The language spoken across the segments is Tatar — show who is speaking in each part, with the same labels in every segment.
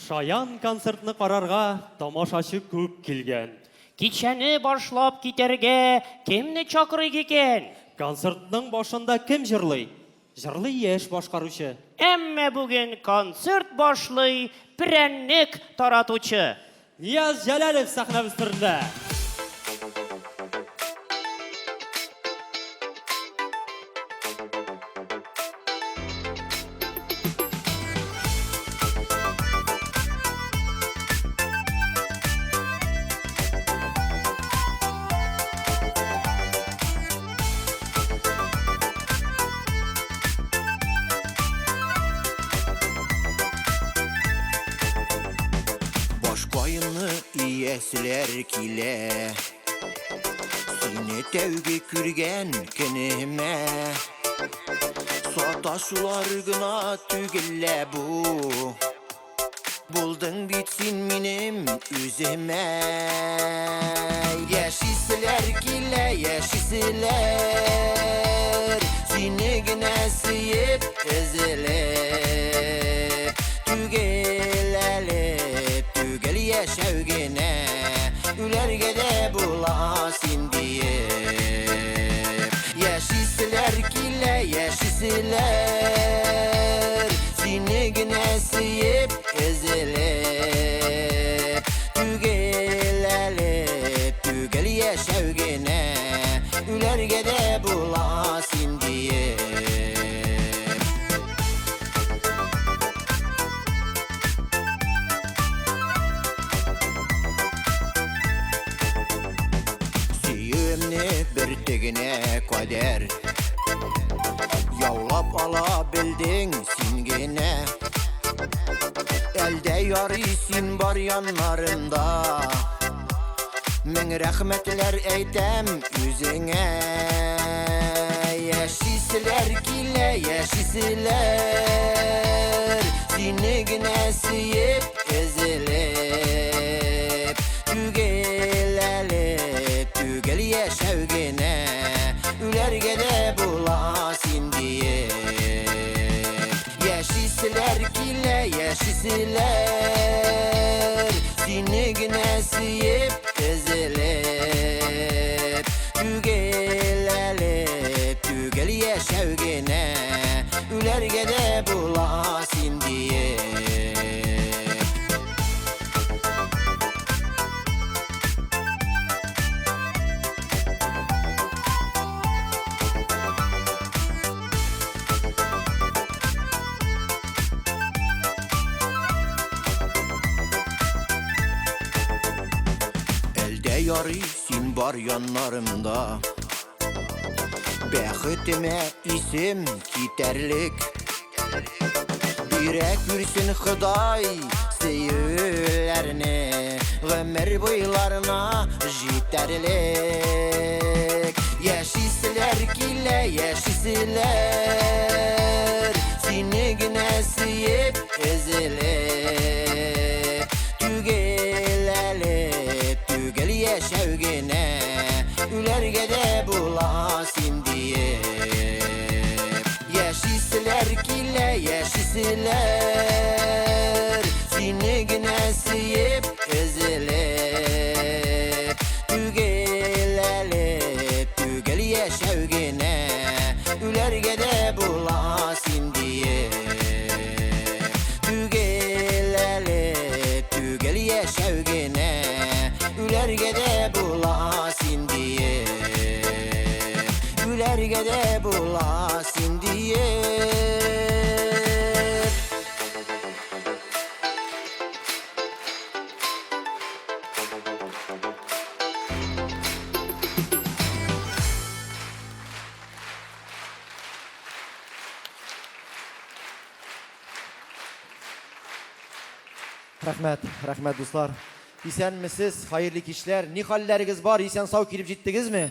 Speaker 1: Шаян концертны карарга тамашачы күп килгән.
Speaker 2: Кичәне башлап китәргә кемне чакырыйк икән?
Speaker 1: Концертның башында кем җырлый? Җырлый яшь башкаручы.
Speaker 2: Әмма бүген концерт башлый прәннек таратучы.
Speaker 1: Нияз Җәләлов сәхнәбез түрендә.
Speaker 3: Башкаемны ияселәр килә. Сине тәүге күргән көнемә. Саташулар гына түгел лә бу. Булдың бит син минем үземә. Яшиселәр килә, яшиселәр. Сине генә сөеп, өзелеп. Түгел әле, түгел яшәү генә. Үләргә дә була син диеп. Яшиселәр килә, яшиселәр. Сине генә сөеп, өзелеп. Түгел әле, түгел яшәү генә. Үләргә дә була син диеп. Сөюемне бөртегенә кадәр Яулап ала белдең син генә. Әлдә ярый син бар яннарымда. Мең рәхмәтләр әйтәм үзеңә. Яшиселәр килә, яшиселәр. Сине генә сөеп, өзелеп. Түгел әле, түгел яшәү генә. Үләргә дә була син диеп. Яшиселәр килә, яшиселәр. Сине генә сөеп, өзелеп. Түгел әле, түгел яшәү генә. Үләргә дә була син диеп. Әлдә ярый син бар яннарымда. Бәхетемә исем китәрлек. Бирә күрсен Ходай сөюләрне, гомер буйларына җитәрлек. Яшиселәр килә, яшиселәр. Сине генә сөеп, өзелеп. Түгел әле, түгел яшәү генә. Үләргә дә була син диеп. Яшиселәр килә, яшиселәр. Сине генә сөеп, өзелеп. Түгел әле, түгел яшәү генә. Үләргә дә була син диеп. Түгел әле, түгел яшәү генә. Үләргә дә була син диеп. Үләргә дә була син диеп.
Speaker 4: Рәхмәт, рәхмәт, дуслар. Исәнмесез, хәерле кичләр. Ни хәлләрегез бар? Исән-сау килеп җиттегезме?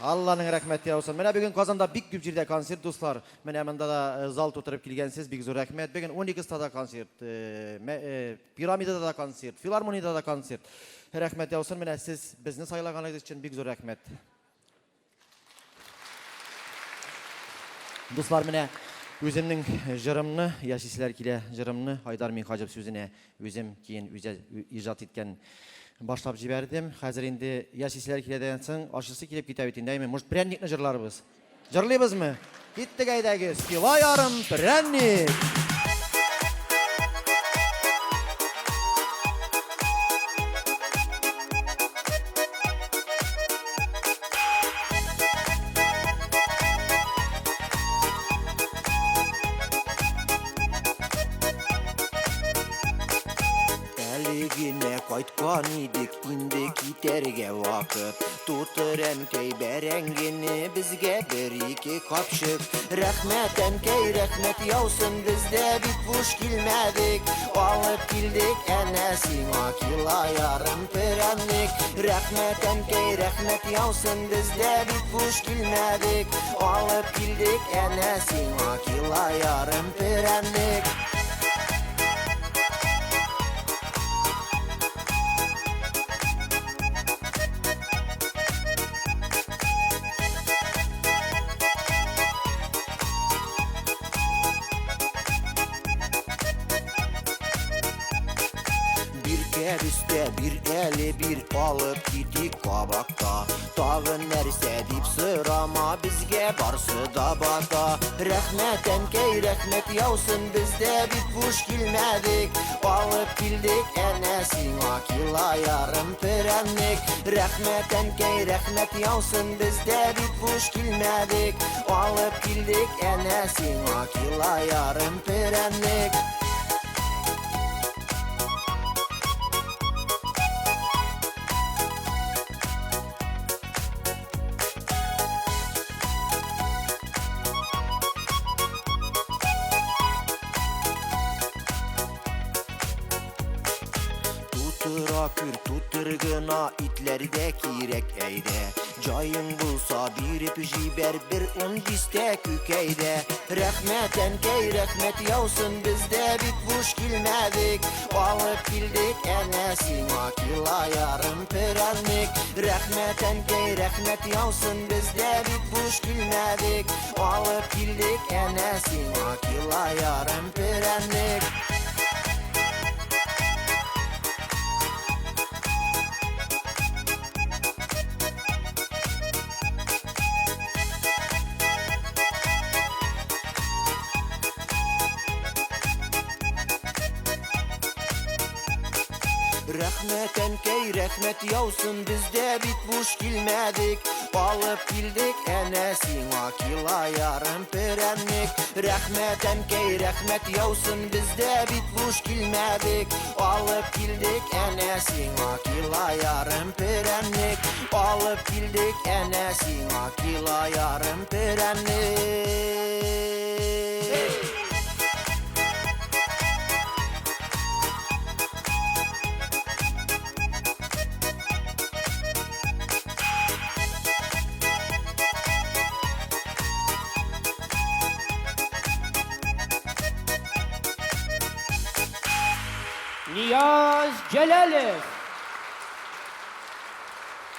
Speaker 4: Алланың рәхмәте яусын. Менә бүген Казанда бик күп җирдә концерт, дуслар. Менә монда да э, зал тутырып килгәнсез, бик зур рәхмәт. Бүген Уникста да концерт, э, э, Пирамидада да концерт, Филармониядә дә концерт. Рәхмәт яусын. Менә сез безне сайлаганыгыз өчен бик зур рәхмәт. Дуслар, менә Үземнең җырымны, яшиселәр килә җырымны Айдар Минһаҗев сүзенә үзем киен үзе иҗат иткән башлап җибәрдем. Хәзер инде яшиселәр килә дигән соң, ашысы килеп китә бит инде, әйме? Может, пряникны җырларбыз? Җырлыйбызмы? Киттек әйдәгез, кило ярым пряник!
Speaker 3: Әле генә кайткан идек, инде китәргә вакыт. Тутыр, әнкәй, бәрәңгене безгә бер-ике капчык. Рәхмәт, әнкәй, рәхмәт яусын, без дә бит буш килмәдек. Алып килдек әнә сиңа кило ярым перәнник. Рәхмәт, әнкәй, рәхмәт яусын, без дә бит буш килмәдек. Алып килдек әнә сиңа кило ярым перәнник. Бир кәбестә, бир әле, бир алып китик кабакта. Тагын нәрсә дип сорама, безгә барсы да бата. Рәхмәт, әнкәй, рәхмәт яусын, без дә бит буш килмәдек. Алып килдек әнә сиңа кило ярым перәнник. Рәхмәт, әнкәй, рәхмәт яусын, без дә бит буш килмәдек. Алып килдек әнә сиңа кило ярым перәнник. Тутыра күр, тутыр гына, итләр дә кирәк әйдә. Җаең булса биреп җибәр бер ун дистә күкәйдә. Рәхмәт, әнкәй, рәхмәт яусын, без дә бит буш килмәдек. Алып килдек әнә сиңа кило ярым перәнник. Рәхмәт, әнкәй, рәхмәт яусын, без дә бит буш килмәдек. Алып килдек әнә сиңа кило ярым перәнник. Рәхмәт, әнкәй, рәхмәт яусын, без дә бит буш килмәдек. Алып килдек әнә сиңа кило ярым перәнник. Рәхмәт, әнкәй, рәхмәт яусын, без дә бит буш килмәдек. Алып килдек әнә сиңа кило ярым перәнник. Алып килдек әнә сиңа кило ярым перәнник.
Speaker 2: Нияз Җәләлев.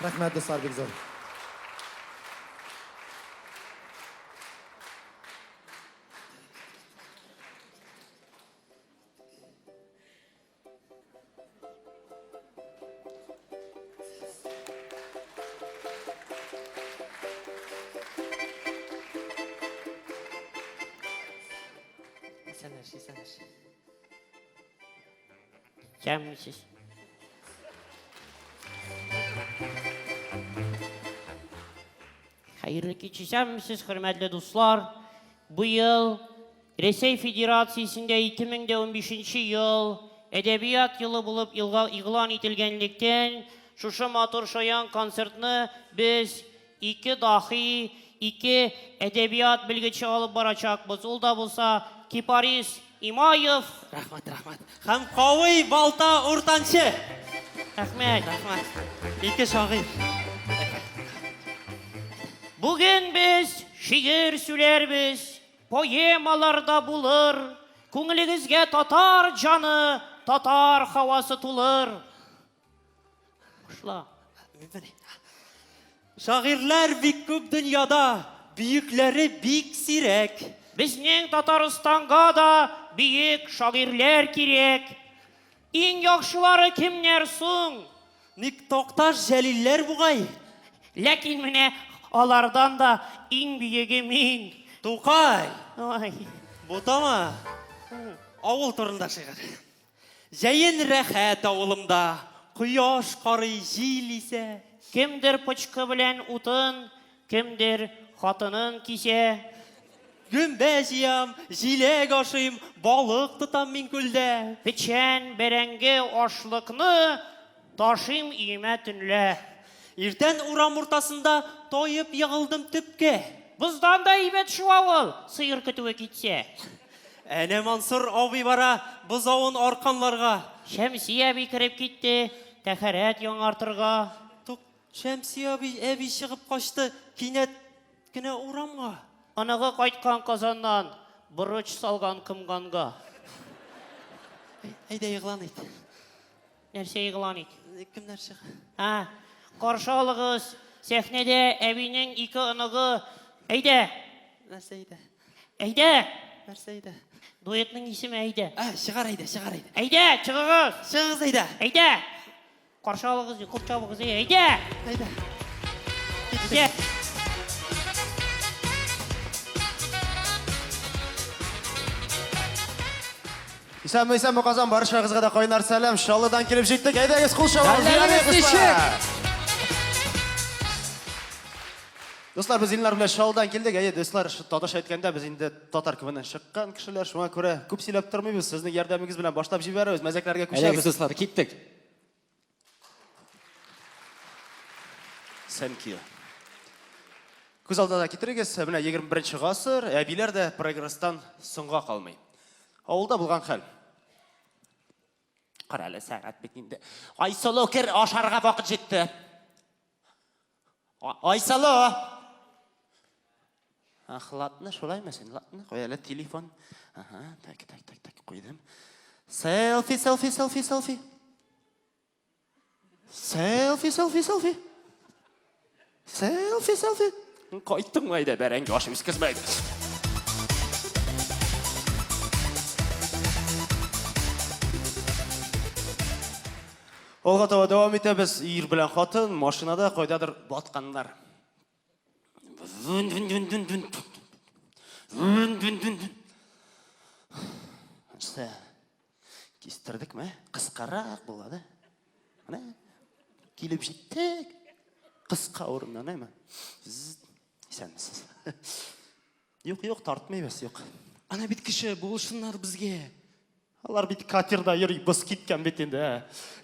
Speaker 4: Рәхмәт, дуслар, бик зур.
Speaker 1: Исәнләш, исәнләш.
Speaker 2: Исәнмесез. Хәерле кич, исәнмесез, хөрмәтле дуслар. Быел Рәсәй Федерациясендә 2015 ел әдәбият елы булып игълан ителгәнлектән, шушы матур шаян концертны без ике дахи, ике әдәбият белгече алып барачакбыз. Ул да булса Кипарис Имаев.
Speaker 1: Рәхмәт, рәхмәт. Һәм Кавый Балта Уртанчы.
Speaker 2: Рәхмәт.
Speaker 1: Рәхмәт. Ике шагыйрь.
Speaker 2: Бүген без шигырь сөйләрбез, поэмалар да булыр, күңелегезгә татар җаны, татар һавасы тулыр. Башла.
Speaker 1: Шагыйрьләр бик күп дөньяда, бөекләре бик сирәк.
Speaker 2: Безнең Татарстанга да бөек шагыйрьләр кирәк. Иң яхшылары кемнәр соң?
Speaker 1: Ник Такташ, Җәлилләр бугай.
Speaker 2: Ләкин менә алардан да иң бөеге мин.
Speaker 1: Тукай!
Speaker 2: Ай.
Speaker 1: Бутама! Авыл турында шигырь. Җәен рәхәт авылымда, кояш карый, җил исә.
Speaker 2: Кемдер пычкы белән утын, кемдер хатынын кисә.
Speaker 1: Гөмбә җыям, җиләк ашыйм, балык тотам мин күлдә.
Speaker 2: Печән, бәрәңге, ашлыкны ташыйм өемә төнлә.
Speaker 1: Иртән урам уртасында таеп егылдым төпкә.
Speaker 2: Боздан да әйбәт шул авыл, сыер көтүе китсә.
Speaker 1: Әнә Мансур абый бара бозавын арканларга.
Speaker 2: Шәмсия әби кереп китте, тәһарәт яңартырга.
Speaker 1: Тук, Шәмсия абый, әби чыгып качты, кинәт кенә урамга.
Speaker 2: Оныгы кайткан Казаннан, борыч салган комганга.
Speaker 1: Әйдә игълан ит.
Speaker 2: Нәрсә игълан ит?
Speaker 1: Кемнәр чыга?
Speaker 2: А, каршы алыгыз, сәхнәдә әбинең ике оныгы. Әйдә!
Speaker 1: Нәрсә әйдә?
Speaker 2: Әйдә!
Speaker 1: Нәрсә әйдә?
Speaker 2: Дуэтның исеме Әйдә.
Speaker 1: Ә, чыгар әйдә, чыгар әйдә.
Speaker 2: Әйдә, чыгыгыз!
Speaker 1: Чыгыгыз әйдә.
Speaker 2: Әйдә! Каршы алыгыз, кул чабыгыз, әйдә!
Speaker 1: Әйдә.
Speaker 2: Әйдә!
Speaker 5: Исәнме, исәнме, Казан, баршагызга да кайнар сәлам. Чаллыдан килеп җиттек. Әйдәгез, кул чабыгыз.
Speaker 6: Хәлләрегез ничек?
Speaker 5: Дуслар, без Илнар белән Чаллыдан килдек. Әйе, дуслар, татарча әйткәндә, без инде татар кебеннән чыккан кешеләр. Шуңа күрә күп сөйләп тормыйбыз. Сезнең ярдәмегез белән башлап җибәрәбез, мәзәкләргә
Speaker 6: Әйдәгез,
Speaker 5: күчәбез.
Speaker 6: дуслар, киттек.
Speaker 5: Thank you. Күз алдына китерегез, менә 21 гасыр, әбиләр дә прогресстан соңга калмый. Авылда булган хәл.
Speaker 7: Кара әле, сәгать бит инде. Айсылу, кер, ашарга вакыт җитте. Айсылу!
Speaker 5: Ах, ладно, шулаймы син? Ладно, куй әле телефон. Ага, так, так, так, так, куйдым. Селфи, селфи, селфи, селфи. Селфи, селфи, селфи. Селфи, селфи.
Speaker 7: Кайттыңмы әйдә, бәрәңге ашып үскезмә.
Speaker 5: Алга таба дәвам итәбез. Ир белән хатын машинада кайдадыр батканнар.
Speaker 7: Вүн, вүн, вүн, вүн, вүн. Вүн, вүн, вүн, вүн.
Speaker 5: Нәрсә? Кистердекме? Кыскарак булады. Менә килеп җиттек. Кыска урыннан, әйме? Исәнмесез. Юк, юк, тартмыйбыз, юк.
Speaker 6: Ана бит кеше, булышсыннар безгә.
Speaker 5: Алар бит катерда йөри, боз киткән бит инде, ә.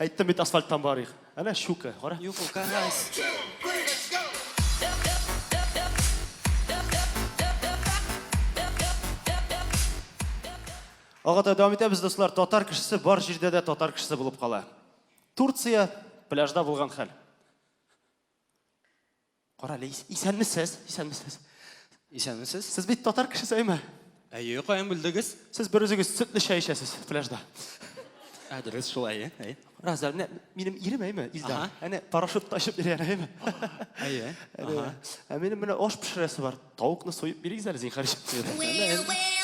Speaker 5: Әйттем бит, асфальттан барыйк. Әнә щука, кара.
Speaker 6: Юк, ул карась.
Speaker 5: Алга таба дәвам итәбез, дуслар. Татар кешесе бар җирдә дә татар кешесе булып кала. Турция пляжда булган хәл. Кара әле, исәнмесез, исәнмесез.
Speaker 6: Исәнмесез?
Speaker 5: Сез бит татар кешесе, әйме?
Speaker 6: Әйе, каян белдегез?
Speaker 5: Сез бер үзегез сөтле чәй эчәсез пляжда.
Speaker 6: Ә, дөрес шулай, әйе. Әйе.
Speaker 5: Раз, менә минем ирем, әйме, Илдар.
Speaker 6: Ага.
Speaker 5: Әнә парашютта очып йөри, әнә, әйме.
Speaker 6: Әйе.
Speaker 5: Әнә, Ә минем менә аш пешерәсе бар. Тавыкны суеп бирегез әле, зинһар өчен.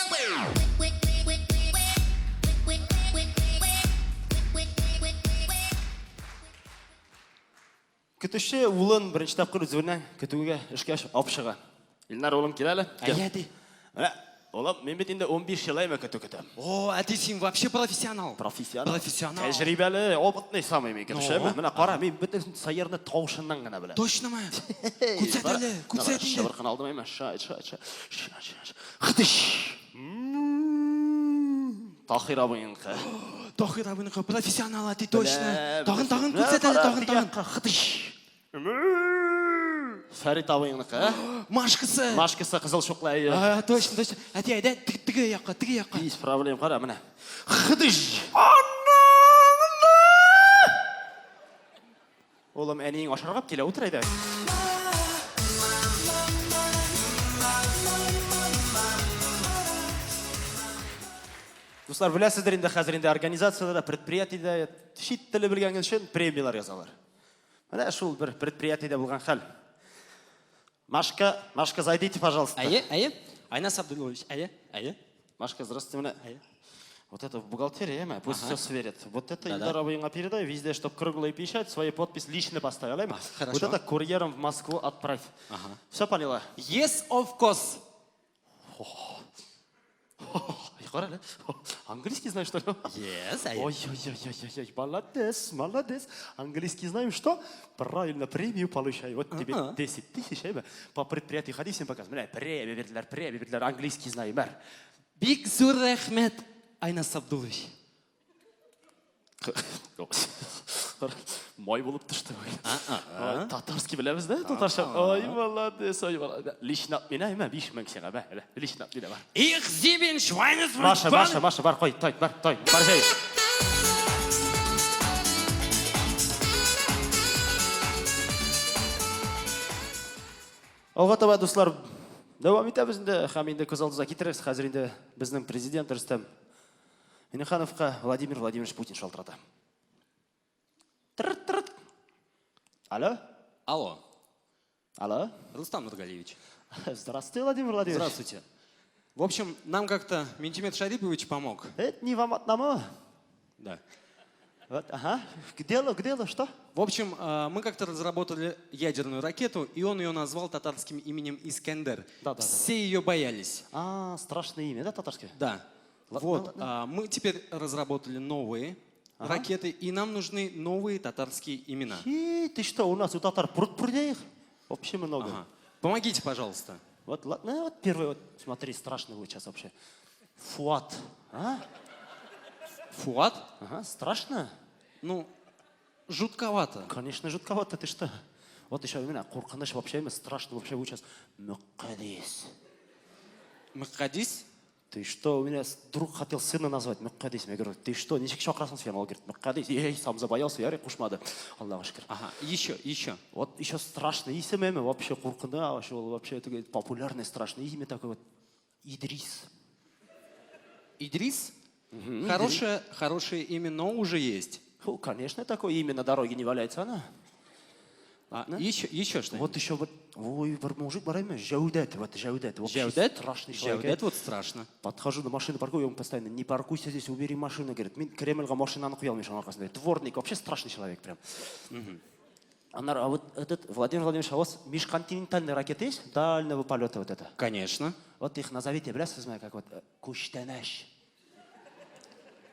Speaker 5: Көтүче улын беренче тапкыр үзенә көтүгә эшкә алып чыга. Илнар, улым, кил әле.
Speaker 6: Әйе, әти.
Speaker 5: Менә, улым, мин бит инде 15 ел әйме көтү көтәм.
Speaker 6: О, әти, син вообще профессионал.
Speaker 5: Профессионал.
Speaker 6: Профессионал.
Speaker 5: Тәҗрибәле, опытный самый мин көтүче.
Speaker 6: Ну.
Speaker 5: Менә кара, мин бөтен сыерны тавышыннан гына беләм.
Speaker 6: Точно мы? Күрсәт әле, күрсәт инде.
Speaker 5: Шыбыркын алдым әйме. Ша, ша, ша. Ша, ша, ша. Хтыш. Таһир абыйныкы.
Speaker 6: Таһир абыйныкы профессионал, әти, точно.
Speaker 5: Беләм.
Speaker 6: Тагын, тагын
Speaker 5: Менә
Speaker 6: күрсәт әле,
Speaker 5: кара,
Speaker 6: тагын,
Speaker 5: теге
Speaker 6: тагын.
Speaker 5: якка, Хтыш. Фәрит абыйныкы.
Speaker 6: Машкасы.
Speaker 5: Машкасы кызыл чуклы әйе.
Speaker 6: А, точно, точно. Әти, әйдә, теге якка, теге якка.
Speaker 5: Без проблем, кара, менә. Хтыш. Улым, әниең ашарга килә, утыр әйдә. Дуслар, беләсездер инде, хәзер инде организацияләрдә, предприятиедә чит теле белгән өчен премияләр язалар. Менә шул бер предприятиедә булган хәл. Машка, Машка, зайдите, пожалуйста.
Speaker 6: Әйе, әйе.
Speaker 1: Айнас Абдуллович, әйе, әйе.
Speaker 5: Машка, здравствуйте, менә.
Speaker 1: Әйе.
Speaker 5: Вот это в бухгалтерии, әмә, пусть
Speaker 1: Ага.
Speaker 5: все сверят. Вот это
Speaker 1: Да-да.
Speaker 5: Ильдар абыеңа передай, везде, чтоб круглая печать, свою подпись лично поставил, әмә.
Speaker 1: А, хорошо.
Speaker 5: Вот это курьером в Москву отправь.
Speaker 1: Ага.
Speaker 5: Все поняла?
Speaker 1: Yes, of course.
Speaker 5: Ай, кара әле. Английский знаешь, что ли?
Speaker 1: Yes, әйе.
Speaker 5: Ой-ой-ой-ой-ой, молодец, молодец. Английский знаем что? Правильно, премию получай. Вот тебе
Speaker 1: Ага.
Speaker 5: 10 тысяч, әйме. По предприятию ходи, всем показывай. Менә, премия бирделәр, премия бирделәр, английский знаем, бәр.
Speaker 1: Бик зур рәхмәт, Айнас Абдуллович.
Speaker 5: Май булып төште бүген. Ай, Татарский беләбез дә, татарча. Ой, молодец, ой, молодец. Лично от меня, әйме, 5000 сиңа, бә, бә, лично от меня, бар.
Speaker 7: Ich sieben Schweines
Speaker 5: Маша, Маша, Маша, бар, кой, той, бар, той, бар, җәй. Алга таба, дуслар, дәвам итәбез инде һәм инде күз алдыгызга китерегез. Хәзер инде безнең президент Рөстәм Миннехановка Владимир Владимирович Путин шалтырата. Тырт-тырт. Алло?
Speaker 1: Алло,
Speaker 5: Алло?
Speaker 1: Рустам Нургалиевич.
Speaker 5: Здравствуйте, Владимир Владимирович.
Speaker 1: Здравствуйте. В общем, нам как-то Минтимер Шарипович помог.
Speaker 5: Это не вам одному.
Speaker 1: Да.
Speaker 5: Вот, ага. К делу, к делу, что?
Speaker 1: В общем, мы как-то разработали ядерную ракету, и он ее назвал татарским именем Искандер.
Speaker 5: Да-да-да.
Speaker 1: Все ее боялись.
Speaker 5: А, страшное имя, да, татарское?
Speaker 1: Да.
Speaker 5: Ладно,
Speaker 1: Вот,
Speaker 5: ладно.
Speaker 1: мы теперь разработали новые ракеты, и нам нужны новые татарские имена.
Speaker 5: И ты что, у нас у татар пруд прудя их? Вообще много.
Speaker 1: Ага. Помогите, пожалуйста.
Speaker 5: Вот, ладно, вот первый, вот, смотри, страшный будет сейчас вообще. Фуат. А?
Speaker 1: Фуат?
Speaker 5: Ага, страшно?
Speaker 1: Ну, жутковато.
Speaker 5: Конечно, жутковато, ты что? Вот еще именно куркыныч вообще емес, страшно вообще будет сейчас. Мөккәдис.
Speaker 1: Мөхкадис?
Speaker 5: Ты что, у меня друг хотел сына назвать Мөккәдис. Я говорю, ты что, ничек чакырасың син? Ул говорит, Мөккәдис. Ей, сам забоялся, ярый кушмады. Аллага шөкер.
Speaker 1: Ага, еще, еще.
Speaker 5: Вот еще страшный исем әме, вообще куркына, вообще, ул вообще это, говорит, популярный страшный имя такое вот. Идрис.
Speaker 1: Идрис? Хорошее, хорошее имя, но уже есть.
Speaker 5: Фу, конечно, такое имя на дороге не валяется, она.
Speaker 1: А, еще, еще что-нибудь?
Speaker 5: Вот еще вот, ой, бер мужик бар әме, Җәүдәт, вот Җәүдәт. Вообще
Speaker 1: Җәүдәт?
Speaker 5: Страшный человек.
Speaker 1: Җәүдәт вот страшно.
Speaker 5: Подхожу на машину, паркую, он постоянно, не паркуйся здесь, убери машину, говорит. Мин Кремльгә машинаны куя алмыйм шуның аркасында. Дворник, вообще страшный человек прям. Аннары, а вот этот Владимир Владимирович, а у вас межконтинентальные ракеты есть? Дальнего полета вот это.
Speaker 1: Конечно.
Speaker 5: Вот их назовите, беләсезме, как вот Күчтәнәч.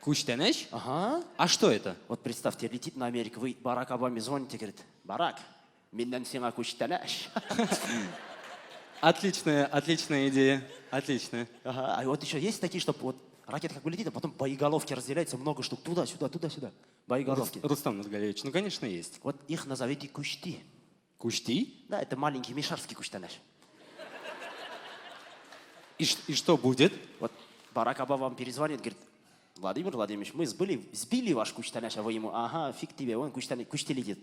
Speaker 1: Күчтәнәч?
Speaker 5: Ага.
Speaker 1: А что это?
Speaker 5: Вот представьте, летит на Америку, вы Барак Обаме звоните, говорит, Барак, миннән сиңа күчтәнәч.
Speaker 1: Отличная, отличная идея. Отличная.
Speaker 5: Ага, а вот еще есть такие, чтобы вот ракета как бы летит, а потом боеголовки разделяются, много штук туда-сюда, туда-сюда. Боеголовки.
Speaker 1: Рустам Нургалиевич, ну, конечно, есть.
Speaker 5: Вот их назовите кущти.
Speaker 1: Кущти?
Speaker 5: Да, это маленький мишарский күчтәнәч.
Speaker 1: И что будет?
Speaker 5: Вот Барак Обама вам перезвонит, говорит, Владимир Владимирович, мы сбили ваш күчтәнәч, а вы ему, ага, фиг тебе, он күчтәнәч, кущти летит.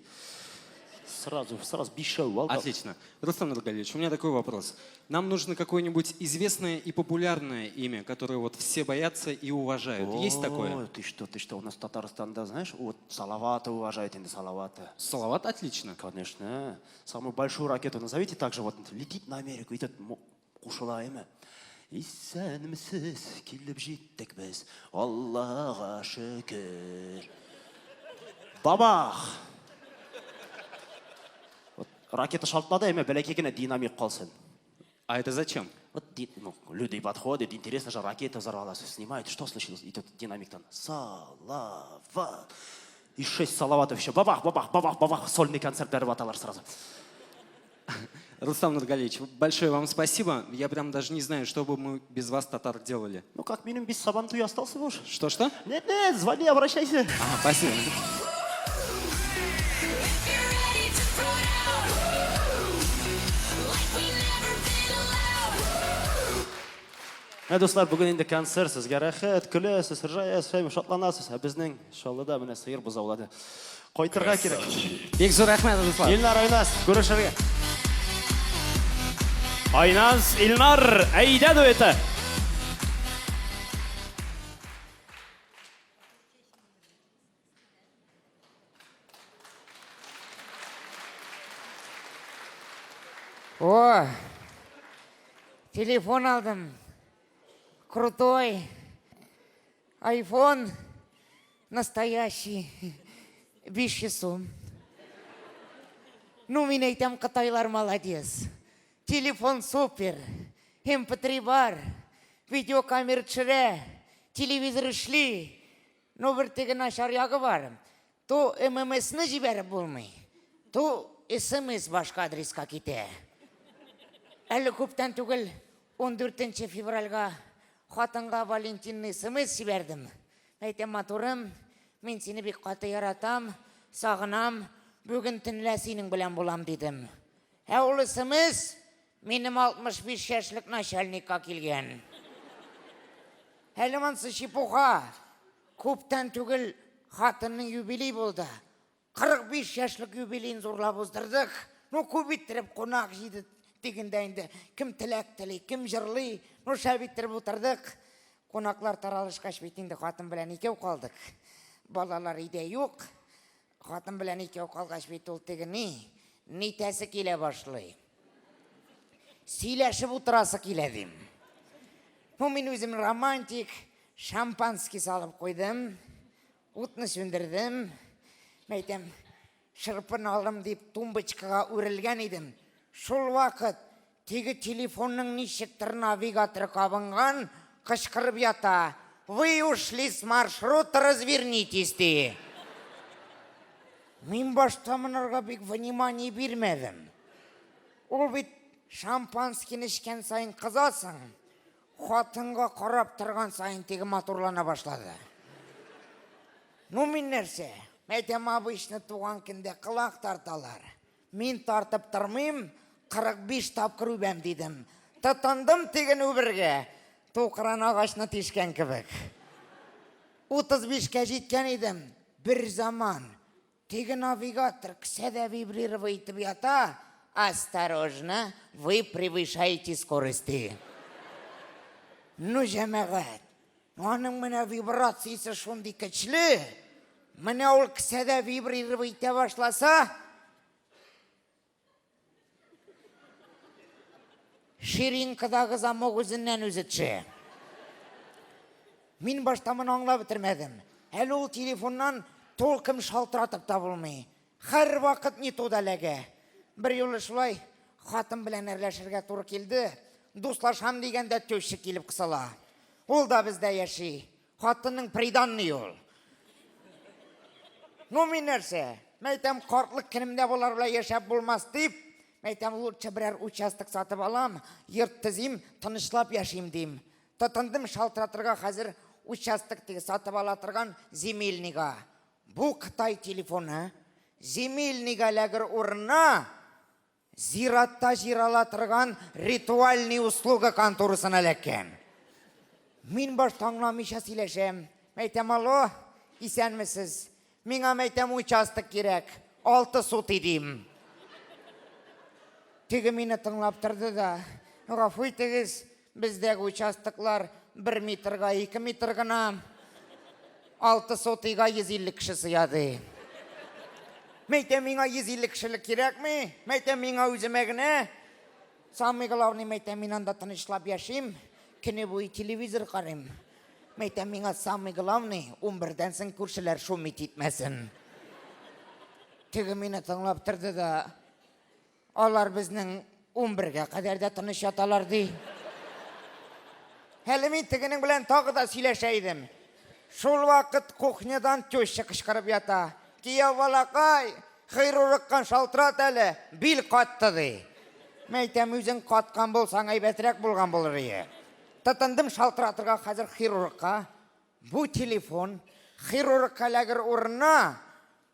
Speaker 5: Сразу, сразу бишел, волков.
Speaker 1: Отлично. Рустам Нургалиевич, у меня такой вопрос. Нам нужно какое-нибудь известное и популярное имя, которое вот все боятся и уважают. Есть такое?
Speaker 5: Ой, ты что, у нас в Татарстане, знаешь, вот Салавата уважают, инде Салавата.
Speaker 1: Салават отлично.
Speaker 5: Конечно. Самую большую ракету назовите также, вот летит на Америку, и этот кушыла имя. Исәнмесез, килеп җиттек без, Аллага шөкер. Бабах! Вот ракета шартлады, әмма бәләкәй генә динамик калсын.
Speaker 1: А это зачем?
Speaker 5: Вот ну, люди подходят, интересно же, ракета взорвалась, снимают, что случилось? И тут динамик там, Салават. И 6 салаватов еще, бабах, бабах, бабах, бабах, сольный концерт бәреп аталар сразу.
Speaker 1: Рустам Нургалиевич, большое вам спасибо. Я прям даже не знаю, что бы мы без вас, татар, делали.
Speaker 5: Ну, как минимум, без Сабантуя остался бы уж.
Speaker 1: Что-что?
Speaker 5: Нет, нет, звони, обращайся.
Speaker 1: Ага, спасибо.
Speaker 8: If you're ready to throw down, like we never been allowed.
Speaker 5: Менә, дуслар, бүген инде концерт, сезгә рәхәт, көләсез, ыржаясыз, шәй, шатланасыз. Ә безнең Чаллыда менә сыер бозаулады. Кайтырга кирәк.
Speaker 1: Бик зур рәхмәт, дуслар.
Speaker 5: Илнар, Айназ, күрешергә.
Speaker 7: Айназ, Илнар, әйдә дуэты.
Speaker 9: О, Телефон алдым. Крутой. Айфон. Настоящий. 500 сум. Ну, мин әйтәм, кытайлар молодец. Телефон супер. MP3 бар. Видеокамера төшерә. Телевизор эшли. Ну, бер теге начар ягы бар. То ММСны җибәреп булмый, то СМС башка адреска китә. Әле күптән түгел 14 февральгә хатынга Валентинны СМС җибәрдем. Әйтәм, матурым, мин сине бик каты яратам, сагынам, бүген төнлә синең белән булам, дидем. Ә ул СМС минем 65 яшьлек начальникка килгән. Әле монсы чепуха. Күптән түгел хатынның юбилей булды. 45 яшьлек юбилеен зурлап уздырдык. Ну, күп иттереп кунак җыйды дигәндә инде кем теләк тели, кем җырлый, ну, шәп иттереп утырдык. Кунаклар таралышкач бит инде хатын белән икәү калдык. Балалар өйдә юк. Хатын белән икәү калгач бит ул теге ни, нитәсе килә башлый. Сөйләшеп утырасы килә дим. Ну, мин үзем романтик, шампанский салып куйдым, утны сүндердем. Мәйтәм, шырпын алдым дип тумбочкага үрелгән идем. Шул вакыт теге телефонның ничектер навигаторы кабынган, кычкырып ята. Вы ушли с маршрута, развернитесь, ди. Мин башта монарга бик внимание бирмәдем. Ул бит шампанскийны эчкән саен кызасың. Хатынга карап торган саен теге матурлана башлады. Ну мин нәрсә? Әйтәм, обычно туган көндә колак тарталар. Мин тартып тормыйм, 45 тапкыр үбәм дидем. Тотындым теген үбергә. Тукран агачны тишкән кебек. 35-кә җиткән идем. Бер заман теге навигатор кесәдә вибрировать итеп ята. Осторожно, вы превышаете скорости. Ну, җәмәгать, аның менә вибрациясе шундый көчле. Менә ул кесәдә вибрировать итә башласа, ширинкадагы замок үзеннән үзе төшә. Мин башта моны аңлап бетермәдем. Әле ул телефоннан толком шалтыратып та булмый. Һәрвакыт не туда эләгә. Бер юлы шулай хатын белән әрләшергә туры килде. Дуслашам дигәндә теща килеп кысыла. Ул да бездә яши. Хатынның приданный ул. Ну мин нәрсә? Мәйтәм, картлык көнемдә болар белән яшәп булмас дип, мәйтәм, лучше берәр участок сатып алам, йорт төзим, тынычлап яшим дим. Тотындым шалтыратырга хәзер участок теге сатып ала торган земельныйга. Бу Кытай телефоны земельныйга эләгер урынына зиратта җир ала торган ритуальный услуга конторасына эләккән. Мин башта аңламыйча сөйләшәм. Әйтәм, алло, исәнмесез. Миңа, мәйтәм, участок кирәк. 6 сутый дим. Теге мине тыңлап торды да, гафу итегез, бездәге участоклар 1 метрга 2 метр гына. 6 сотыйга 150 кеше сыя ди. Мәйтәм, миңа 150 кешелек кирәкми. Мәйтәм, миңа үземә генә. Самый главный, мәйтәм, мин анда тынычлап яшим. Көне буе телевизор карыйм. Мәйтәм, миңа самый главный, 11-дән соң күршеләр шуметь итмәсен. Теге мине тыңлап торды да, алар безнең 11-гә кадәр дә тыныч яталар, ди. Әле мин тегенең белән тагы да сөйләшә идем. Шул вакыт кухнядан теща кычкырып ята. Кияү балакай, хирургка шалтырат әле, бил катты, ди. Мәйтәм, үзең каткан булсаң, әйбәтрәк булган булыр ие. Тотындым шалтыратырга хәзер хирургка. Бу телефон хирургка эләгер урынына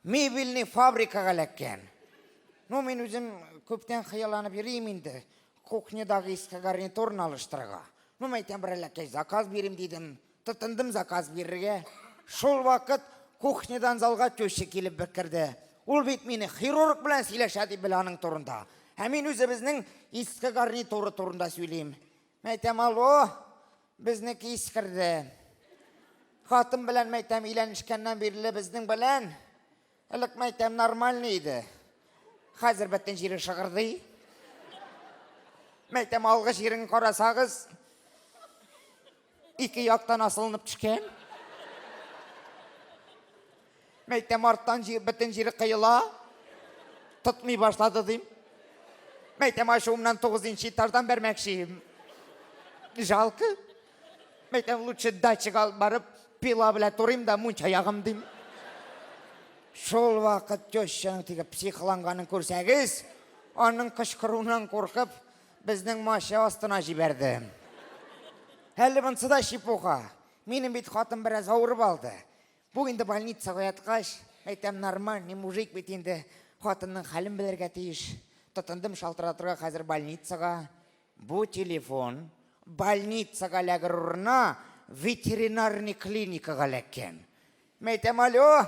Speaker 9: мебельный фабрикага эләккән. Ну, мин үзем күптән хыялланып йөрим инде. Кухнядагы иске гарнитурны алыштырырга. Ну, мәйтәм, бер эләккәч заказ бирим дидем. Тотындым заказ бирергә. Шул вакыт кухнядан залга теща килеп бер керде. Ул бит мине хирург белән сөйләшә дип белә аның турында. Ә мин үзебезнең иске гарнитуры турында сөйлим. Мәйтәм, алло, безнеке искерде. Хатын белән мәйтәм, өйләнешкәннән бирле безнең белән элек мәйтәм нормальный иде. Хәзер бөтен җире шыгырдый. Мәйтәм, алгы җирен карасагыз, ике яктан асылынып төшкән. Мәйтәм, арттан җир, бөтен җире кыела. Тотмый башлады дим. Мәйтәм, ачуымнан тугызынчы этаждан бәрмәкче. Жалко. Мәйтәм, лучше дачага алып барып, пила белән турыйм да мунча ягым дим. Шул вакыт тещаның теге психланганын күрсәгез, аның кычкыруыннан куркып, безнең мача астына җибәрде. Әле монсы да чепуха. Минем бит хатын бераз авырып алды. Бу инде больницага яткач, әйтәм, нормальный мужик бит инде, хатынның хәлен белергә тиеш. Тотындым шалтыратырга хәзер больницага. Бу телефон больницага эләгер урынына ветеринарный клиникага эләккән. Мәйтәм, алло,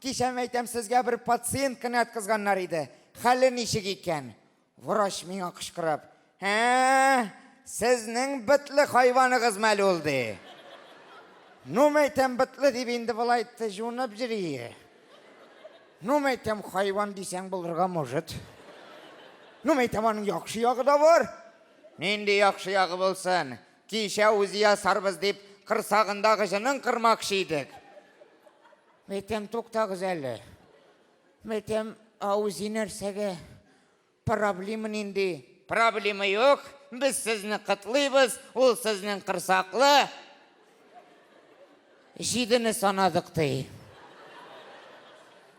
Speaker 9: кичә мәйтәм сезгә бер пациентканы яткызганнар иде. Хәле ничек икән? Врач миңа кычкырып, Ә, сезнең бетле хайваныгыз мәл ул, ди. Ну, мәйтәм, бетле дип инде болай тыжунып йөри. Ну, мәйтәм, хайван дисәң булырга может. Ну, мәйтәм, аның яхшы ягы да бар. Нинди яхшы ягы булсын? Кичә үзе ясарбыз дип, корсагындагы җынын кырмакчы идек. Мәйтәм, туктагыз әле. Мәйтәм, ә үзе нәрсәгә? Проблема нинди? Проблема юк, без сезне котлыйбыз, ул сезнең корсаклы. Җидене санадык, ди.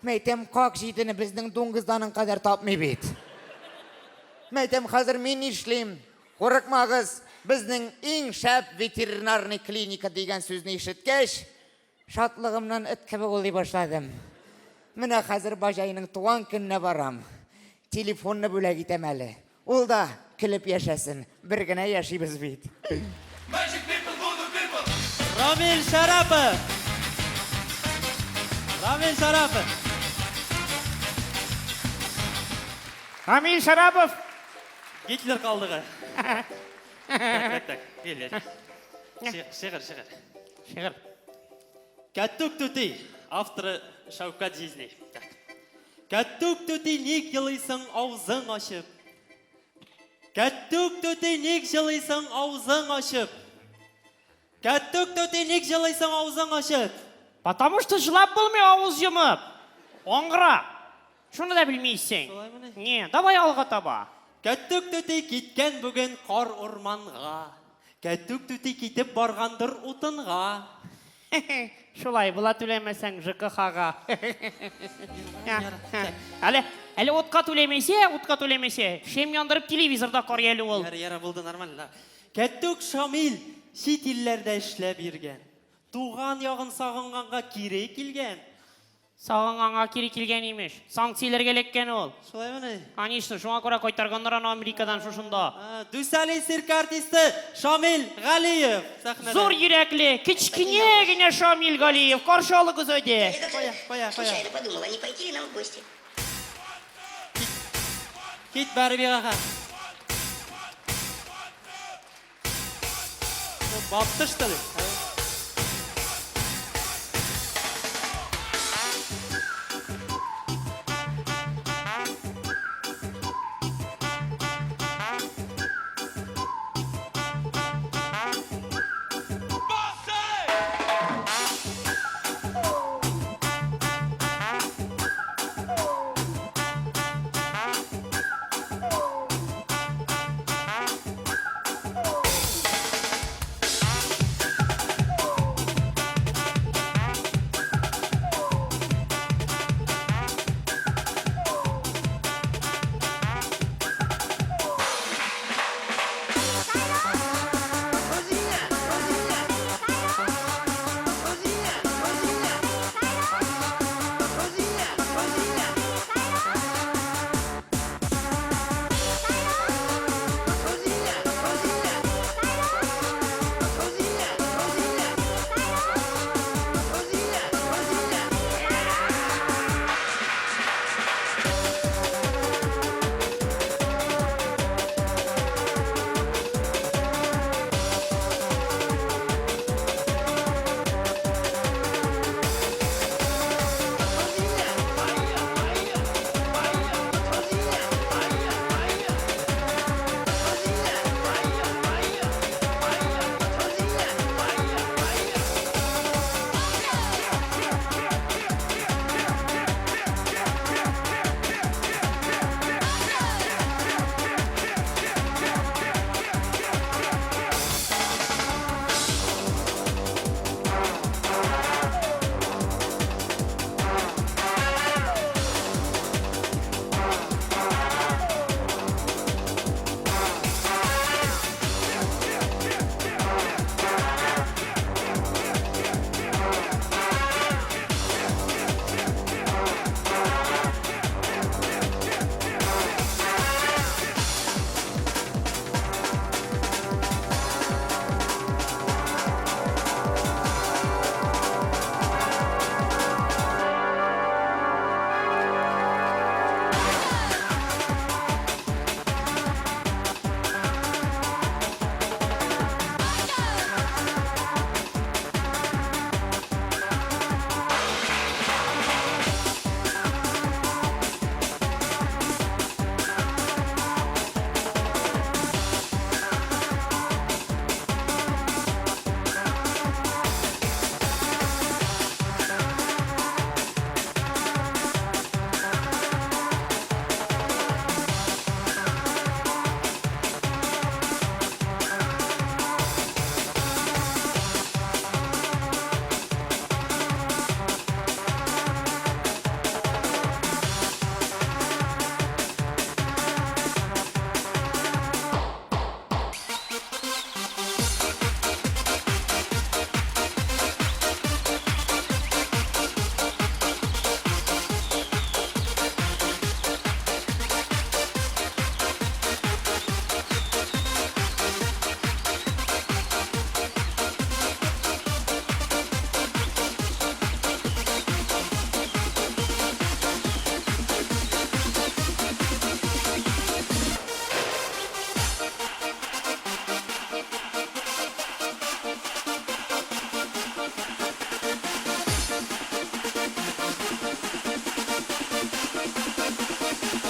Speaker 9: Мәйтәм, как җидене безнең дуңгызданың кадәр тапмый бит. Мәйтәм, хәзер мин нишлим? Курыкмагыз, безнең иң шәп ветеринарный клиника дигән сүзне ишеткәч, Шатлыгымнан эт кебек улый башладым. Менә хәзер баҗайның туган көненә барам. Телефонны бүләк итәм әле. Ул да көлеп яшәсен. Бер генә яшибез бит.
Speaker 10: Рамил Шәрапов! Рамил Шәрапов!
Speaker 2: Рамил Шәрапов!
Speaker 10: Гитлер калдыгы. Так, так, так. Кил, кил. Шигырь, шигырь.
Speaker 2: Шигырь.
Speaker 10: Кәттүк түти, авторы Шәүкәт җизни. Так. Кәттүк түти, ник елыйсың аузың ачып? Кәттүк түти, ник җылыйсың аузың ачып? Кәттүк түти, ник җылыйсың аузың ачып?
Speaker 2: Потому что җылап булмый авыз йомып. Аңгыра. Шуны да белмисең.
Speaker 10: Шулаймыни?
Speaker 2: Не, давай алга таба.
Speaker 10: Кәттүк түти киткән бүген кар урманга. Кәттүк түти китеп баргандыр утынга.
Speaker 2: Шулай була түләмәсәң ЖКХга. Әле, әле утка түләмәсә, утка түләмәсә, шем яндырып телевизорда карый әле ул.
Speaker 10: Яра, яра, булды, нормально. Кәттүк Шамил чит илләрдә эшләп йөргән. Туган ягын сагынганга кире килгән.
Speaker 2: Сагынганга кире килгән, имеш. Санкцияләргә эләккән ул.
Speaker 10: Шулаймыни?
Speaker 2: Конечно, шуңа күрә кайтарганнар аны Америкадан шушында.
Speaker 10: Дүсәли циркы артисты Шамил Галиев сәхнәдә.
Speaker 2: Зур йөрәкле, кечкенә генә Шамил Галиев, каршы алыгыз әйдә.
Speaker 10: Кая, кая, кая?
Speaker 11: Случайно подумала, не пойти ли нам в гости?
Speaker 10: Кит, Барбига. Батты, что ли?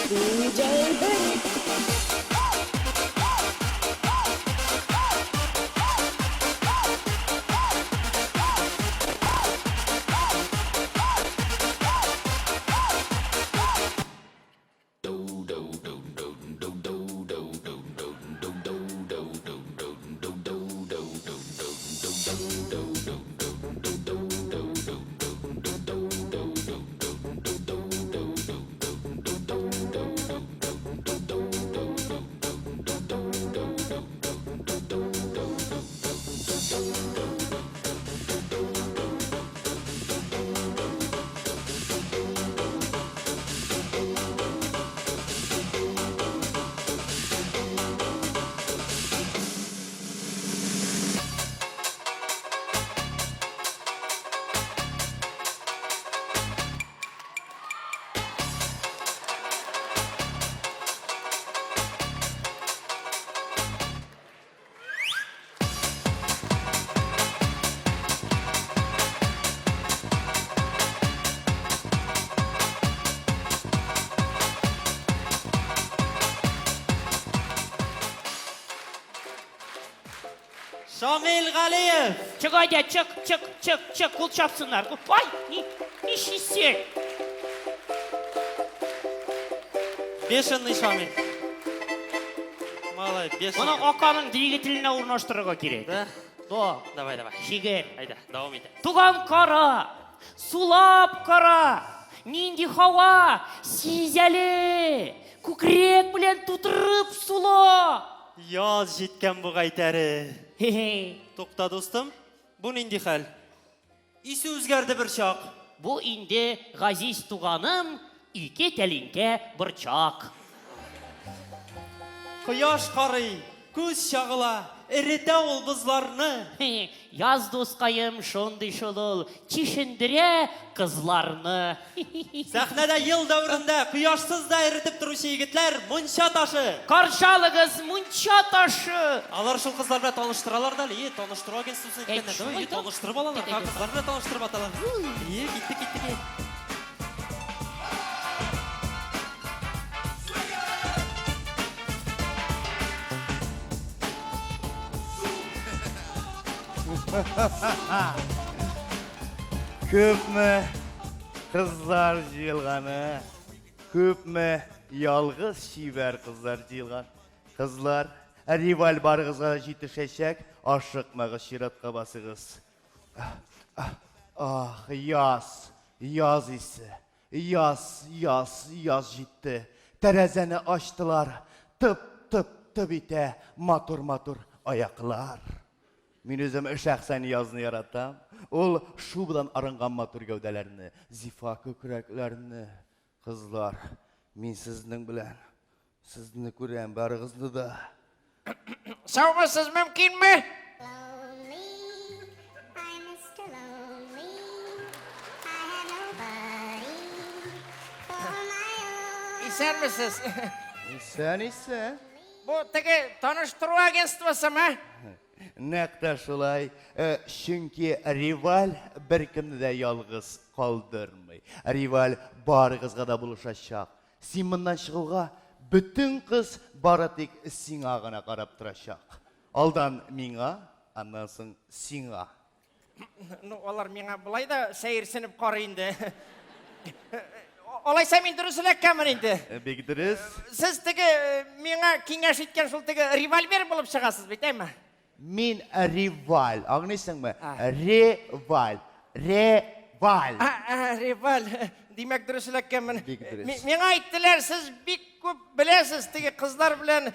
Speaker 8: DJ Bernie.
Speaker 10: Шамил Галиев!
Speaker 2: Чык әйдә, чык, чык, чык, чык, кул чапсыннар. Ай, ни, нишлисең?
Speaker 10: Бешеный Шамил. Малай, бешеный.
Speaker 2: Моны Оканың двигателенә урнаштырырга кирәк.
Speaker 10: Да?
Speaker 2: Да.
Speaker 10: Давай, давай.
Speaker 2: Шигырь.
Speaker 10: Әйдә, дәвам итә.
Speaker 2: Туган кара, сулап кара, нинди һава, сиз әле, күкрәк белән тутырып сула.
Speaker 10: Яз җиткән бугай тәре.
Speaker 2: Хе-хе.
Speaker 10: Тукта, дустым, бу нинди хәл? Исе үзгәрде бер чак.
Speaker 2: Бу инде газиз туганым, ике тәлинкә борчак.
Speaker 10: Кояш карый, күз чагыла, эретә ул бозларны.
Speaker 2: Хе, Яз дускаем шундый шул ул, чишендерә кызларны.
Speaker 10: Сәхнәдә ел дәверендә кояшсыз да эретеп торучы егетләр мунча ташы.
Speaker 2: Каршы алыгыз мунча ташы.
Speaker 10: Алар шул кызлар белән таныштыралар да, әле, таныштыру агентствосын
Speaker 2: Әй,
Speaker 10: иткәннәр.
Speaker 2: шулай
Speaker 10: Давай,
Speaker 2: да.
Speaker 10: таныштырып алалар,
Speaker 2: Әйдә.
Speaker 10: кызлар белән таныштырып аталар. Ие, киттек, киттек.
Speaker 12: Күпме кызлар җыелганы, күпме ялгыз чибәр кызлар җыелган. Кызлар, Риваль барыгызга да җитешәчәк, ашыкмагыз, чиратка басыгыз. Ах, яз, яз исе, яз, яз, яз җитте. Тәрәзәне ачтылар, тып, тып, тып итә матур-матур аяклар. Мин үзем шәхсән язны яратам. Ул шубадан арынган матур гәүдәләрне, зифа күкрәкләрне. Кызлар, мин сезнең белән, сезне күрәм барыгызны да.
Speaker 9: Саумысыз, мөмкинме?
Speaker 11: Lonely, I'm Mr. Lonely. I have nobody for my own.
Speaker 9: Исәнмесез.
Speaker 12: Исән, исән.
Speaker 9: Бу теге таныштыру агентствосымы?
Speaker 12: Нәкъ тә шулай, чөнки Риваль беркемне дә ялгыз калдырмый. Риваль барыгызга да булышачак. Син моннан чыгуга бөтен кыз бары тик сиңа гына карап торачак. Алдан миңа, аннан соң сиңа.
Speaker 9: Ну, алар миңа болай да сәерсенеп карый инде. Алайса мин дөрес эләккәнмен инде.
Speaker 12: Бик дөрес.
Speaker 9: Сез теге миңа киңәш иткән шул теге револьвер булып чыгасыз бит, әйме?
Speaker 12: Мин Риваль, аңлыйсыңмы? Реваль, Реваль.
Speaker 9: Реваль. Димәк, дөрес эләккәнмен.
Speaker 12: Бик дөрес.
Speaker 9: Миңа әйттеләр, сез бик күп беләсез теге кызлар белән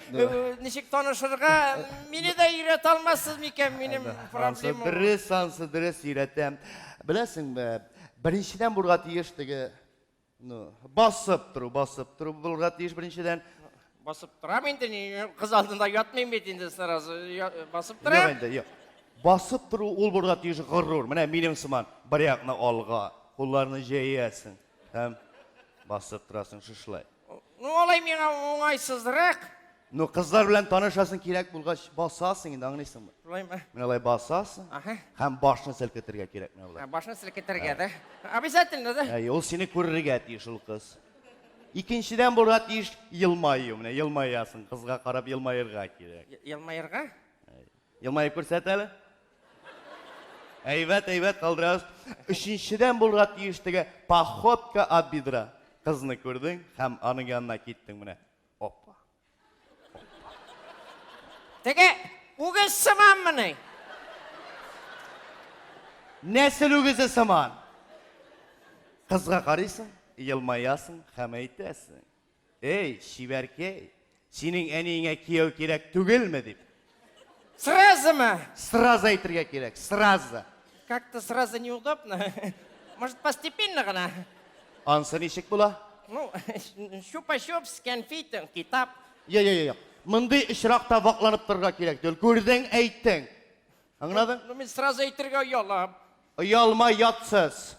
Speaker 9: ничек танышырга. Мине дә өйрәтә алмассыз микән? Минем
Speaker 12: Ансы
Speaker 9: проблема.
Speaker 12: дөрес, ансы дөрес өйрәтәм. Беләсеңме, беренчедән булырга тиеш теге, ну, басып тору, басып тору булырга тиеш беренчедән.
Speaker 9: Басып торам инде, кыз алдында ятмыйм бит инде сразу. Басып
Speaker 12: Юк
Speaker 9: торам.
Speaker 12: инде, юк. Басып тору ул булырга тиеш горур. Менә минем сыман бер якны алга, кулларны җәясең һәм басып торасың шушылай.
Speaker 9: Ну, алай миңа уңайсызрак.
Speaker 12: Ну, кызлар белән танышасың кирәк булгач, басасың инде, аңлыйсыңмы?
Speaker 9: Шулаймы?
Speaker 12: Менә алай басасың
Speaker 9: Аһа.
Speaker 12: һәм башны селкетергә кирәк менә болай.
Speaker 9: Башны селкетергә, да? Обязательно, да?
Speaker 12: Әй, ул сине күрергә тиеш ул кыз. Икенчедән булырга тиеш елмаю. Менә елмаясың, кызга карап елмаерга кирәк.
Speaker 9: Елмаерга?
Speaker 12: Елмаеп күрсәт әле. Әйбәт, әйбәт, калдырабыз. Өченчедән булырга тиеш теге походка от бедра. Кызны күрдең һәм аның янына киттең менә. Опа.
Speaker 9: Теге үгез сыманмыни?
Speaker 12: Нәсел үгезе сыман. Кызга карыйсың, елмаясың һәм әйтәсең. Эй, чибәркәй, синең әниеңә кияү кирәк түгелме дип.
Speaker 9: Сразу-мы?
Speaker 12: Сразу әйтергә кирәк, сразу.
Speaker 9: Как-то сразу неудобно. Может, постепенно гына?
Speaker 12: Ансы ничек була?
Speaker 9: Ну, чупа-чупс, кәнфит, китап.
Speaker 12: Я, я, я, я. Мондый очракта вакланып торырга кирәк түгел. Күрдең, әйттең. Аңладың?
Speaker 9: Ну, мин сразу әйтергә оялам.
Speaker 12: Оялма, ятсыз.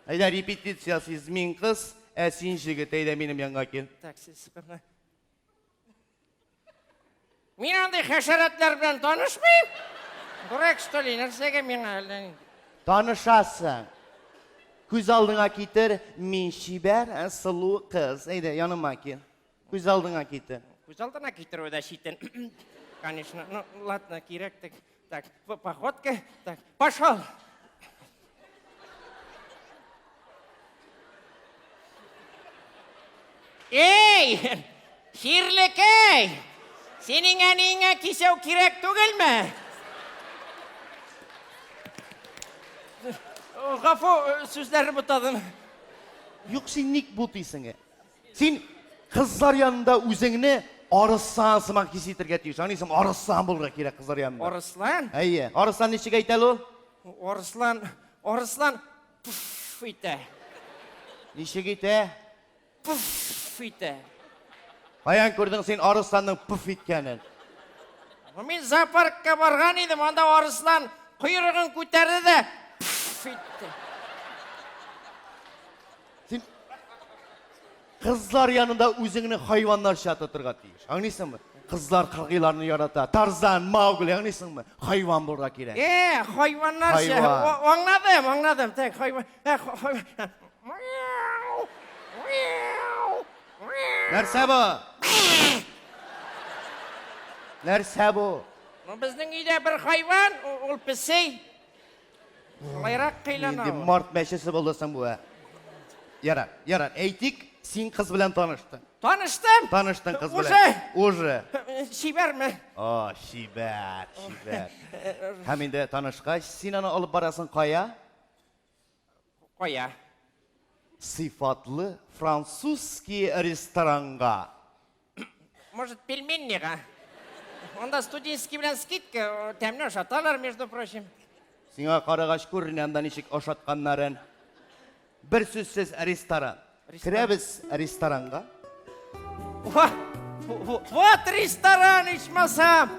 Speaker 12: Әйдә, репетиция ясыйбыз. Мин кыз, ә син җегет. Әйдә, минем янга кил.
Speaker 9: Так, сез... Мин андый хәшәрәтләр белән танышмыйм. Дурак, что ли, нәрсәгә миңа әллә нинди?
Speaker 12: Танышасың. Күз алдыңа китер, мин чибәр, ә, сылу кыз. Әйдә, яныма кил. Күз алдыңа китер.
Speaker 9: Күз алдына китерүе дә читен. Конечно, ну, ладно, кирәк тек. Так, походка, так, пошел. Эй, чирлекәй! Синең әниеңә кисәү кирәк түгелме? Гафу, сүзләрне бутадым.
Speaker 12: Юк, син ник бутыйсың? Ә? Син кызлар янында үзеңне арыслан сыман хис итәргә тиеш. Аңлыйсың, арыслан булырга кирәк кызлар янында.
Speaker 9: Арыслан?
Speaker 12: Әйе. Арыслан ничек әйтә әле ул?
Speaker 9: Арыслан, арыслан пуф итә.
Speaker 12: Ничек итә?
Speaker 9: Пуф итә.
Speaker 12: Каян күрдең син арысланның пуф иткәнен?
Speaker 9: Мин зоопаркка барган идем, анда арыслан койрыгын күтәрде дә пуф итте.
Speaker 12: Син кызлар янында үзеңне хайваннарча тотырга тиеш. Аңлыйсыңмы? Кызлар кыргыйларны ярата. Тарзан, Маугли, аңлыйсыңмы? Хайван булырга кирәк.
Speaker 9: Э, хайваннарча.
Speaker 12: Хайван.
Speaker 9: Аңладым, аңладым. Так, хайван. Э, хайван. Мяу. Мяу.
Speaker 12: Нәрсә бу? Нәрсә бу?
Speaker 9: Ну, безнең өйдә бер хайван, ул песей. Шулайрак кыйлана
Speaker 12: Нинди
Speaker 9: ул.
Speaker 12: март мәчесе булды соң бу, ә? Ярар, ярар, әйтик, син кыз белән таныштың.
Speaker 9: Таныштым.
Speaker 12: Таныштың кыз белән.
Speaker 9: Уже?
Speaker 12: Уже.
Speaker 9: Чибәрме?
Speaker 12: О, чибәр, чибәр. Һәм инде танышкач, син аны алып барасың кая?
Speaker 9: Кая?
Speaker 12: Сыйфатлы французский ресторанга.
Speaker 9: Может, пельменнига? Анда студенческий белән скидка, тәмле ашаталар, между прочим.
Speaker 12: Сиңа карагач күренә анда ничек ашатканнарын. Бер сүзсез ресторан. Керәбез ресторанга.
Speaker 9: Вот ресторан, ичмасам!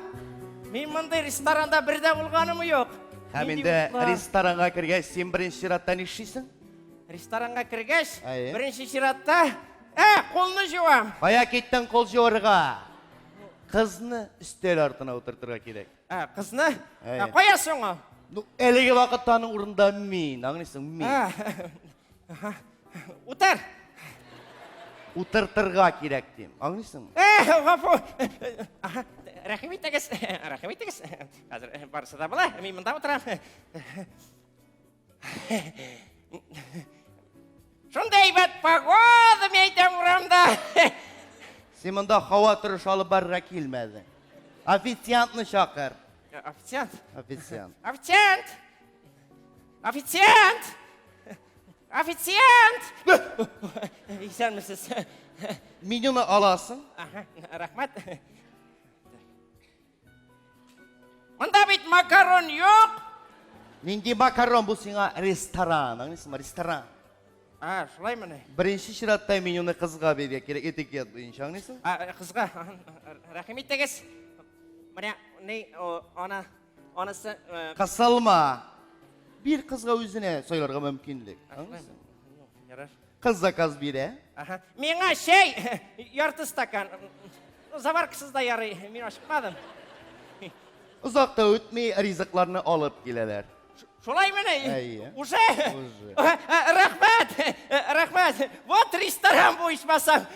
Speaker 9: Мин мондый ресторанда бер дә булганым юк.
Speaker 12: Һәм инде ресторанга кергәч, син беренче чиратта нишлисең?
Speaker 9: Ресторанга кергәч, беренче чиратта, ә, кулны җуам.
Speaker 12: Кая киттең кул җуарга? Кызны өстәл артына утыртырга кирәк.
Speaker 9: Ә, кызны? Ә, кая соң ул?
Speaker 12: Ну, әлеге вакытта аның урында мин, аңлыйсың, мин.
Speaker 9: Ә, утыр.
Speaker 12: Утыртырга кирәк дим, аңлыйсыңмы?
Speaker 9: Ә, гафу. Аһа, рәхим итегез, рәхим итегез. Хәзер барысы да була, мин монда утырам. Шундый әйбәт погода, мин әйтәм урамда.
Speaker 12: Син монда һава торышы алып барырга килмәдең. Официантны чакыр.
Speaker 9: Официант?
Speaker 12: Официант.
Speaker 9: Официант! Официант! Официант! Исәнмесез.
Speaker 12: Менюны аласың.
Speaker 9: Ага, рәхмәт. Монда бит макарон юк.
Speaker 12: Нинди макарон бу сиңа ресторан, аңлыйсыңмы? Ресторан.
Speaker 9: А, шулаймыни?
Speaker 12: Беренче чиратта менюны кызга бирергә кирәк, этикет буенча, аңлыйсың?
Speaker 9: А, кызга. Рәхим итегез. Менә ни, ана, анысы. Э,
Speaker 12: Кысылма. Бир кызга үзенә сайларга мөмкинлек. Аңлыйсың?
Speaker 9: Ярар.
Speaker 12: Кыз заказ бирә.
Speaker 9: Аһа. Миңа чәй, ярты стакан. Заваркасыз да ярый, мин ашыкмадым.
Speaker 12: Озак та үтми, ризыкларны алып киләләр.
Speaker 9: Шулаймыни?
Speaker 12: Әйе.
Speaker 9: Уже?
Speaker 12: Уже.
Speaker 9: Рәхмәт! Рәхмәт!
Speaker 2: Рәхмәт. Вот ресторан бу ичмасам.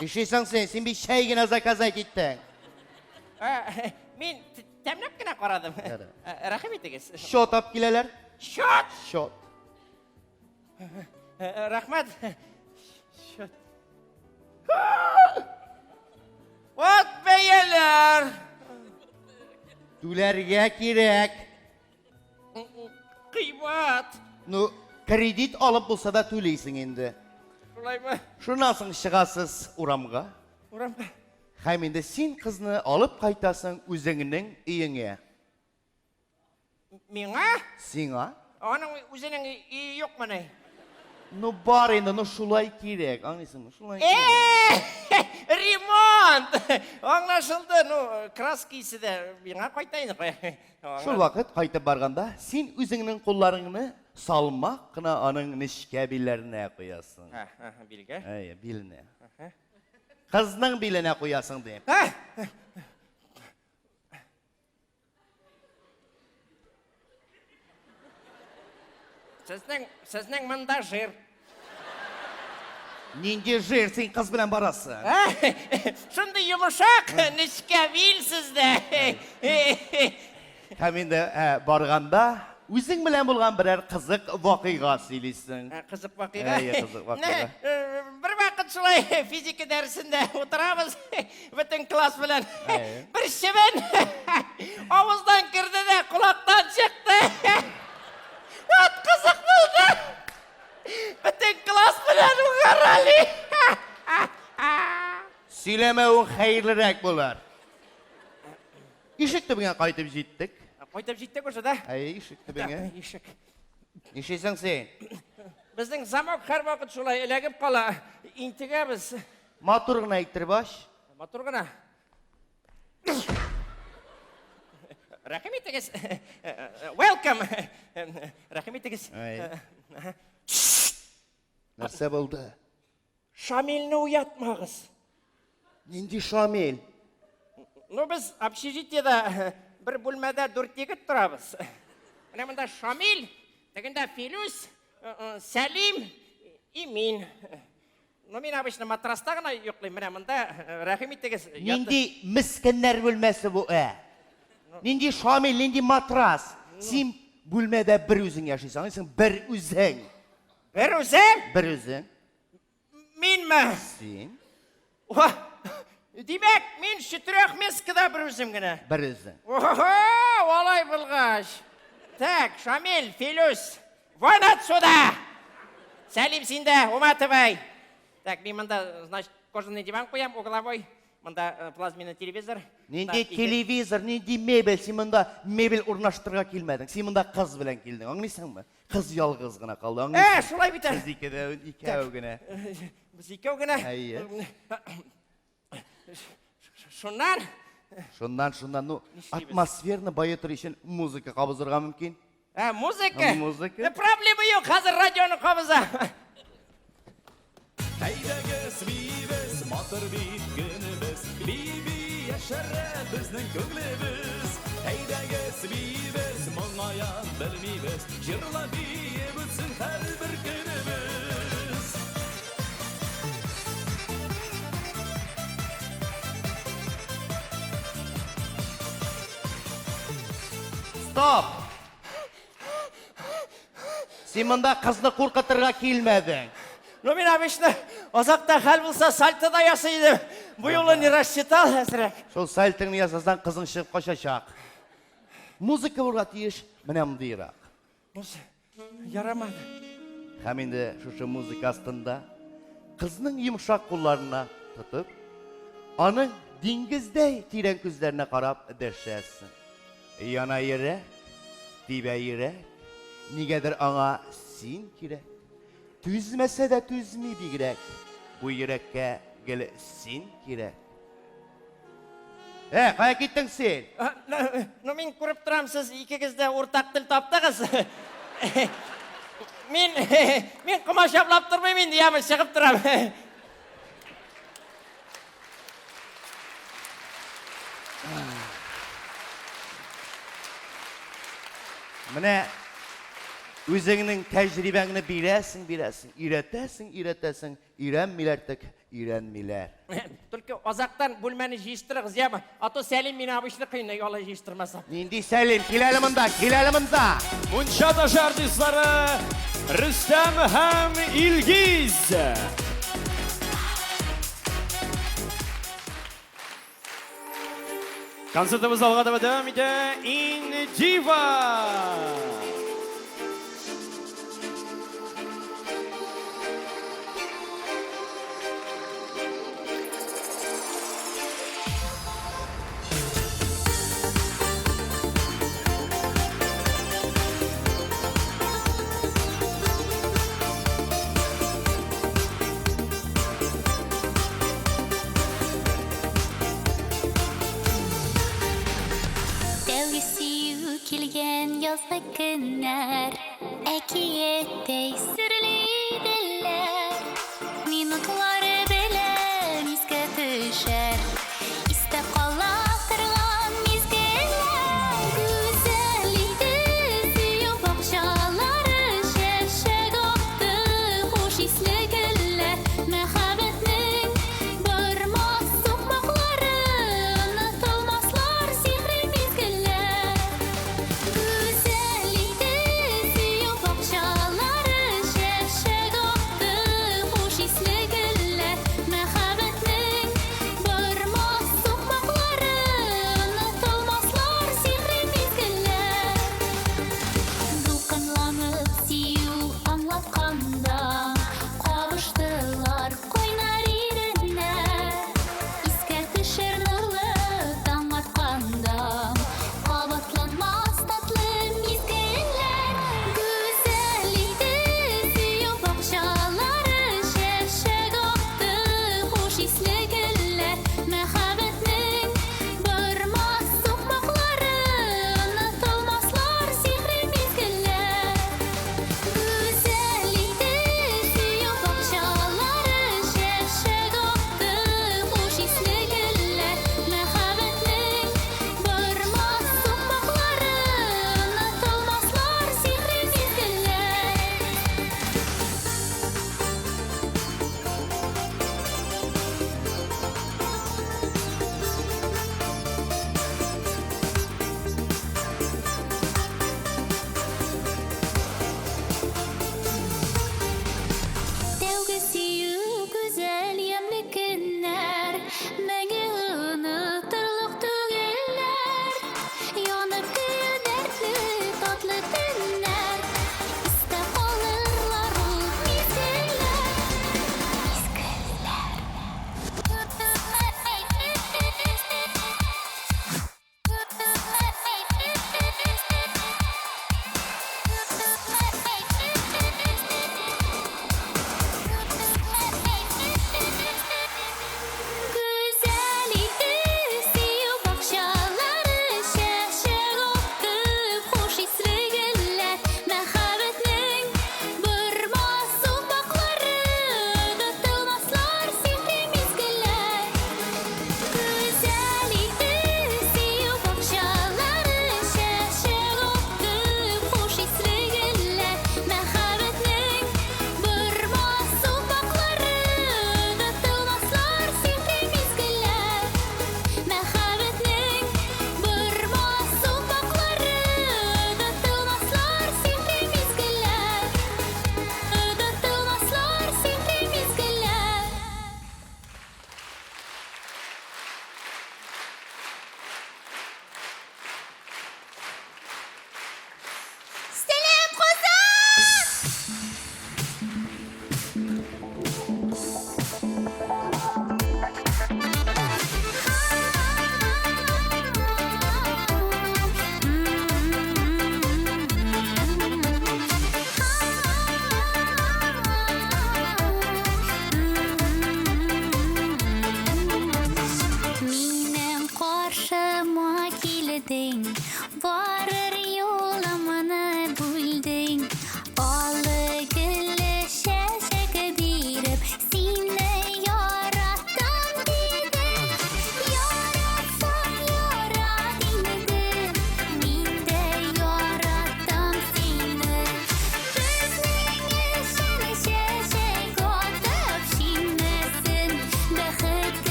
Speaker 12: Нишлисең син? Син бит чәй генә заказать иттең.
Speaker 2: Ә, Мин тәмләп кенә карадым. Ә, Рәхим итегез.
Speaker 12: Счет алып киләләр.
Speaker 2: Счет!
Speaker 12: Счет.
Speaker 2: Ә, Рәхмәт. Счет. Вот бәяләр.
Speaker 12: Түләргә кирәк.
Speaker 2: Кыйбат.
Speaker 12: Ну, кредит алып булса да түлисең инде.
Speaker 2: Шулаймы?
Speaker 12: Шуннан соң чыгасыз урамга.
Speaker 2: Урамга.
Speaker 12: Һәм инде син кызны алып кайтасың үзеңнең өеңә.
Speaker 2: Миңа?
Speaker 12: Сиңа?
Speaker 2: Аның үзенең өе юкмыни?
Speaker 12: Ну бар инде, ну шулай кирәк, аңлыйсыңмы? Шулай кирәк.
Speaker 2: Э, ремонт! Аңлашылды. Ну, краска исе дә миңа кайта инде.
Speaker 12: Шул вакыт кайтып барганда, син үзеңнең кулларыңны салмак кына аның нечкә билләренә куясың.
Speaker 2: Билгә.
Speaker 12: Әйе, биленә. Кызның биленә куясың дим.
Speaker 2: Сезнең, сезнең монда жир.
Speaker 12: Нинди жир, син кыз белән барасың.
Speaker 2: Шундый йомшак, нечкә бил сездә.
Speaker 12: Һәм инде ә, барганда үзең белән булган берәр кызык вакыйга сөйлисең.
Speaker 2: Кызык вакыйга.
Speaker 12: Әйе, кызык вакыйга.
Speaker 2: Бер вакыт шулай физика дәресендә утырабыз, бөтен класс белән. Бер чебен авыздан керде дә колактан чыкты. Вот кызык булды. Бөтен класс белән угорали.
Speaker 12: Сөйләмәвең хәерлерәк булыр. Ишек төбеңә кайтып җиттек.
Speaker 2: Кайтып җиттек уже, да?
Speaker 12: Әйе, ишек төбеңә.
Speaker 2: Ишек.
Speaker 12: Нишлисең син?
Speaker 2: Безнең замок һәрвакыт шулай эләгеп кала. Интегәбез.
Speaker 12: Матур гына иттереп ач.
Speaker 2: Матур гына. Рәхим итегез. Welcome. Рәхим итегез.
Speaker 12: Нәрсә булды?
Speaker 2: Шамилне уятмагыз.
Speaker 12: Нинди Шамил?
Speaker 2: Ну, без общежитиедә бер бүлмәдә дүрт егет торабыз. Менә монда Шамил, тегендә Филүс, Сәлим и мин. Ну, мин обычно матраста гына йоклыйм. Менә монда рәхим итегез.
Speaker 12: Нинди мескеннәр бүлмәсе бу, ә? Нинди Шамил, нинди матрас? Син бүлмәдә бер үзең яшисең, аңлыйсың? Бер үзең.
Speaker 2: Бер үзем?
Speaker 12: Бер үзең.
Speaker 2: Минме?
Speaker 12: Син.
Speaker 2: Уа! Димәк, мин четырехместкада бер үзем генә.
Speaker 12: Бер үзең.
Speaker 2: Охо, алай булгач. Так, Шамил, Филүс, вон отсюда! Сәлим син дә, уматывай. Так, мин монда, значит, кожаный диван куям, угловой. Монда э, плазменный телевизор.
Speaker 12: Нинди телевизор, нинди мебель, син монда мебель урнаштырырга килмәдең. Син монда кыз белән килдең, аңлыйсыңмы? Кыз ялгыз гына калды, аңлыйсыңмы?
Speaker 2: Ә, шулай бит әле.
Speaker 12: Без икәү, икәү генә.
Speaker 2: Без икәү генә.
Speaker 12: Әйе.
Speaker 2: Шуннан?
Speaker 12: Шуннан, шуннан, ну, атмосферны баетыр өчен музыка кабызырга мөмкин.
Speaker 2: Ә, музыка?
Speaker 12: Музыка.
Speaker 2: Э, проблема юк, хәзер радионы кабыза.
Speaker 13: Әйдәгез, биибез, матур бит көнебез, Би-би яшәрә безнең күңлебез. Әйдәгез, биибез, моңая белмибез, Җырлап биеп үтсен һәрбер көнебез.
Speaker 12: Стоп! Син монда кызны куркытырга килмәдең.
Speaker 2: Ну, мин обычно озакта хәл булса сальто да ясый идем. Бу юлы не рассчитал әзрәк.
Speaker 12: Шул сальтоңны ясасаң, кызың чыгып качачак. Музыка булырга тиеш менә мондыйрак.
Speaker 2: Ярамады.
Speaker 12: Һәм инде шушы музыка астында кызның йомшак кулларына тотып, аның диңгездәй тирән күзләренә карап дәшәсең. Яна йөрәк, тибә йөрәк, нигәдер аңа син кирәк. Түзмәсә дә түзми бигрәк, бу йөрәккә гел син кирәк. Ә, кая киттең син?
Speaker 2: Ну, мин күреп торам, сез икегез дә уртак тел таптыгыз. Мин, мин комачаулап тормыйм инде, яме, чыгып торам.
Speaker 12: Менә Үзеңнең тәҗрибәңне бирәсең, бирәсең, өйрәтәсең, өйрәтәсең, өйрәнмиләр тек, өйрәнмиләр.
Speaker 14: Только азактан бүлмәне җыештырыгыз, яме? А то Сәлим мине обычно кыйный, алай җыештырмаса.
Speaker 12: Нинди Сәлим? Кил әле монда, кил әле монда!
Speaker 13: Мунча ташы артистлары Рөстәм һәм Илгиз. Концертыбыз алга таба дәвам итә. Индива!
Speaker 11: Тәүге сөю килгән язгы көн.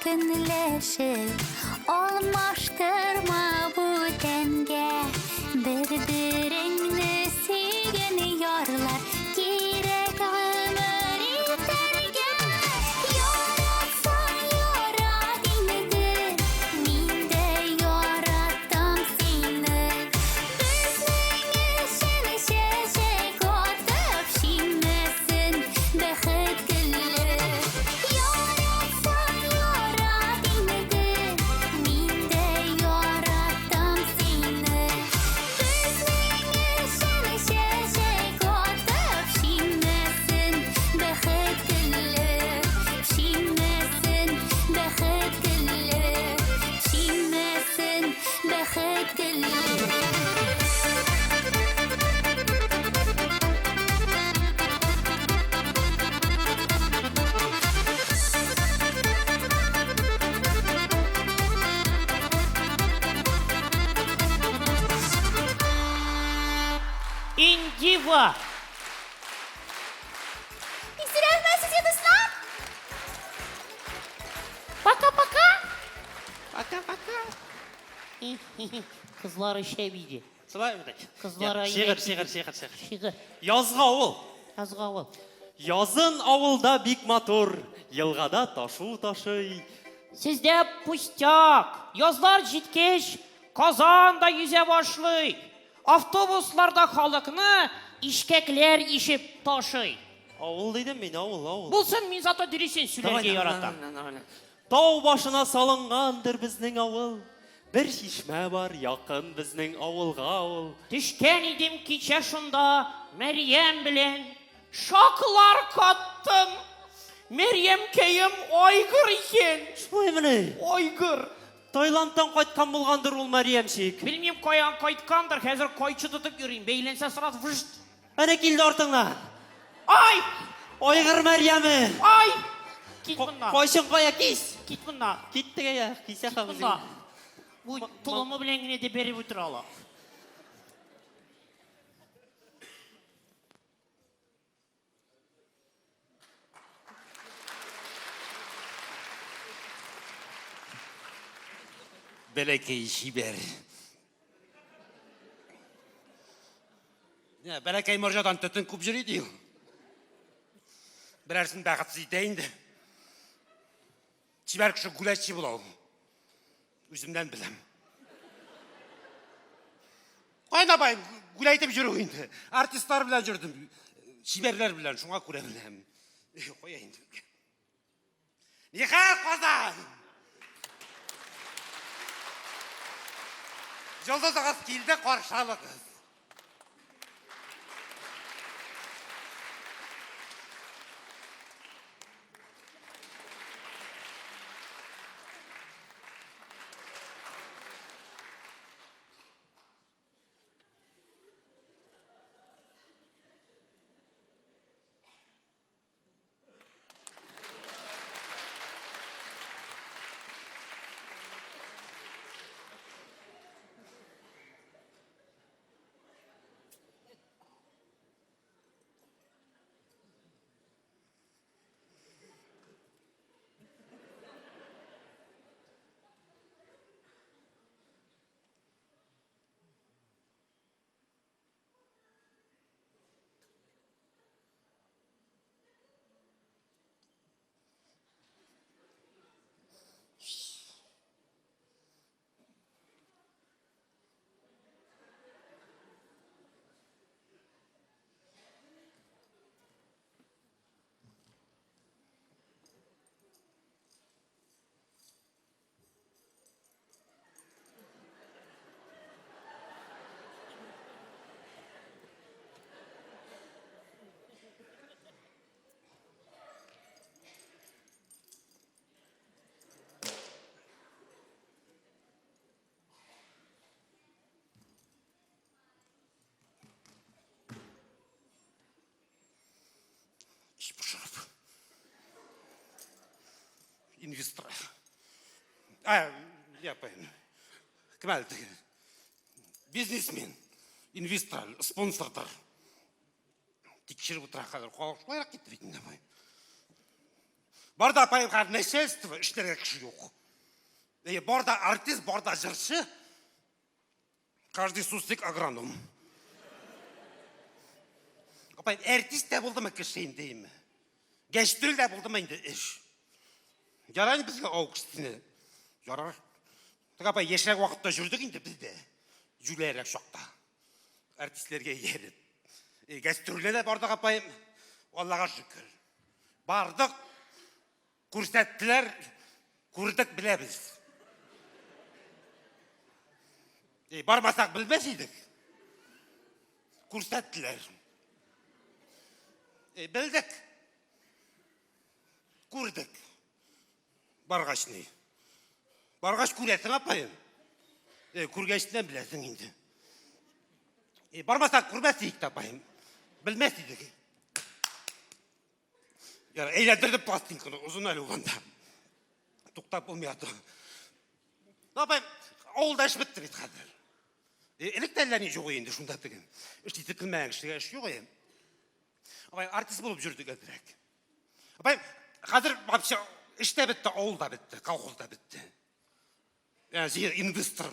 Speaker 11: Көнләшеп, алмаштырма бүтәнгә. Бер-береңне сөйгән ярлар кирәк гомер итәргә. Яратсаң ярат инде, мин дә яратам сине. Безнең өчен чәчәк атып шиңмәсен бәхет гөле. Яратсаң ярат инде, мин дә яратам сине. Безнең өчен чәчәк атып шиңмәсен бәхет гөле. Шиңмәсен бәхет гөле. Шиңмәсен бәхет гөле.
Speaker 2: Индива!
Speaker 8: Рәхмәт сезгә, дуслар!
Speaker 2: Пока-пока!
Speaker 10: Пока-пока.
Speaker 2: Кызлары шәп иде.
Speaker 10: Шулай бит.
Speaker 2: Кызлар
Speaker 10: Шигырь, шигырь, шигырь, шигырь.
Speaker 2: Шигырь.
Speaker 10: Язгы авыл.
Speaker 2: Язгы авыл.
Speaker 10: Язын авылда бик матур, елгада ташу ташый.
Speaker 2: Сездә пустяк. Язлар җиткәч, Казан да йөзә башлый. Автобусларда халыкны ишкәкләр ишеп ташый.
Speaker 10: Авыл дидем мин, авыл, авыл.
Speaker 2: Булсын, мин зато дөресен сөйләргә яратам.
Speaker 10: Тау башына салынгандыр безнең авыл. Бер чишмә бар, якын безнең авылга ул.
Speaker 2: Төшкән идем кичә шунда Мәрьям белән. Шаклар каттым. Мәрьямкәем айгыр икән.
Speaker 10: Шулаймыни?
Speaker 2: Айгыр.
Speaker 10: Таиландтан кайткан булгандыр ул Мәрьямчик.
Speaker 2: Белмим каян кайткандыр, хәзер кайчы тотып йөрим. Бәйләнсә сразу вжт.
Speaker 10: Әнә килде артыңнан.
Speaker 2: Ай!
Speaker 10: Айгыр Мәрьяме.
Speaker 2: Ай! Кит моннан.
Speaker 10: Кайчың кая кис?
Speaker 2: Кит моннан.
Speaker 10: Киттек әйә, кисә
Speaker 2: Кит моннан. Бу толымы белән генә дә бәреп үтерә ала.
Speaker 7: Бәләкәй чибәр. Ә, бәләкәй морҗадан төтен күп йөри ди. Берәрсен бәхетсез итә инде. Чибәр кеше гүләшче була ул. Үземнән беләм. Кайда бай гүләйтеп йөрү инде. Артистлар белән йөрдем. Чибәрләр белән, шуңа күрә беләм. Кая инде. Нихәл, Казан! Йолдызыгыз килде, каршы алыгыз. Эч пошырып. Инвестор. А, я понял. Кем әле теге? Бизнесмен, инвестор, спонсордыр. Тикшереп утыра хәзер. Халык шулайрак китте бит инде. Бар да апаем хәзер начальство, эшләргә кеше юк. Әйе, бар да артист, бар да җырчы. Каждый суслик агроном. Апай, артист тә булдымы кеше инде име? Гәчтүл дә булдымы инде эш? Ярар инде безгә авыл кешесенә. Ярар. Тик апай, яшьрәк вакытта йөрдек инде без дә. Җүләррәк чакта. Артистләргә ияреп. Э, Гастрольгә дә бардык апаем. Аллага шөкер. Бардык, күрсәттеләр, күрдек, беләбез. Э, бармасак белмәс идек. Күрсәттеләр. Э, белдек. Күрдек. Баргач ни? Баргач күрәсең, апаем. Э, күргәчтән беләсең инде. Э, бармасак күрмәс идек тә, апаем. Белмәс идек. Ярар, әйләндердем пластинканы, озын әле ул анда. Туктап булмый аты. Ну, апаем, авылда эш бетте бит хәзер. Э, элек тә әллә ни юк инде шунда теге. Эш итеп килмәгән кешегә эш юк инде. Апай, артист булып йөрдек әзрәк. Апай, хәзер вообще эш тә бетте, авыл да бетте, колхоз да бетте. Ә, җыен инвестор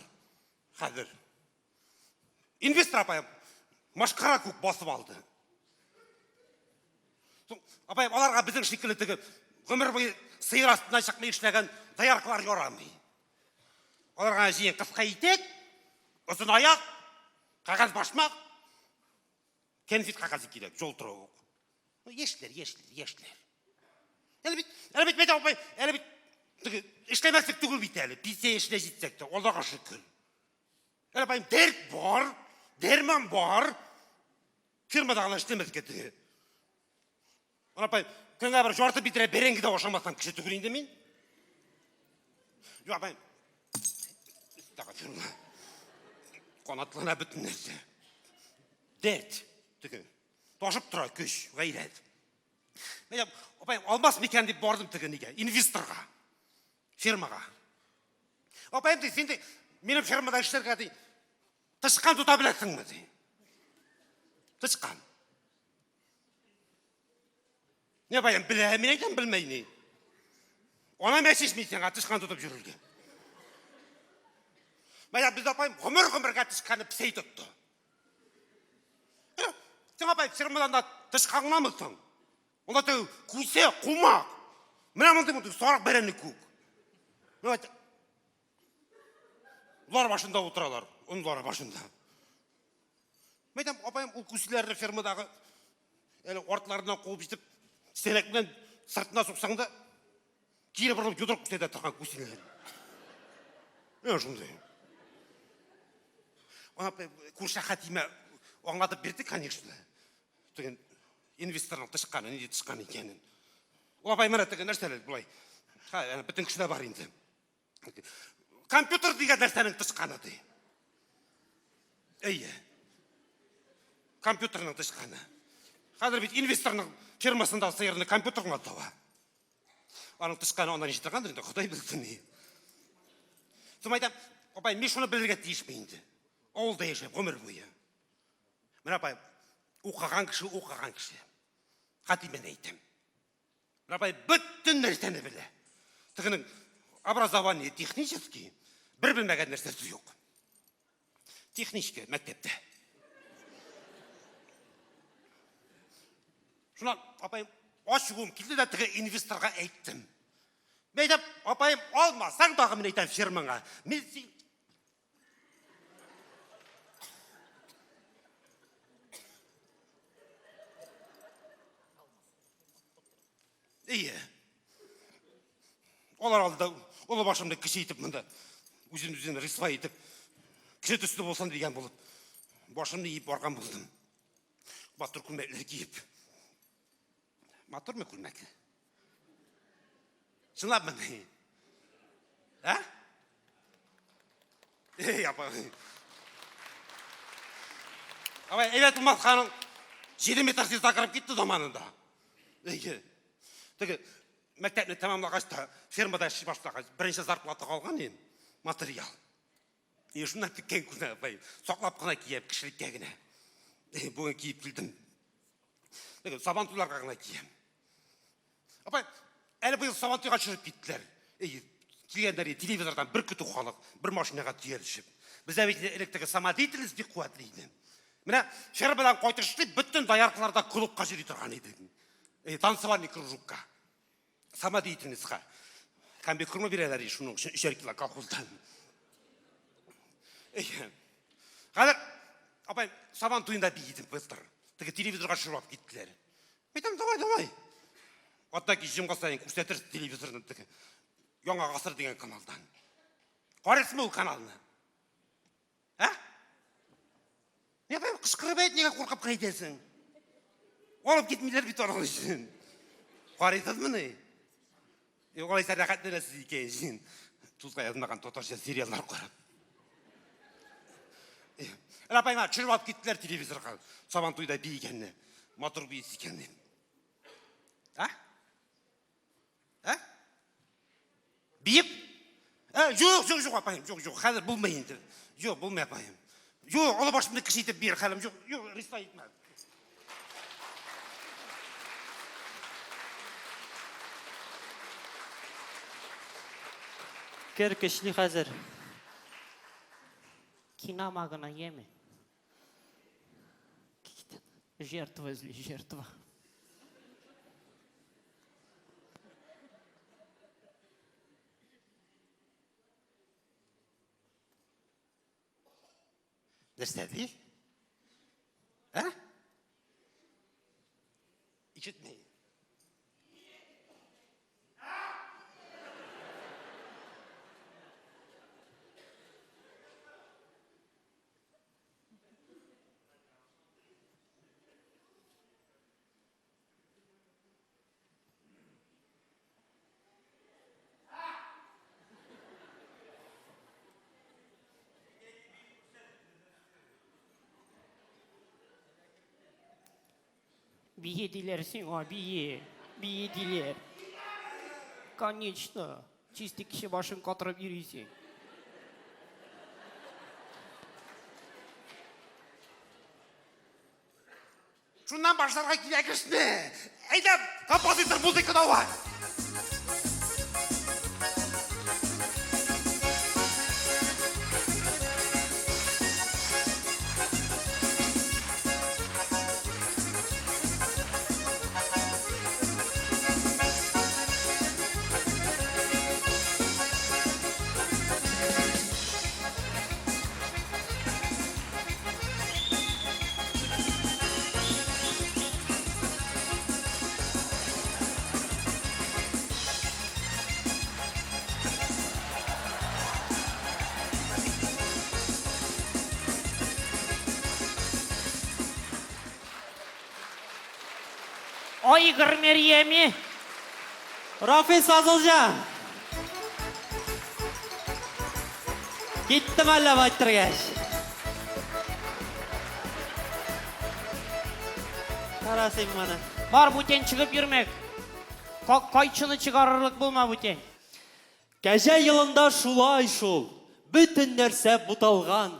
Speaker 7: хәзер. Инвестор апай, машкара күк басып алды. Соң, апай, аларга безнең шикелле теге гомер буе сыер астыннан чыкмый эшләгән дояркалар ярамый. Аларга җыен кыска итек, озын аяк, кәгазь башмак, Кәнфит кәгазе кирәк, жолтыравык. Ну, яшьләр, яшьләр, яшьләр. Әле бит, әле бит, Мәдә апай, әле бит теге эшләмәслек түгел бит әле. Пенсия яшенә җитсәк тә, Аллага шөкер. Әле апаем, дәрт бар, дәрман бар. Фирмада гына эшләмәскә теге. Ана апай, көнгә бер жарты битрә бәрәңге дә ашамасам кеше түгел инде мин. Юк, апай. Әстәгъфирулла. Канатлана бөтен нәрсә. Дәрт теге. Ташып тора көч, гайрәт. Менә, апай, алмас микән дип бардым теге нигә, инвесторга. Фирмага. Апаем ди, син ди, минем фирмада эшләргә ди, тычкан тота беләсеңме ди. Тычкан. Не баян белә, мин әйтәм белмәй ни. Ана мәчеш мин сиңа тычкан тотып йөрергә. Менә без апаем гомер-гомергә тычканны песәй тотты. Син апай фирмадан да тычкан гынамы соң? Анда теге күсе, кумак. Менә мондый мондый сарык бәрәнне күк. Менә Лар башында утыралар, онлар башында. Мәйтәм, апаем, ул күселәрне фермадагы әле артларыннан куып җитеп, сәнәк белән сыртына суксаң да, кире борылып йодрык күрсәтә торган күселәр. Менә шундый. Ана күрше Хәтимә аңлатып бирде, конечно. Теге инвесторның тычканы, нинди тычкан икәнен. Ул апай менә теге нәрсә әле болай. Ха, бөтен кешедә бар инде. Компьютер дигән нәрсәнең тычканы ди. Әйе. Компьютерның тычканы. Хәзер бит инвесторның фирмасында сыерны компьютер гына таба. Аның тычканы аннан ничек торгандыр инде, Ходай белсен. Соң әйтәм, апай, мин шуны белергә тиешме инде? Авылда яшәп гомер буе. Менә апай, укыган кеше, укыган кеше. Хатимәне әйтәм. Апай бөтен нәрсәне белә. Тегенең образование технический, бер белмәгән нәрсәсе юк. Техничка мәктәптә. Шуннан апаем ачуым килде дә теге инвесторга әйттем. Мин әйтәм, апаем, алмасаң тагы мин әйтәм фирмаңа. Мин син Ие. Алар алдында олы башымны кече итеп монда үзен үзен рисвай итеп кеше төсле булсын дигән булып башымны иеп барган булдым. Батыр күлмәкләр киеп. Матурмы күлмәк? Чынлапмы? Ә? Эй, апа. Абай, әйбәт булмас ханың 7 метр тиз акырып китте заманында. Әйе. Теге мәктәпне тәмамлагач та фермада эшли башлагач, беренче зарплата алган идем, материал. И шуннан теккән күлмәк, апай, саклап кына киям, кешелеккә генә. Бүген киеп килдем. Теге сабан туйларга гына киям. Апай, Әле быел Сабантуйга төшереп киттеләр. Эй, килгәннәр иде телевизордан бер көтү халык, бер машинага төялешеп. Бездә бит элек теге самодеятельность бик куәтле иде. Менә фермадан кайтышлый бөтен дояркалар да клубка йөри торган иде. Эй, танцевальный кружокка. Самодеятельностька. Комбикорма бирәләр иде шуның өчен өчәр кило колхоздан. Эй, хәзер апай Сабан туенда биедем былтыр. Теге телевизорга төшереп алып киттеләр. Әйтәм, давай, давай. Атна кич җомга саен күрсәтер телевизорны теге. Яңа гасыр дигән каналдан. Карыйсызмы ул каналны? Ә? Не апай, кычкырып әйт, нигә куркып кына әйтәсең? Алып китмиләр бит аның өчен. Карыйсызмыни? Юк, алайса рәхәтләнәсез икән син. Тузга язмаган татарча сериаллар карап. Әле апай, мына төшереп алып киттеләр телевизорга. Сабан туйда биегәнне. Матур биис икән дим. А? А? Биеп? Ә, юк, юк, юк, апаем, юк, юк, хәзер булмый инде. Юк, булмый, апаем. Юк, олы башымны кеше итеп бир хәлем, юк, юк, рисла итмә.
Speaker 10: Кер көчли хәзер.
Speaker 2: Кинама гына яме. Жертва эзли, жертва.
Speaker 7: Нәрсә ди? Ә? Ишетмәй.
Speaker 2: Бие диләр сиңа, бие. Бие диләр. Конечно, чистый кеше башын катырып йөрисең.
Speaker 7: Шуннан башларга кирәк эшне. Әйдә, композитор музыка давай.
Speaker 2: Айгыр Мәрьяме.
Speaker 10: Рафис Фазылҗан. Киттем әллә байтыргәч. Кара син моны.
Speaker 2: Бар бүтән чыгып йөрмәк. Кайчыны чыгарырлык булма бүтән.
Speaker 10: Кәҗә елында шулай шул. Бөтен нәрсә буталган.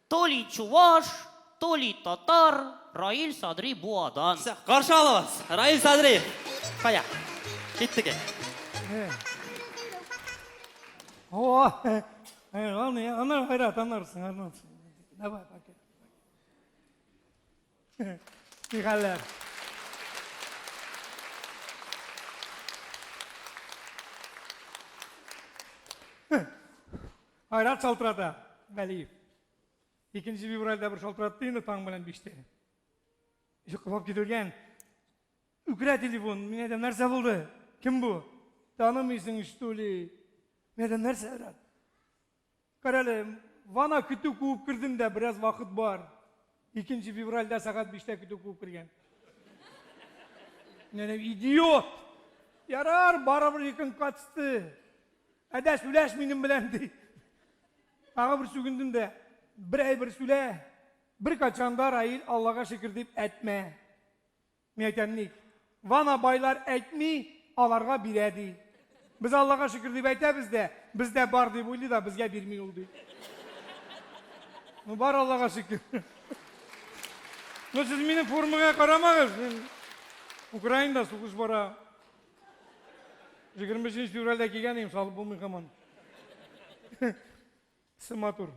Speaker 2: То ли чуваш, то ли татар, Раил Садри Буадан.
Speaker 10: Каршы алабыз. Раил Садриев. Кая? Киттек.
Speaker 15: О, аны, аны Айрат, анарсың, анарсың. Давай, пока. Ни хәлләр? Айрат шалтырата, Вәлиев. Икенче февральдә бер шалтыратты инде таң белән биштә. Йоклап кителгән. Үкерә телефон. Мин әйтәм, нәрсә булды? Кем бу? Танымыйсың, что ли? Мин әйтәм, нәрсә, Айрат? Карале, вана көтү куып кердем дә, бераз вакыт бар. 2 февральдә сәгать 5-тә көтү куып кергән. Мин әйтәм, идиот! Ярар, барыбер йокың качты. Әдә сүләш минем белән ди. Тагы бер сүгендем дә, бер әйбер сүлә. Бер качанда Раил Аллага шөкер дип әйтмә. Мин әйтәм, ник? Вана байлар әйтми, аларга бирә ди. Без Аллага шөкер дип әйтәбез дә, бездә бар дип уйлый да, безгә бирми ул ди. Ну бар Аллага шөкер. Ну сез минем формага карамагыз. Мин Украинада сугыш бара. 25 февральдә кигән идем, салып булмый һаман. Төсе матур.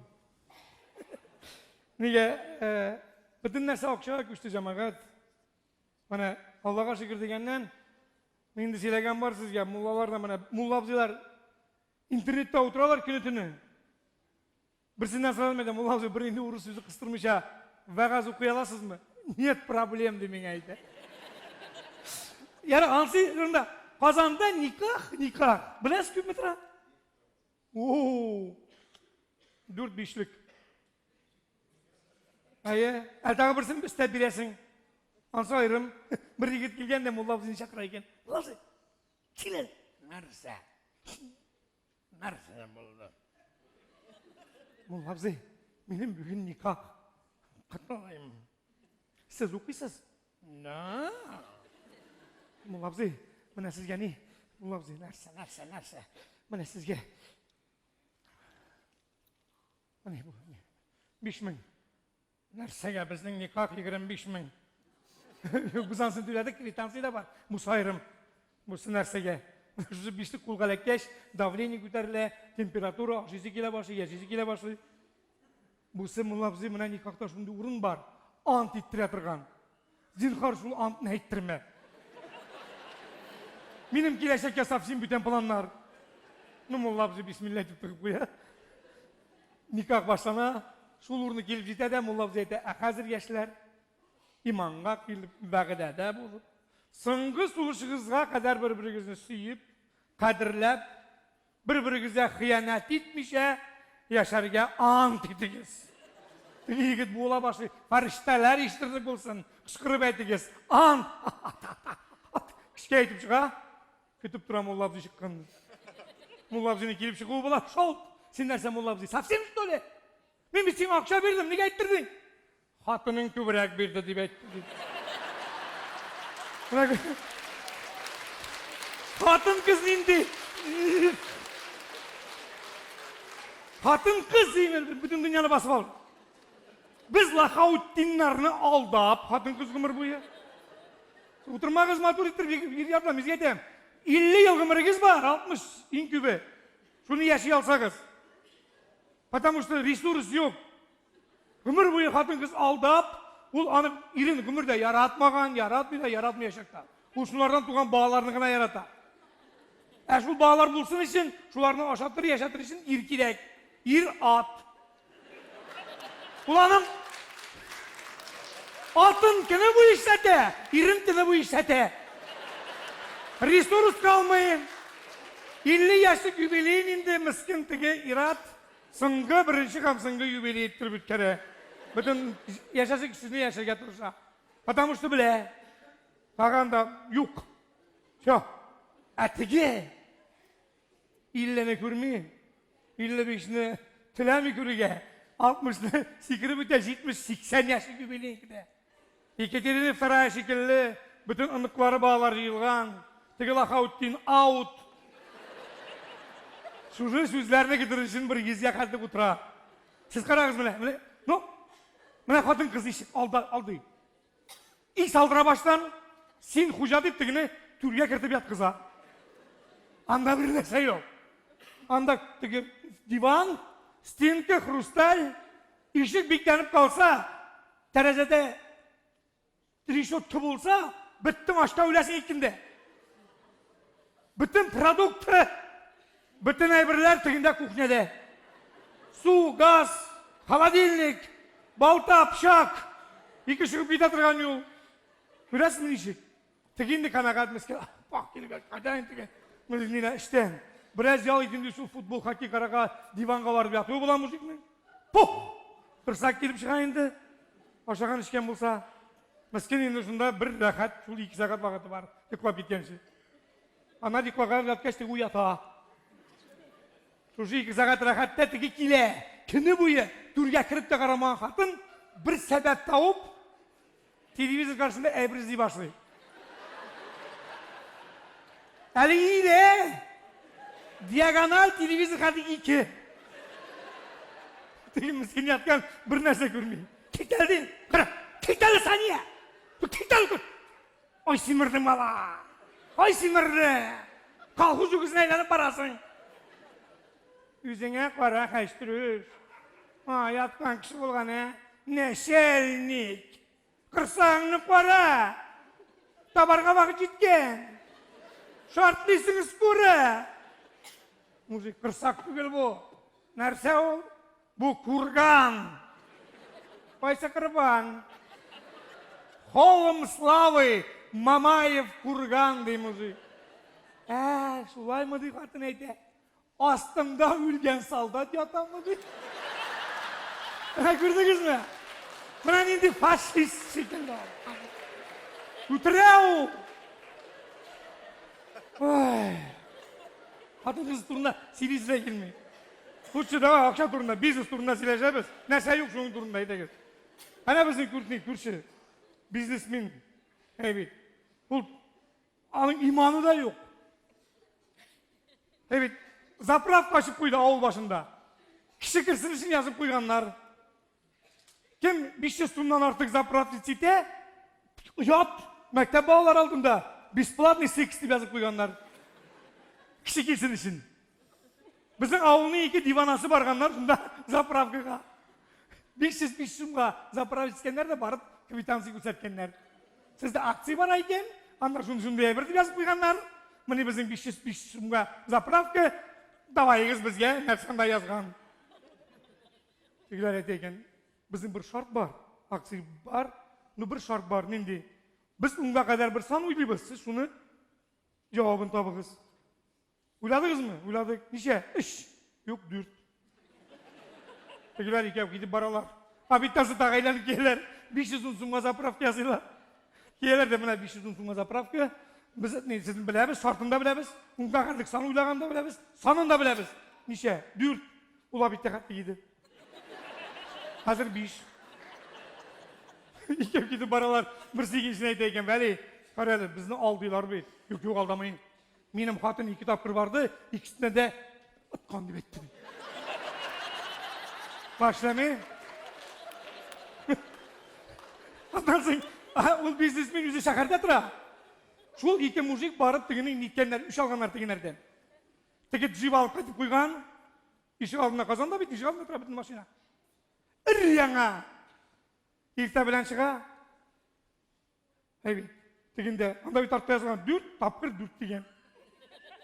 Speaker 15: Нигә э, бөтен нәрсә акчага күчте җәмәгать. Менә Аллага шөкер дигәннән, мин инде сөйләгән бар сезгә, муллалар да менә мулла абзыйлар интернетта утыралар көне-төне. Берсеннән сорадым әйтәм, мулла абзый, бер инде урыс сүзе кыстырмыйча вәгазь укый аласызмы? Нет проблем, ди миңа әйтә. Яра, ансы шунда Казанда никах, никах. Беләсез күпме тора? О, дүрт бишлек. Әйе, ә тагы берсен өстәп бирәсең. Ансы аерым. Бер егет килгән дә мулла абзыйны чакыра икән. Мулла абзый, кил әле.
Speaker 16: Нәрсә? Нәрсә булды?
Speaker 15: Мулла абзый, минем бүген никах. Котлыйм. Сез укыйсыз?
Speaker 16: Да.
Speaker 15: Мулла абзый, менә сезгә ни? Мулла абзый,
Speaker 16: Нәрсә, нәрсә, нәрсә?
Speaker 15: Менә сезгә. Менә бу. 5000. Нәрсәгә безнең никах 25 мең. Без анысын түләдек, квитанция дә бар. Бусы аерым. Бусы нәрсәгә? Шушы бишлек кулга эләккәч, давление күтәрелә, температура, ашыйсы килә башлый, яшисе килә башлый. Бусы мулла абзый менә никахта шундый урын бар. Ант иттерә торган. Зинһар шул антны әйттермә. Минем киләчәккә совсем бүтән планнар. Ну, мулла абзый бисмилла дип тыгып куя. Никах башлана, шул урыны килеп җитә дә, мулла абзый әйтә, ә хәзер яшьләр иманга килеп, вәгъдәдә булып, соңгы сулышыгызга кадәр бер-берегезне сөеп, кадерләп, бер-берегезгә хыянәт итмичә яшәргә ант итегез. Теге егет буыла башлый, фәрештәләр ишетерлек булсын, кычкырып әйтегез, ант! Көчкә әйтеп чыга, көтеп тора мулла абзый чыкканны. Мулла абзыйның килеп чыгуы була, шалт! Син нәрсә, мулла абзый, совсем что ли? Мин бит сиңа акча бирдем, нигә әйттердең? Хатының күбрәк бирде дип әйтте ди. Хатын кыз нинди? Хатын кыз именно бөтен дөньяны басып алды. Без лахаутдиннарны алдап, хатын кыз гомер буе. Утырмагыз матур итеп, ир-атлар, мин сезгә әйтәм. 50 ел гомерегез бар, 60 иң күбе. Шуны яши алсагыз. Потому что ресурс юк. Гомер буе хатын-кыз алдап, ул аны ирен гомердә яратмаган, яратмый да, яратмаячак та. Ул шулардан туган балаларны гына ярата. Ә шул балалар булсын өчен, шуларны ашатыр, яшәтер өчен ир кирәк. Ир ат. Ул аның атын көне буе эшләтә, ирен төне буе эшләтә. Ресурс калмый. 50 яшьлек юбилеен инде мескен теге ир-ат Соңгы, беренче һәм соңгы юбилей иттереп үткәрә. Бөтен яшәсе кешесне яшәргә тырыша. Потому что белә. Тагын да юк. Все. Ә теге иллене күрми, 55-не теләми күрергә, 60-ны сикереп үтә, 70-80 яшьлек юбилей көтә. Екатерина Вторая шикелле бөтен оныклары балалар җыелган. Теге Лахаутдин аут. Шушы сүзләрне көтер өчен бер йөзгә хәтлек утыра. Сез карагыз менә, менә, ну, менә хатын кыз ишек алда, алдый. И салдыра баштан, син хуҗа дип тегене түргә кертеп яткыза. Анда бер нәрсә юк. Анда теге диван, стенка, хрусталь, ишек бикләнеп калса, Тәрәзәдә решетка булса, беттең ашта үләсең икендә. Бөтен продукты, бөтен әйберләр тегендә кухняда. Су, газ, холодильник, балта, пычак. Ике чыгып китә торган юл. Күрәсезме ничек? Теге инде канәгать мескен. Пак килеп кайта инде теге. Менә эштән. Бераз ял итим дип шул футбол, хоккей карарга диванга барып ятуы була мужикның. Пух! Тырсак килеп чыга инде. Ашаган эчкән булса. Мескен инде шунда бер рәхәт шул ике сәгать вакыты бар. Йоклап киткәнче. Аннан йоклаган яткач теге уята. Шушы ике сәгать рәхәттә теге килә. Көне буе түргә кереп тә карамаган хатын бер сәбәп табып Телевизор каршында әйбер эзли башлый. Әле ире диагональ телевизор хәзер ике. Теге мискин яткан бер нәрсә күрми. Кит әле, кара, кит әле Сания. Кит әле. Ай симердең бала. Ай симерде. Колхоз үгезенә әйләнеп барасың. Үзеңә кара, хәчтерүш. А, яткан кеше булган, ә? Нәчәлник. Кырсаңны кара. Табарга вакыт җиткән. Шартлыйсың скоро. Мужик, кырсак түгел бу. Нәрсә ул? Бу курган. Кайсы кырбан? Холм славы Мамаев курган ди мужик. Ә, шулаймы ди хатын әйтә. Астыңда үлгән солдат ятамы ди. Менә күрдегезме? Менә нинди фашист шикелле. Үтерә ул. Ой. Хатын-кыз турында сөйлисе дә килми. Лучше давай акча турында, бизнес турында сөйләшәбез. Нәрсә юк шуның турында әйтегез. Әнә безнең күрше, күрше бизнесмен әй бит. Ул аның иманы да юк. Әй бит, заправка ачып куйды авыл башында. Кеше керсен өчен язып куйганнар. Кем 500 сумнан артык заправить итә, оят, мәктәп балалары алдында бесплатный секс дип язып куйганнар. Кеше килсен өчен. Безнең авылның ике диванасы барганнар шунда заправкага. 505 сумга заправить иткәннәр дә барып квитанция күрсәткәннәр. Сездә акция бар икән, анда шундый шундый әйбер дип язып куйганнар. Менә безнең 505 сумга заправка, даваегыз безгә, нәрсә анда язган. Тегеләр әйтә икән, безнең бер шарт бар, акция бар, но бер шарт бар, нинди? Без унга кадәр бер сан уйлыйбыз, сез шуны җавабын табыгыз. Уйладыгызмы? Уйладык. Ничә? Өч. Юк, дүрт. Тегеләр икәү китеп баралар. Обедтан соң тагы әйләнеп киләләр. 510 сумга заправка ясыйлар. Киләләр дә менә 510 сумга заправка. Без не, сезне беләбез, шартын да беләбез. Унга кадәрлек сан уйлаганын да беләбез, санын да беләбез. Ничә? Дүрт. Ул обедта хәтле иде. Хәзер биш. Икәү китеп баралар. Берсе икенчесенә әйтә икән, Вәли, кара әле, безне алдыйлар бит. Юк, юк, алдамыйм. Минем хатын ике тапкыр барды, икесендә дә откан дип әйтте. Башлами. Аннан соң ул бизнесмен үзе шәһәрдә тора. Шул ике мужик барып тегенең ниткәннәр, үч алганнар тегеннәрдән. Теге джип алып кайтып куйган. Ишек алдында Казанда бит, ишек алдында тора бөтен машина. Өр-яңа. Иртә белән чыга. Әй бит, тегендә, анда бит артта язылган дүрт тапкыр дүрт дигән.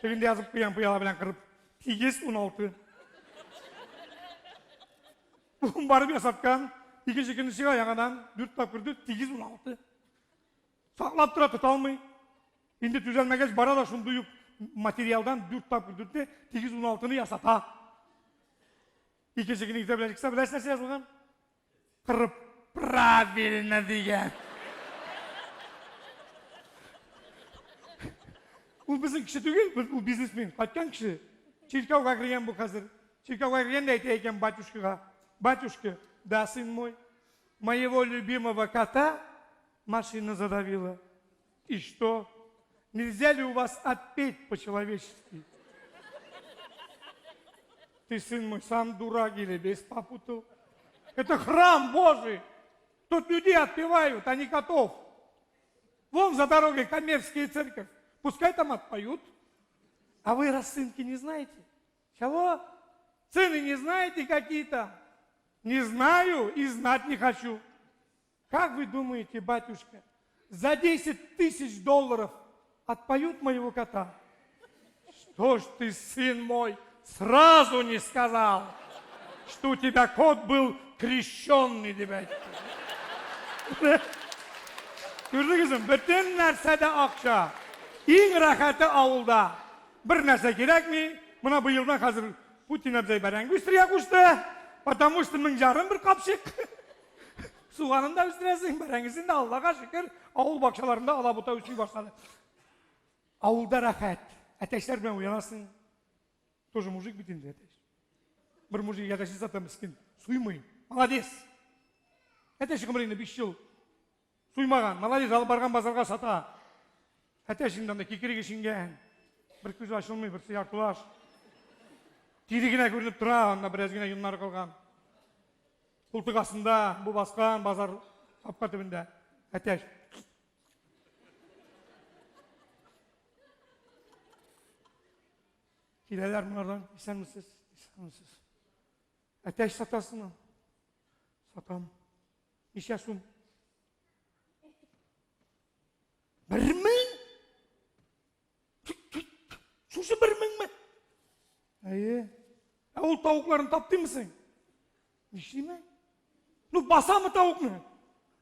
Speaker 15: Тегендә язып куйган пыяла белән кырып. 8, 16. Бүген барып ясаткан, икенче көнне чыга яңадан дүрт тапкыр дүрт, 8, 16. Саклап тора, тота алмый. Инде төзәлмәгәч бара да шундый ук материалдан дүрт тапкыр дүртне, 8, 16-ны ясата. Икенче көнне иртә белән чыкса, беләсез нәрсә язылган? Кырып правильно дигән. Ул безнең кеше түгел, ул бизнесмен, кайткан кеше. Чиркәүгә кергән бу хәзер. Чиркәүгә кергән дә әйтә икән батюшкага. Батюшка, да, сын мой, моего любимого кота машина задавила. И что? Нельзя ли у вас отпеть по-человечески? Ты, сын мой, сам дурак или без попутал? Это храм Божий. Тут людей отпевают, а не котов. Вон за дорогой коммерческая церковь. Пускай там отпоют. А вы расценки не знаете? Чего? Цены не знаете какие-то? Не знаю и знать не хочу. Как вы думаете, батюшка, за 10 тысяч долларов отпоют моего кота? Что ж ты, сын мой, сразу не сказал, что у тебя кот был крещенный, дип әйтте. Күрдегезме? Бөтен нәрсәдә акча. Иң рәхәте авылда. Бер нәрсә кирәкми. Менә быелдан хәзер Путин абзый бәрәңге үстерергә кушты. Потому что 1500 бер капчык. Суганын да үстерәсең, бәрәңгесен дә, Аллага шөкер, авыл бакчаларында алабута үсми башлады. Авылда рәхәт. Әтәчләр белән уянасың. Тоже мужик бит инде әтәч. Бер мужик әтәчен сата мискин. Суймый. Молодец. Әтәч гомер инде 5 ел суймаган. Молодец, алып барган базарга сата. Әтәч инде анда кикриге шиңгән. Бер күзе ачылмый, берсе яртылаш. Тире генә күренеп тора, анда бераз генә йоннары калган. Култык астында бу баскан базар капка төбендә. Әтәч. Киләләр монардан, исәнмесез, исәнмесез. Әтәч сатасыңмы? Сатам. Ничә сум? 1000? Шушы 1000-ме? Әйе. Ә ул тавыкларын таптыймысың? Нишлиме? Ну, басамы тавыкны?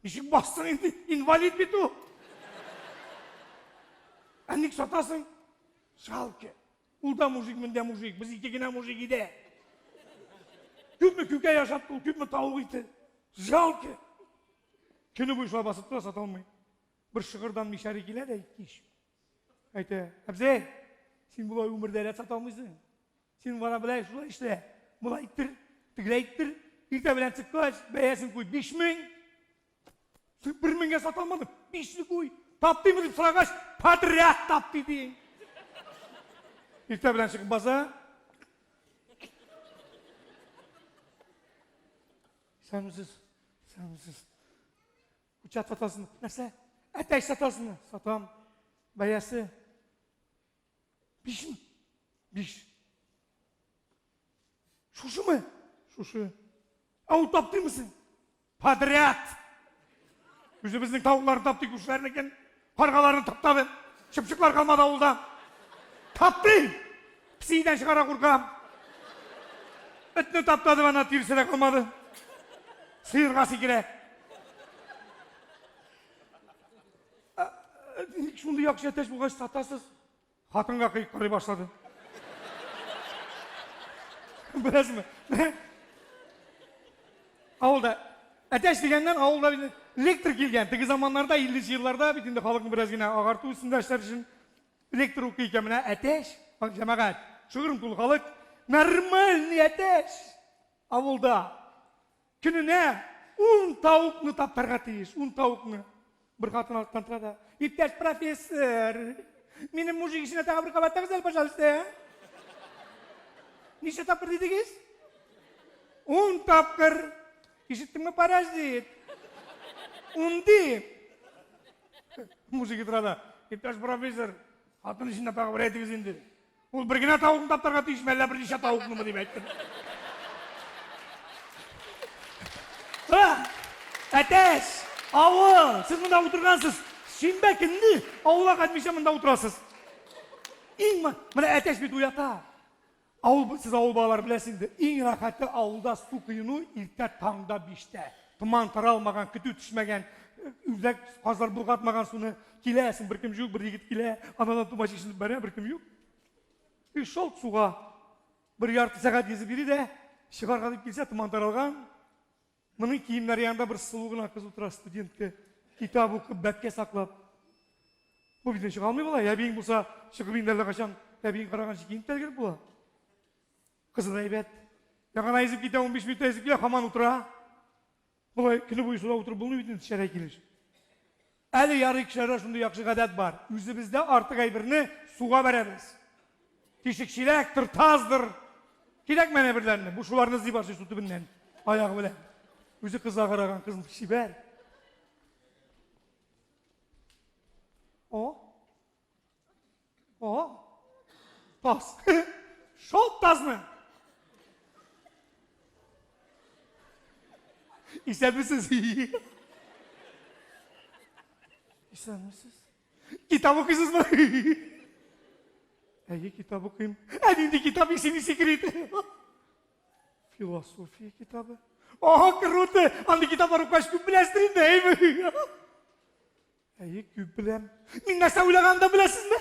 Speaker 15: Ничек бассын инде? Инвалид бит ул. Ә ник сатасың? Жалко. Ул да мужик, мин дә мужик. Без ике генә мужик иде. Күпме күкәй ашатты ул, күпме тавык ите. Жалко. Көне буе шулай басып тора, сата алмый. Бер шыгырдан мишәре килә дә кич. Әйтә, әбзәй, син болай өмердә рәт сата алмыйсың. Син бана болай шулай эшлә. Болай иттер, тегеләй иттер. Иртә белән чыккач, бәясен куй 5000. Син 1000-гә сата алмадың, 5-не куй. Таптыймы дип сорагач, подряд тапты ди. Иртә белән чыгып баса. Исәнмесез, исәнмесез. Учат сатасың. Нәрсә? Әтәч сатасыңмы? Сатам. Бәясе? 5000. 5. Шушымы? Шушы. Ә ул таптымысың? Подряд. Үзебезнең тавыкларны таптык, күршеләрнекен. Каргаларны таптады. Чыпчыклар калмады авылда. Таптый! Песидән чыгара куркам. Этне таптады, ана тиресе дә калмады. Сыерга сикерә. Ник шундый яхшы әтәч булгач сатасыз? Хатынга кыек карый башлады. Беләсезме? Авылда әтәч дигәннән авылда бит лектор килгән. Теге заманнарда 50 елларда бит инде халыкны бераз генә агарту өстендә эшләр өчен лектор укый икән. Менә әтәч, җәмәгать, шыгрым тулы халык, нормальный әтәч авылда. Көненә ун тавыкны таптарга тиеш, ун тавыкны. Бер хатын арттан тора да, иптәш профессор, минем мужик эшенә тагы бер кабаттагыз әле, пожалуйста. Ничә тапкыр дидегез? 10 тапкыр. Ишеттеңме, паразит? 10 дип. Мужик тора да, иптәш профессор, хатын эшенә тагы бер әйтегез инде. Ул бер генә тавыкны таптарга тиешме, әллә берничә тавыкнымы дип әйттем. Әтәч, авыл, сез монда утыргансыз. Шимбә көнне авылга кайтмыйча монда утырасыз. Иң менә әтәч бит уята. Авыл, сез авыл балалары беләсез инде. Иң рәхәте авылда су коену иртә таңда 5-тә. Томан таралмаган, көтү төшмәгән, үрдәк, казлар болгатмаган суны киләсең, беркем юк, бер егет килә, анадан тума чишенеп бәрә, беркем юк. И шолт суга бер ярты сәгать йөзеп йөри дә, чыгарга дип килсә, томан таралган. Моның киемнәре янында бер сылу гына кыз утыра, студентка, китап укып, бәбкә саклап. Бу бит чыга алмый болай, әбиең булса, чыгып инде әллә кайчан, әбиең караганчы киенеп тә өлгереп була. Кызы да әйбәт. Яңа йөзеп китә, 15 минутта йөзеп килә, һаман утыра. Болай көне буе суда утырып булмый бит инде шәрә килеш. Әле ярый кешеләрдә шундый яхшы гадәт бар. Үзебездә артык әйберне суга бәрәбез. Тишек чиләктер, таздыр. Кирәкмәгән әйберләрне. Бу шуларны эзли башлый су төбеннән. Аягы белән. Үзе кызга караган, кыз чибәр. О, О, таз. Шол тазны. Исәнмесез. Исәнмесез. Китап укыйсызмы? Әйе, китап укыйм. Ә нинди китап исеме секрет? Философия китабы. О, круто! Андый китаплар укыгач күп беләсездер инде, әйме? Әйе, күп беләм. Мин нәрсә уйлаганымны да беләсезме?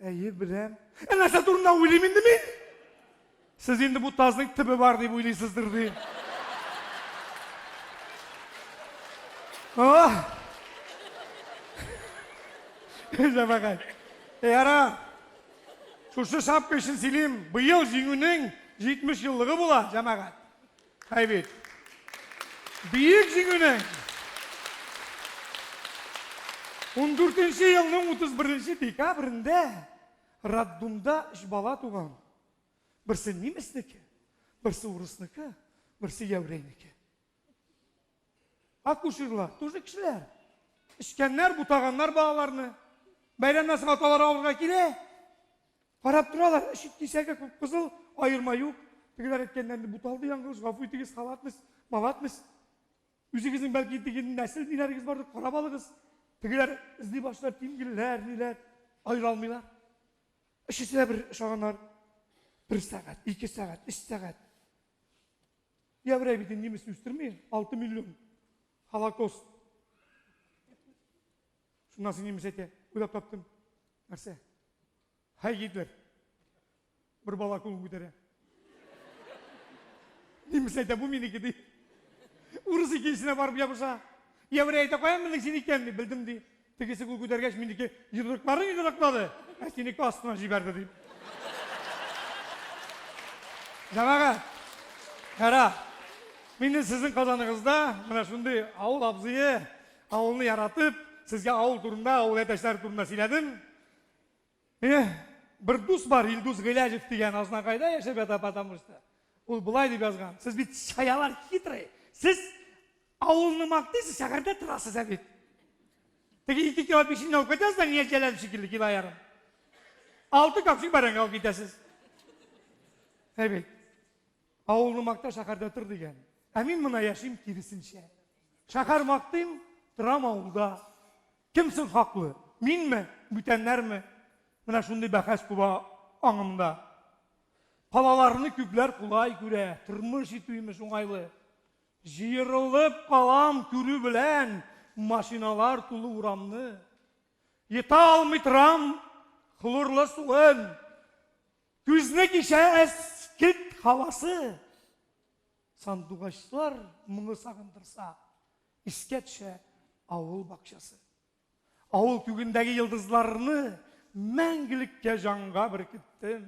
Speaker 15: Әйе, беләм. Ә нәрсә турында уйлыйм инде мин? Сез инде бу тазның төбе бар дип уйлыйсыздыр ди. Ах! Җәмәгать. Яра. Шушы шапка өчен сөйлим. Быел җиңүнең 70 еллыгы була, җәмәгать. Әй бит. Бөек Җиңүнең 14 елның 31 декабрендә роддомда өч бала туган. Берсе немецнеке, берсе урысныкы, берсе еврейнеке. Акушерлар, тоже кешеләр. Эчкәннәр, бутаганнар балаларны. Бәйрәмнән соң аталары авырга килә. Карап торалар, эш кисәге күп кызыл, аерма юк. Тегеләр әйткәннәрне буталды яңгыз, гафу итегез, халатмыз, малатмыз. Үзегезнең бәлки теге нәсел ниләрегез бардыр, карап алыгыз. Тегеләр эзли башлар, тимгелләр, ниләр, аера алмыйлар. Өчесе дә бер ошаганнар. Бер сәгать, ике сәгать, өч сәгать. Еврей бит немец үстерми, 6 миллион. Холокост. Шуннан соң немец әйтә, уйлап таптым. Нәрсә? Һәй, Гитлер. Бер бала кулын күтәрә. Немец әйтә, бу минеке ди. Урыс икенчесенә барып ябыша. Еврей әйтә, каян белдең син икән ди, белдем ди. Тегесе кул күтәргәч, минеке йодрыкларын йодрыклады, ә синеке астына җибәрде ди. Җәмәгать, кара, мин сезнең Казаныгызда менә шундый авыл абзые, авылны яратып, сезгә авыл турында, авыл әтәчләре турында сөйләдем. Менә бер дус бар, Илдус Гыйләҗев дигән, Азнакайда яшәп ята, потому что. Ул болай дип язган. Сез бит чаялар, хитрый. Сез авылны мактыйсыз, шәһәрдә торасыз ә бит. Теге ике кило печенье алып кайтасыз да, Нияз Җәләлов шикелле, кило ярым. Алты капчык бәрәңге алып китәсез. Ә бит. Авылны макта, шәһәрдә тор дигән. Ә мин моны яшим киресенчә. Шәһәр мактыйм, торам авылда. Кем соң хаклы? Минме, бүтәннәрме? Менә шундый бәхәс куба аңымда. Калаларны күпләр кулай күрә, тормыш итү имеш уңайлы. Җыерылып калам күрү белән машиналар тулы урамны. Йота алмый торам хлорлы суын. Күзне кичә эскет һавасы. Сандугачлар моңы сагындырса, искә төшә авыл бакчасы. Авыл күгендәге йолдызларны мәңгелеккә җанга беркеттем.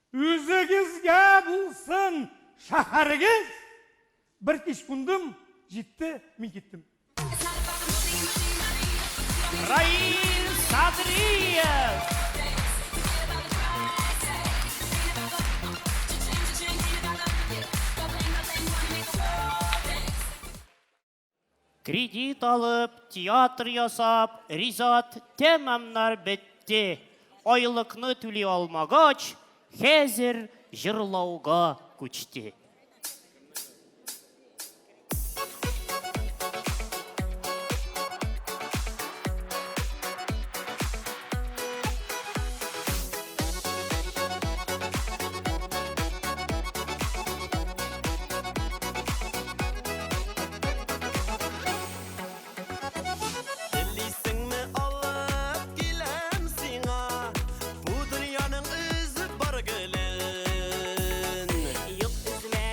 Speaker 15: Үзегезгә булсын шәһәрегез! Бер кич кундым, җитте, мин киттем.
Speaker 2: Раил Садриев! Кредит алып, театр ясап, Ризат тәмамнар бетте. Айлыкны түли алмагач, хәзер җырлауга күчте.
Speaker 17: Телисеңме алып киләм сиңа Бу дөньяның өзеп бар гөлен.
Speaker 2: Юк, өзмә.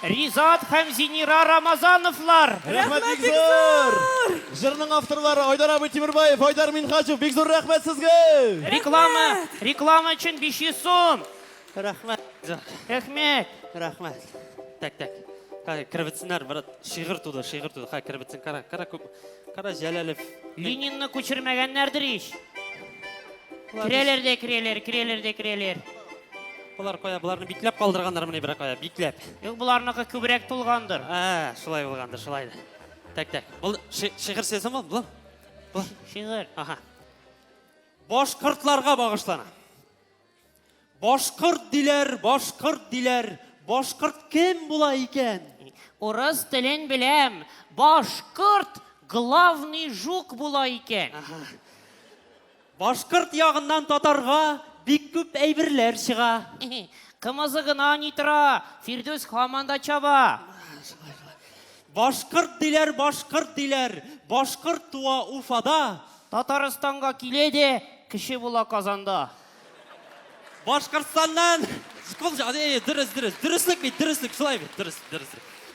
Speaker 2: Ризат һәм Зинира Рамазановлар.
Speaker 18: Рәхмәт бик зур! Җырның авторлары Айдар абый Тимербаев, Айдар Минһаҗев, бик зур рәхмәт сезгә!
Speaker 2: Реклама, реклама өчен 500 сум.
Speaker 10: Рәхмәт.
Speaker 2: Рәхмәт.
Speaker 10: Рәхмәт. Так, так. Хәзер кереп бетсеннәр, брат. Шигырь туды, шигырь туды. Хәзер кереп бетсен. Кара, кара күп. Кара Җәләлев.
Speaker 2: Ленинны күчермәгәннәрдер ич. Керәләр дә керәләр, керәләр дә керәләр.
Speaker 10: Болар кая, боларны бикләп калдырганнар менә бер кая, бикләп.
Speaker 2: Юк, боларныкы күбрәк тулгандыр.
Speaker 10: Ә, шулай булгандыр, шулай да. Так, так. Бул шигырь сөйләсәм була? Була.
Speaker 2: Шигырь.
Speaker 10: Аһа. Башкортларга багышлана. Башкорт диләр, башкорт диләр. Башкорт кем була икән?
Speaker 2: Урыс телен беләм. Башкорт главный жук була икән.
Speaker 10: Башкорт ягыннан татарга бик күп әйберләр чыга.
Speaker 2: Кымызы гына ни тора, Фирдүс һаман да чаба.
Speaker 10: Башкорт диләр, башкорт диләр, башкорт туа Уфада.
Speaker 2: Татарстанга килә дә, кеше була Казанда.
Speaker 10: Башкортстаннан, дөрес, дөрес, дөреслек бит, дөреслек, шулай бит, дөрес, дөрес.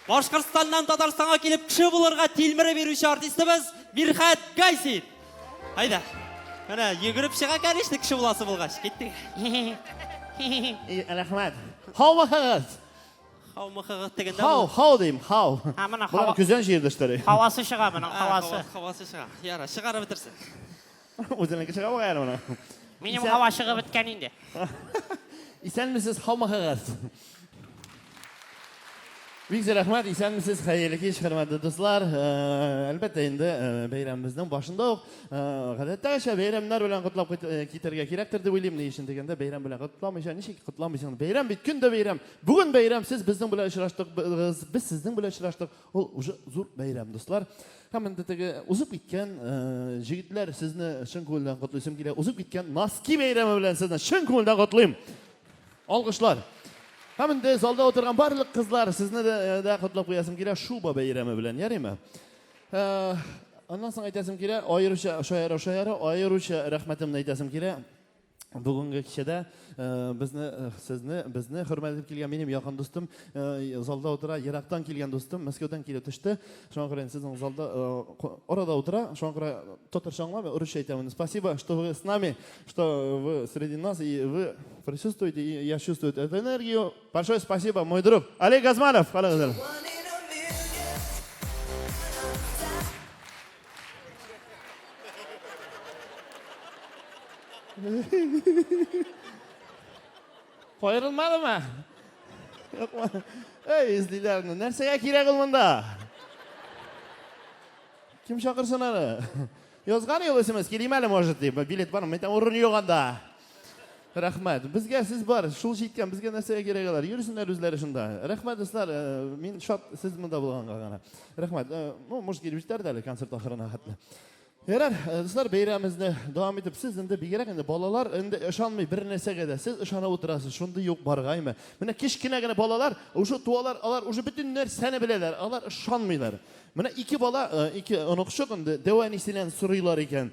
Speaker 10: Башкортстаннан Татарстанга килеп кеше булырга тилмереп йөрүче артистыбыз Мирхәт Гайсин. Әйдә. Менә йөгереп чыга, конечно, кеше буласы булгач. Киттек.
Speaker 18: Рәхмәт. Һаумыһыгыз?
Speaker 10: Һаумыһыгыз дигәндә.
Speaker 18: Һау, һау дим, һау.
Speaker 2: Һа, менә
Speaker 18: Болар
Speaker 2: һава.
Speaker 18: көзән җыердыштыр.
Speaker 2: Һавасы чыга моның, һавасы.
Speaker 10: Һавасы чыга. Яра, чыгарып бетерсен.
Speaker 18: Үзенеке чыга бугай әле моның.
Speaker 2: Минем һава чыгып беткән инде.
Speaker 18: Исәнмесез, һаумыһыгыз? Бик зур рәхмәт, исәнмесез, хәерле кич, хөрмәтле дуслар. Әлбәттә инде бәйрәмебезнең башында ук гадәттәгечә бәйрәмнәр белән котлап китәргә кирәктер дип уйлыйм. Ни өчен дигәндә, бәйрәм белән котламыйча ничек котламыйсың? Бәйрәм бит көн дә бәйрәм. Бүген бәйрәм, сез безнең белән очраштык, без сезнең белән очраштык. Ул уже зур бәйрәм, дуслар. Һәм инде теге узып киткән җегетләр, сезне чын күңелдән котлыйсым килә. Узып киткән Носки бәйрәме белән сезне чын күңелдән котлыйм. Алкышлар. Һәм инде залда утырган барлык кызлар, сезне дә, э, дә котлап куясым килә шуба бәйрәме белән, ярыймы? Э, аннан соң әйтәсем килә, аеруча шаяра шаяра, аеруча рәхмәтемне әйтәсем килә. Бүгенге кичәдә э, безне, э, сезне, безне хөрмәт итеп килгән минем якын дустым, э, залда утыра, ерактан килгән дустым, Мәскәүдән килеп төште. Шуңа күрә сезнең залда э, арада утыра, шуңа күрә татарча аңламый, урысча әйтәмен. Спасибо, что вы с нами, что вы среди нас и вы присутствуете, и я чувствую эту энергию. Большое спасибо, мой друг Олег Газманов. Олег Каерылмадымы? Юкмы? Эй, эзлиләр. Нәрсәгә кирәк ул монда? Кем чакырсын аны? Язган юл смс, килим әле, может, дип. Билет бар, мен урын юк анда. Рәхмәт. Безгә сез бар, шул җиткән, безгә нәрсәгә кирәк алар? Йөрсеннәр үзләре шунда. Рәхмәт, дуслар, э, мин шат сез монда булганга гына. Рәхмәт. Э, ну, может, килеп җитәр дә әле концерт ахырына хәтле. Ярар, э, дуслар, бәйрәмебезне дәвам итеп, сез инде бигрәк инде балалар инде ышанмый бер нәрсәгә дә. Сез ышанып утырасыз, шундый юк баргаймы? Менә кечкенә генә балалар уже туалар, алар уже бөтен нәрсәне беләләр, алар ышанмыйлар. Менә ике бала, э, ике оныкчык инде дәү әнисеннән сорыйлар икән.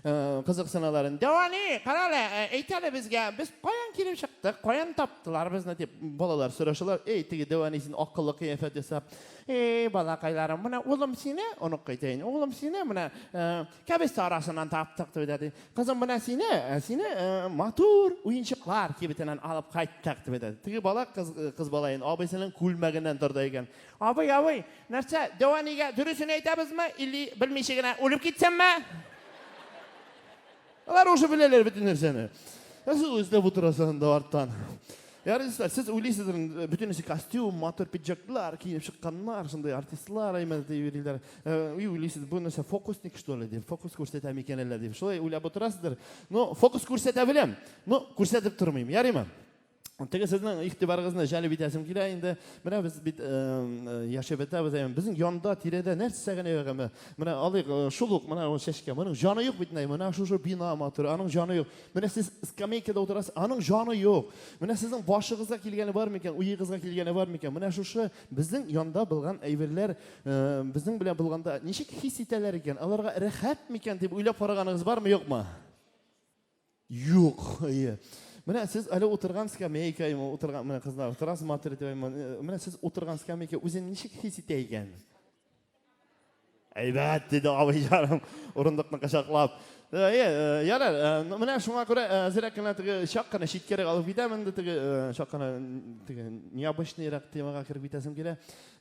Speaker 18: Э, кызыксыналар. Дәү әни, кара әле, әйт әле безгә, без каян килеп чыктык, каян таптылар безне дип балалар сорашалар. Эй, теге дәү әнисен акыллы кыяфәт ясап, Эй, балакайларым, менә улым сине, оныкка әйтәйен, улым сине менә э, кәбестә арасыннан таптык дип әйтә. Кызым, менә сине, э, сине э, матур уенчыклар кибетеннән алып кайттык дип әйтә. Теге бала кыз, кыз бала инде абыйсының күлмәгеннән торды икән. Абый, абый, нәрсә, дәү әнигә дөресен әйтәбезме или белмичә генә үлеп китсәмме? Алар уже беләләр бөтен нәрсәне. Ә сез эзләп утырасыз анда арттан. Ярый, дуслар, сез уйлыйсыздыр, э, бөтенесе костюм, матур пиджаклар киенеп чыкканнар, шундый артистлар әймән дип йөриләр. Э, и уйлыйсыз, бу нәрсә фокусник что ли дип, фокус күрсәтә микән әллә дип. Шулай уйлап утырасыздыр. Но фокус күрсәтә беләм, но күрсәтеп тормыйм. Ярыймы? Теге сезнең игътибарыгызны җәлеп итәсем килә инде. Менә без бит э, э, яшәп бетәбез, әйме. Безнең янда, тирәдә нәрсә генә юк әмма. Менә алыйк э, шул ук менә ул чәчкә. Моның җаны юк бит инде. Менә шушы бина матур, аның җаны юк. Менә сез скамейкада утырасыз, аның җаны юк. Менә сезнең башыгызга килгәне бар микән, уегызга килгәне бар микән? Менә шушы безнең янда булган әйберләр безнең белән булганда ничек хис итәләр икән? Аларга рәхәт микән дип уйлап караганыгыз бармы, юкмы? Юк, әйе. Менә сез әле утырган скамейка, утырган, менә кызлар утырасыз матур итеп, менә сез утырган скамейка үзен ничек хис итә икән? Әйбәт, диде абый җаным, урындыкны кочаклап. Э, ярар, менә шуңа күрә әзрәк кенә теге чак кына читкәрәк алып китәм инде теге чак кына теге необычныйрак темага кереп китәсем килә.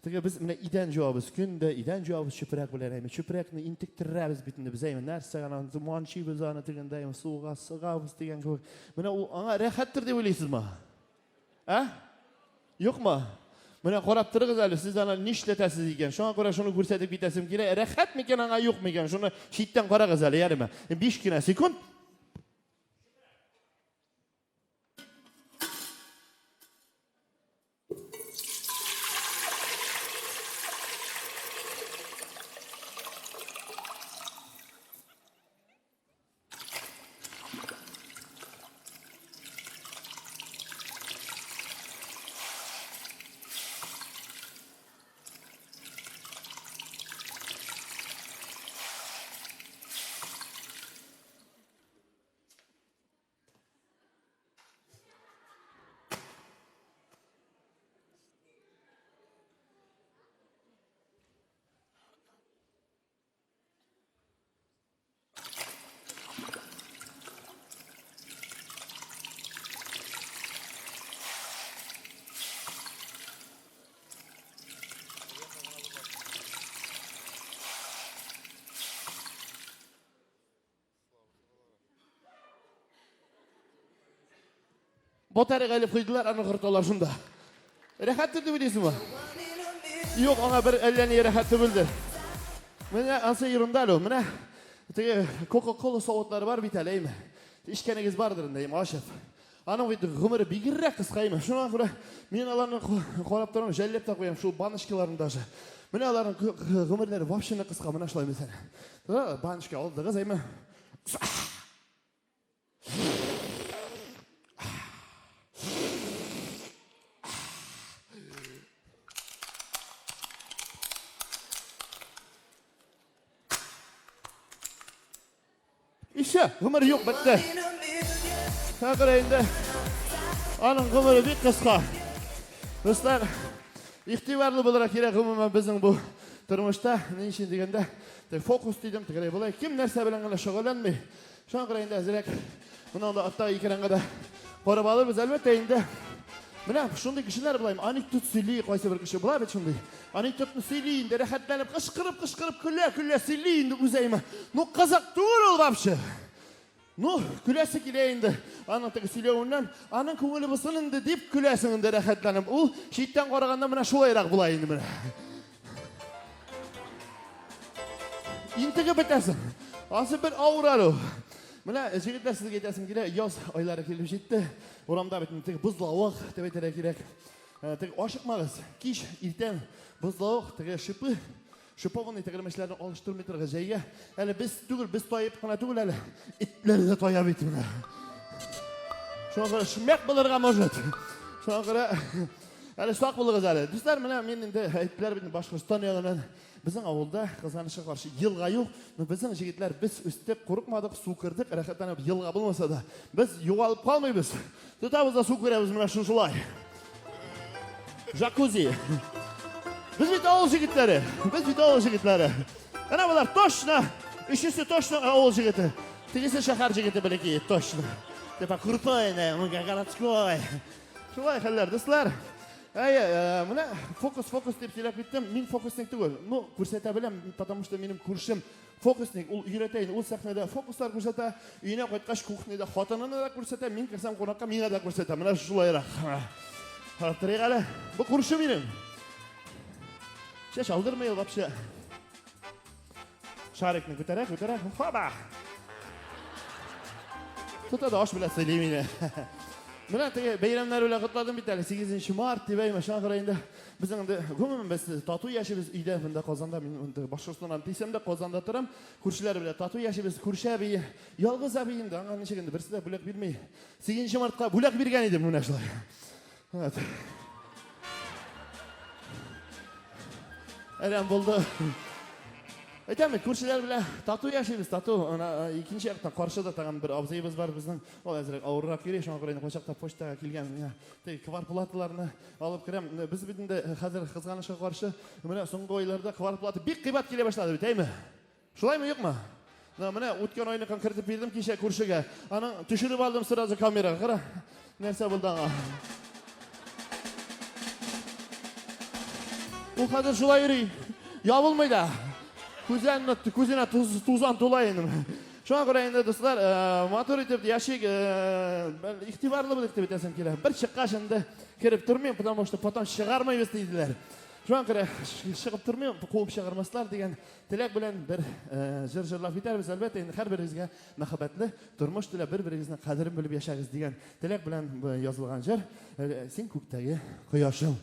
Speaker 18: Теге без менә идән җуабыз, көн дә идән җуабыз чүпрәк белән, әйме, чүпрәкне интектерәбез бит инде без, әйме, нәрсә генә манчыйбыз аны тегендә, әйме, суга сыгабыз дигән кебек. Менә ул аңа рәхәттер дип уйлыйсызмы? Ә? Юкмы? Менә карап торыгыз әле, сез аны нишләтәсез икән? Шуңа күрә шуны күрсәтеп китәсем килә. Рәхәт микән аңа, юк микән? Шуны читтән карагыз әле, ярыймы? 5 кенә секунд. Батарейга элеп куйдылар, аны корыталар шунда. Рәхәттер дип уйлыйсыңмы? Юк, аңа бер әллә ни рәхәт түгелдер. Менә ансы ерунда әле ул. Менә теге Кока-кола савытлары бар бит әле, әйме? Эчкәнегез бардыр инде, әйме, ачып. Аның бит гомере бигрәк кыска, әйме. Шуңа күрә мин аларны карап торам, жәлләп тә куям, шул баночкаларны даже. Менә аларның гомерләре вообще кыска, менә шулай мәсәлән. Баночка алдыгыз, әйме? Ишә, гомер юк, бетте. Хәзер инде аның гомере бик кыска. Дуслар, игътибарлы булырга кирәк гомумән безнең бу тормышта. Ни өчен дигәндә, теге фокус дидем, тегеләй болай. Кем нәрсә белән генә шөгыльләнми. Шуңа күрә инде әзрәк моннан да арттагы экранга да карап алырбыз. Әлбәттә инде менә шундый кешеләр булай, анекдот сөйли кайсы бер кеше була бит шундый. Анекдотны сөйли инде, рәхәтләнеп, кычкырып-кычкырып көлә-көлә сөйли инде үзе әйме. Ну, кызык түгел ул вообще. Ну, көләсе килә инде. Аның теге сөйләвеннән, аның күңеле булсын инде дип көләсең инде рәхәтләнеп. Ул читтән караганда менә шулайрак була инде менә. Интегеп бетәсең. Ансы бер авыр әле ул. Менә җегетләр сезгә әйтәсем килә, яз айлары килеп җитте. Урамда бит теге бозлавык дип әйтергә кирәк. Э, теге ашыкмагыз. Кич, иртән бозлавык, теге шипы, шипованный тегермәчләрне алыштырмый торырга җәйгә. Әле без түгел, без таеп кына түгел әле. Этләр дә тая бит менә. Шуңа күрә шмяк булырга может. Шуңа күрә Әле сак булыгыз әле. Дуслар, менә мин инде әйттеләр бит Башкортстан ягыннан. Безнең авылда кызганычка каршы елга юк. Но безнең җегетләр без үстек, курыкмадык, су кердек, рәхәтләнеп елга булмаса да. Без югалып калмыйбыз. Тотабыз да су керәбез менә шушылай. Джакузи. Без бит авыл җегетләре. Без бит авыл җегетләре. Әнә болар точно, өчесе точно авыл җегете. Тегесе шәһәр җегете бәләкәй, точно. Типа крутой, городской. Шулай хәлләр, дуслар. Әйе, э, менә фокус, фокус дип сөйләп киттем. Мин фокусник түгел. Ну, күрсәтә беләм, потому что минем күршем фокусник, ул өйрәтә инде, ул сәхнәдә фокуслар күрсәтә, өенә кайткач кухняда хатынына да күрсәтә, мин керсәм кунакка миңа да күрсәтә. Менә шулайрак. Карап торыйк әле. Бу күрше минем. Чәч алдырмый ул вообще. Шарикны күтәрә, күтәрә. Хоба! Тота да аш белән сыйлый мине. Менә теге бәйрәмнәр белән котладым бит әле. 8 март дип әйме, шуңа күрә инде безнең инде гомумән без тату яшибез өйдә, монда Казанда, мин инде Башкортстаннан дисәм дә Казанда торам. Күршеләр белән тату яшибез. Күрше әби, ялгыз әби инде, аңа ничек инде берсе дә бүләк бирми. 8 мартка бүләк биргән идем менә шулай. Вот. Әрәм булды. Әйтәм бит, күршеләр белән тату яшибез, тату. Ана икенче яктан каршыда тагын бер абзыебыз бар безнең. Ул әзрәк авыррак йөри, шуңа күрә инде кайчакта почтага килгән менә теге кварплаталарны алып керәм. Без бит инде хәзер кызганычка каршы, менә соңгы айларда кварплата бик кыйбат килә башлады бит, әйме? Шулаймы, юкмы? Менә үткән айныкын кертеп бирдем кичә күршегә. Аның төшереп алдым сразу камерага. Кара, нәрсә булды аңа. Ул хәзер шулай йөри. Ябылмый да. Күзләренә, күзенә туз, тузан тула инде. Шуңа күрә инде, дуслар, матур итеп яшик, игътибарлы булыйк дип әйтәсем килә. Бер чыккач инде кереп тормыйм, потому что потом чыгармыйбыз диделәр. Шуңа күрә чыгып тормыйм, куып чыгармаслар дигән теләк белән бер җыр җырлап китәрбез. Әлбәттә, инде һәрберегезгә мәхәббәтле тормыш теләп, бер-берегезнең кадерен белеп яшәгез дигән теләк белән язылган җыр. Син күктәге кояшым.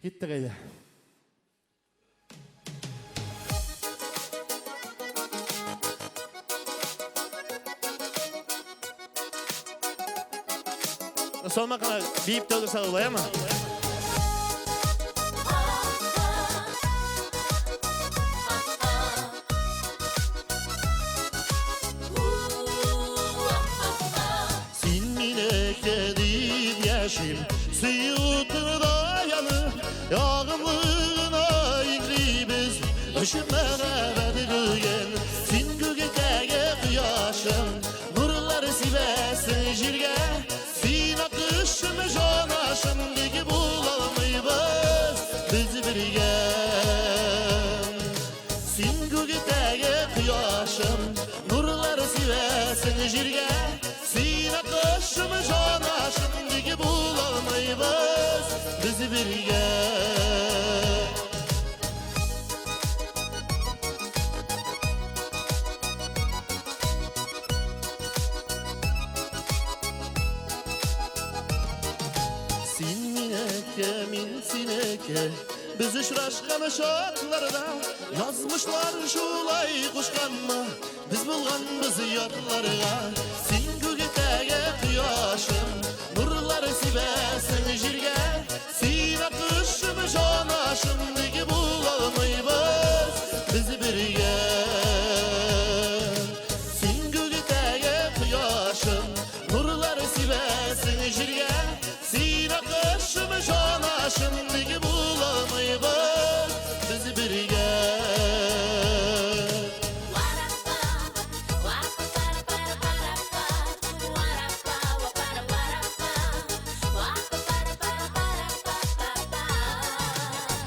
Speaker 18: Киттек әйдә. Салмак кына биеп тә утырса була, яме? Син минеке дип яшим, сөю утында янып, ягымлы гына иңлибез, очып мәхәббәт гүген. Син күктәге кояшым, нурлар сибәсең җиргә. Син акышым, җанашым, ник булалмыйбыз без бергә. Син күктәге кояшым, нурлар сибәсең җиргә. Син акышым, җанашым, ник булалмыйбыз без бергә. Син минеке, мин синеке, без очрашкан чакларда язмышлар шулай кушканмы, без булганбыз ярларга. Син күктәге кояшым, нурлар сибәсең җиргә. Син акышым, җанашым, ник булалмыйбыз без бергә. Син күктәге кояшым, нурлар сибәсең җиргә. Син акышым, җанашым, ник булалмыйбыз без бергә.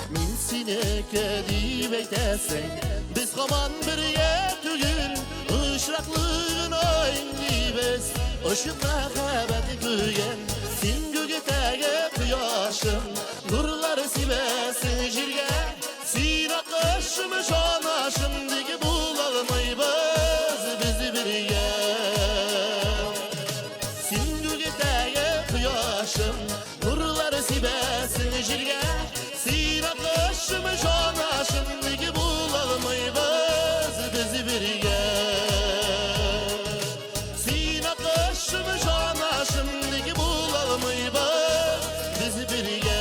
Speaker 18: Мин синеке дип әйтәсең, без һаман бергә түгел, очраклы гына иңлибез, очып мәхәббәт күген. Син күктәге кояшым, нурлар сибәсең җиргә. Син акышым, җанашым, ник булалмыйбыз без бергә. Син күктәге кояшым, нурлар сибәсең җиргә. Син акышым, җанашым, ник булалмыйбыз без бергә. Син акышым, җанашым, ник булалмыйбыз без бергә.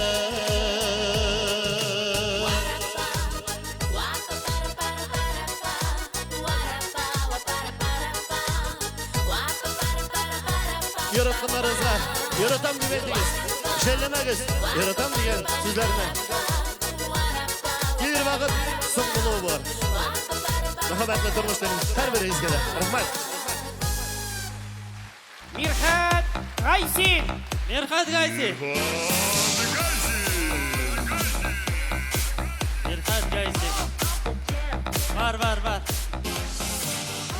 Speaker 18: Яратканнарыгызга яратам дип әйтегез. Жәлләмәгез, яратам дигән сүзләрне. Килер вакыт соң булуы бар. Мәхәббәтле тормыш телим һәрберегезгә дә. Рәхмәт.
Speaker 2: Мирхәт Гайсин!
Speaker 10: Мирхәт Гайсин! Мирхәт Гайсин. Бар, бар, бар.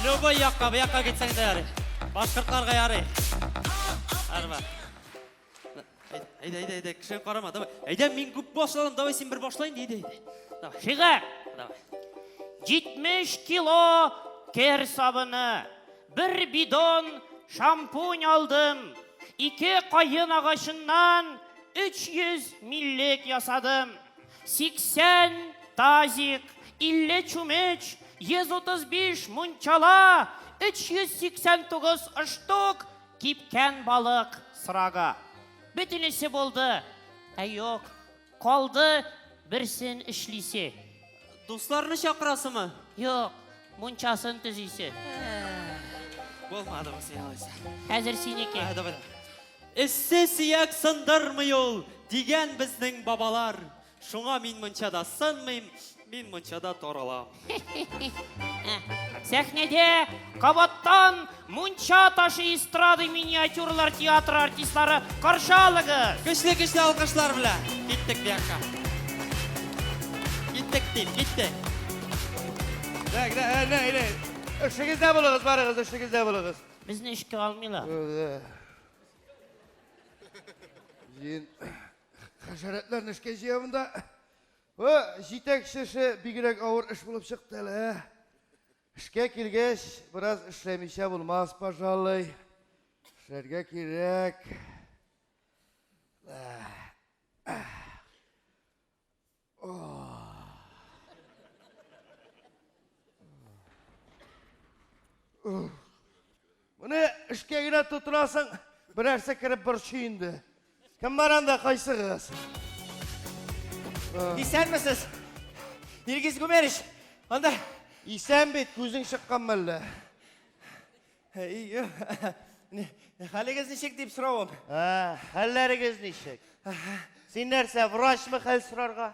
Speaker 10: Любой якка, бу якка китсәң дә ярый. Башкортларга ярый. Бар, бар. Әйдә, әйдә, әйдә, кешегә карама, давай. Әйдә, мин күп башладым, давай син бер башла инде, әйдә, әйдә. Давай.
Speaker 2: Шигырь.
Speaker 10: Давай.
Speaker 2: 70 кило кер сабыны, бер бидон шампунь алдым, ике каен агачыннан 300 миллек ясадым, 80 тазик, 50 чүмеч, 135 мунчала, 389 штук кипкән балык сырага. Бөтенесе булды. Ә юк, калды берсен эшлисе.
Speaker 10: Дусларны чакырасымы?
Speaker 2: Юк, мунчасын төзисе.
Speaker 10: Булмады бу алайса.
Speaker 2: Хәзер синеке.
Speaker 10: Ә, давай, давай. Эссе сөяк сындырмый ул, дигән безнең бабалар. Шуңа мин мунчада сынмыйм, мин мунчада таралам.
Speaker 2: Сәхнәдә кабаттан Мунча ташы эстрада миниатюралар театры артистлары каршы алыгыз.
Speaker 10: Көчле көчле алкышлар белән. Киттек бу Киттек дим, киттек.
Speaker 12: Так, да, не, не. Эшегездә булыгыз, барыгыз, эшегездә булыгыз.
Speaker 2: Безне эшкә алмыйлар.
Speaker 12: Җыен хәшәрәтләрне эшкә җыя монда. О, җитәкче эше бигрәк авыр эш булып чыкты әле, ә. Эшкә килгәч, бераз эшләмичә булмас, пожалуй. Эшләргә кирәк. Моны эшкә генә тотынасың, берәрсе кереп борчый инде. Кем бар анда, кайсыгыз?
Speaker 14: Исәнмесез? Илгиз Гумерич, анда.
Speaker 12: Исән бит, күзең чыккан мәллә?
Speaker 14: Хәлегез ничек дип соравым.
Speaker 12: Ә, хәлләрегез ничек? Син нәрсә, врачмы хәл сорарга?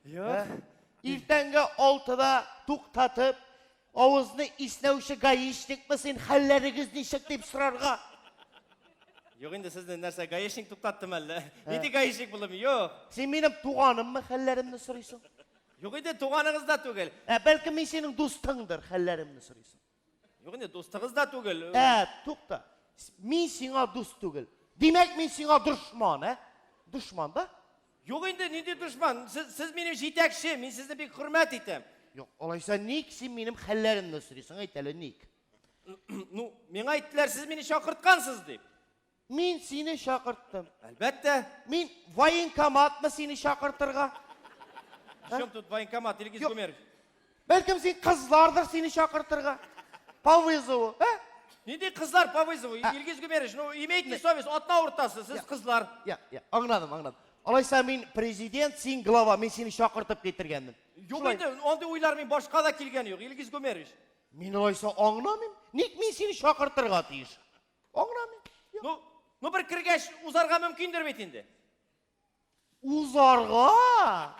Speaker 14: Юк.
Speaker 12: Иртәнге 6-да туктатып, авызны иснәүче гаишникмы син, хәлләрегез ничек дип сорарга?
Speaker 14: Юк инде сезне нәрсә, гаишник туктаттым әллә? Нинди гаишник булдым? Юк.
Speaker 12: Син минем туганыммы, хәлләремне сорыйсың?
Speaker 14: Юк инде туганыгыз да түгел.
Speaker 12: Ә бәлкем мин синең дустыңдыр, хәлләремне сорыйсың.
Speaker 14: Юк инде дустыгыз да түгел.
Speaker 12: Ә, тукта. Мин сиңа дус түгел. Димәк, мин сиңа дошман, ә? Дошман да?
Speaker 14: Юк инде, нинди дошман? Сез, сез минем җитәкче, мин сезне бик хөрмәт итәм.
Speaker 12: Юк, алайса ник син минем хәлләремне сорыйсың, әйт әле, ник?
Speaker 14: Ну, миңа әйттеләр, сез мине чакырткансыз дип.
Speaker 12: Мин сине чакырттым.
Speaker 14: Әлбәттә.
Speaker 12: Мин военкоматмы сине чакыртырга?
Speaker 14: Причем тут военкомат, Илгиз Гумеров?
Speaker 12: Бәлкем син кызлардыр сине чакыртырга? По вызову, ә?
Speaker 14: Нинди кызлар по вызову? Илгиз Гумерович, ну имейте совесть, атна уртасы, сез кызлар.
Speaker 12: Я, я, аңладым, аңладым. Алайса мин президент, син глава, мин сине чакыртып китергәнмен.
Speaker 14: Юк инде, андый уйлар мин башка да килгән юк, Илгиз Гумерович.
Speaker 12: Мин алайса аңламыйм. Ник мин сине чакыртырга тиеш? Аңламыйм.
Speaker 14: Ну, ну бер кергәч узарга мөмкиндер бит инде.
Speaker 12: Узарга?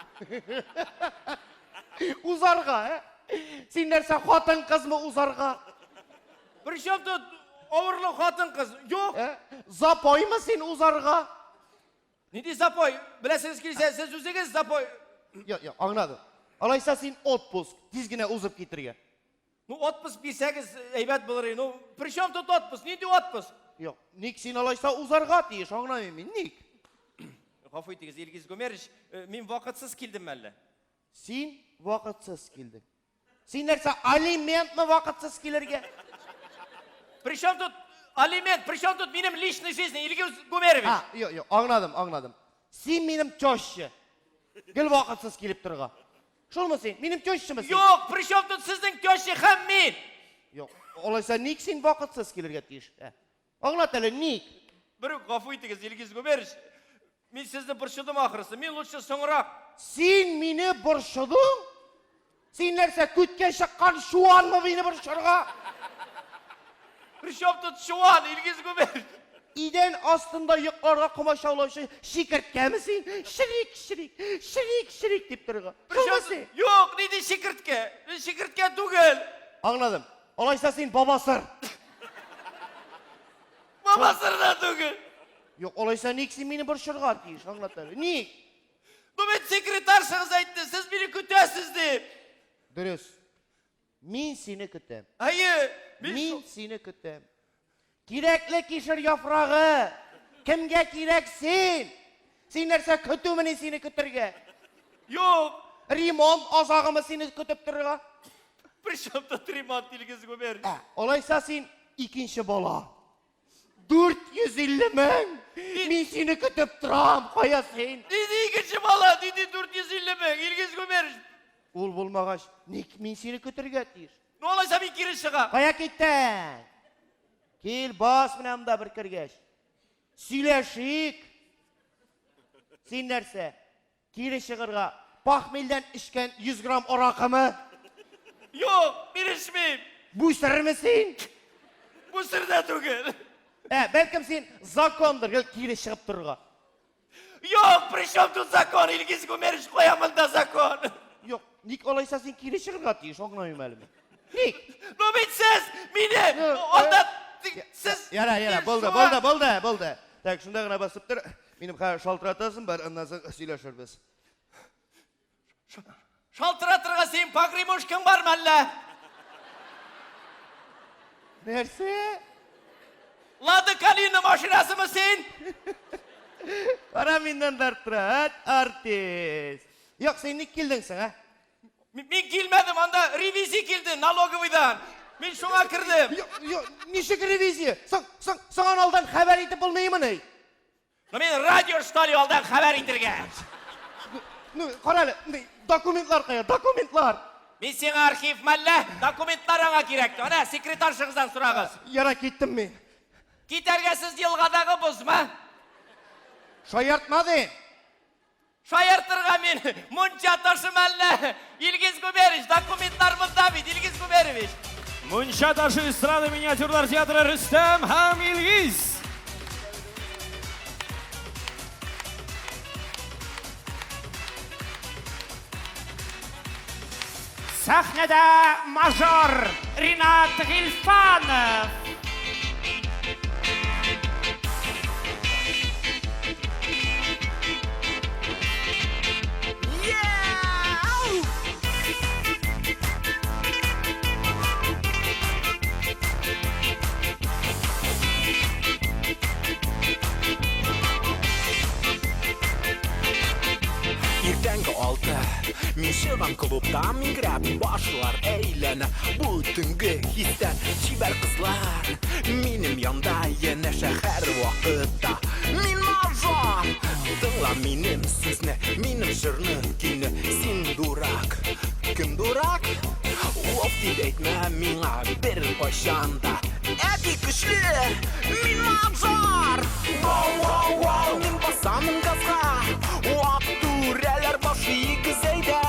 Speaker 12: Узарга, ә? Син нәрсә, хатын-кызмы узарга?
Speaker 14: Причем тут авырлы хатын-кыз? Юк.
Speaker 12: Ә? Запоймы син узарга?
Speaker 14: Нинди запой? Беләсегез килсә, сез үзегез запой.
Speaker 12: Юк, юк, аңладым. Алайса син отпуск, тиз генә узып китергә.
Speaker 14: Ну, отпуск бирсәгез, әйбәт булыр иде. Ну, причем тут отпуск? Нинди отпуск?
Speaker 12: Юк, ник син алайса узарга тиеш, аңламыйм мин, ник?
Speaker 14: Гафу итегез, Илгиз Гомерович, э, мин вакытсыз килдем әллә?
Speaker 12: Син вакытсыз килдең. Син нәрсә, алиментмы вакытсыз килергә?
Speaker 14: Причем тут алимент? Причем тут минем личный жизнь, Илгиз Гомерович?
Speaker 12: А, юк, юк, аңладым, аңладым. Син минем теща. Гел вакытсыз килеп торырга. Шулмы син? Минем тещамы син?
Speaker 14: Юк, причем тут сезнең теща һәм мин?
Speaker 12: Юк, алайса ник син вакытсыз килергә тиеш? Ә? Аңлат әле, ник?
Speaker 14: Берүк гафу итегез, Илгиз Гомерович. Мин сезне борчыдым ахрысы. Мин лучше соңрак.
Speaker 12: Син мине борчыдың? Син нәрсә, күткә чыккан чуанмы мине борчырга?
Speaker 14: Причем тут чуан, Илгиз Гомерович?
Speaker 12: Идән астында йокларга комачаулаучы чикерткәме син? Шрик, шрик, шрик, шрик дип торырга. Шулмы син?
Speaker 14: Юк, нинди чикерткә? Мин чикерткә түгел.
Speaker 12: Аңладым. Алайса син бабасыр.
Speaker 14: Бабасыр да түгел.
Speaker 12: Юк, алайса ник син мине борчырга тиеш? Аңлат әле. Ник?
Speaker 14: Бу бит секретаршагыз әйтте, сез мине көтәсез дип.
Speaker 12: Дөрес. Мин сине көтәм.
Speaker 14: Әйе,
Speaker 12: мин сине көтәм. Кирәкле кишер яфрагы. Кемгә кирәк син? Син нәрсә көтүмени сине көтергә?
Speaker 14: Юк.
Speaker 12: Ремонт азагымы сине көтеп торырга?
Speaker 14: Причем тут ремонт, Илгиз Гомерович?
Speaker 12: Ә, алайса син икенче бала. 450 мең! Мин сине көтеп торам, кая син?
Speaker 14: Нинди икенче бала, нинди 450 мең, Илгиз Гомерович?
Speaker 12: Ул булмагач, ник мин сине көтергә тиеш?
Speaker 14: Ну, алайса мин кире чыгам.
Speaker 12: Кая киттең? Кил, бас менә монда бер кергәч. Сөйләшик. Син нәрсә? Кире чыгырга. Пахмельдән эчкән 100 грамм аракымы?
Speaker 14: Юк, мин эчмим.
Speaker 12: Бу серме син?
Speaker 14: Бу сер дә түгел.
Speaker 12: Ә, бәлкем син закондыр, гел кире чыгып торырга.
Speaker 14: Юк, при чем тут закон? Илгиз Гумерович, кая монда закон?
Speaker 12: Юк, ник алайса син кире чыгырга тиеш, аңламыйм әле мин. Ник?
Speaker 14: Ну бит сез мине анда сез
Speaker 12: Яра, яра, булды, булды, булды, булды. Так, шунда гына басып тор. Минем хәзер шалтыратасым бар, аннан соң сөйләшербез.
Speaker 14: Шалтыратырга синең погремушкаң бармы әллә?
Speaker 12: Нәрсә?
Speaker 14: Лада Калина машинасымы син?
Speaker 12: Кара миннән дә арттыра, әт артист. Юк, син ник килдең соң, ә?
Speaker 14: Мин килмәдем, анда ревизия килде налоговыйдан. Мин шуңа кердем.
Speaker 12: Юк, юк, ничек ревизия? Соң, соң, соң аны алдан хәбәр итеп булмыймыни?
Speaker 14: Ну мин радио что ли алдан хәбәр итергә?
Speaker 12: Ну, кара әле, документлар кая, документлар?
Speaker 14: Мин сиңа архив мәллә, документлар аңа кирәк. Әнә, секретаршыгыздан сорагыз.
Speaker 12: Яра, киттем мин.
Speaker 14: Китәргә сез елгадагы бозмы?
Speaker 12: Шаяртма дим.
Speaker 14: Шаяртырга мин мунча ташы мәллә? Илгиз Гумерович, документлар монда бит, Илгиз Гумерович.
Speaker 13: Мунча ташы эстрада миниатюрлар театры Рөстәм һәм Илгиз.
Speaker 16: Сәхнәдә мажор Ринат Гыйльфанов.
Speaker 17: Иртәнге алты Мин чыгам клубтан миңгерәп башлар әйләнә Бу төнге хистән чибәр кызлар Минем янда янәшә һәр вакытта Мин мажор Тыңла минем сүзне, минем җырны, көйне Син дурак Кем дурак? Оф дип әйтмә миңа бер кайчан да Әти көчле, мин мажор Вау, вау, вау, мин басамын газга Вак түрәләр башы игезәйдә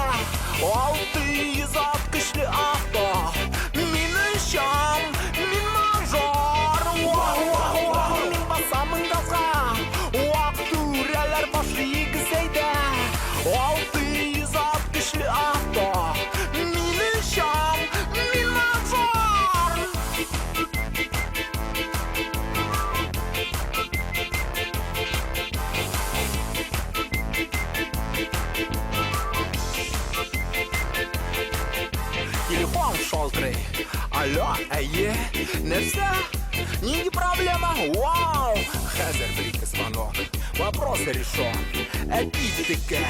Speaker 17: 600 ат көчле авто Мин очам, мин мажор Вау, вау, вау, мин басамын газга Вак түрәләр башы игезәйдә 600 ат көчле авто Мин очам, мин мажор Телефон шалтырый. Алло, әйе, нәрсә? Нинди проблема? Вау! Хәзер бер-ике звонок. Вопрос решен. Әти текә.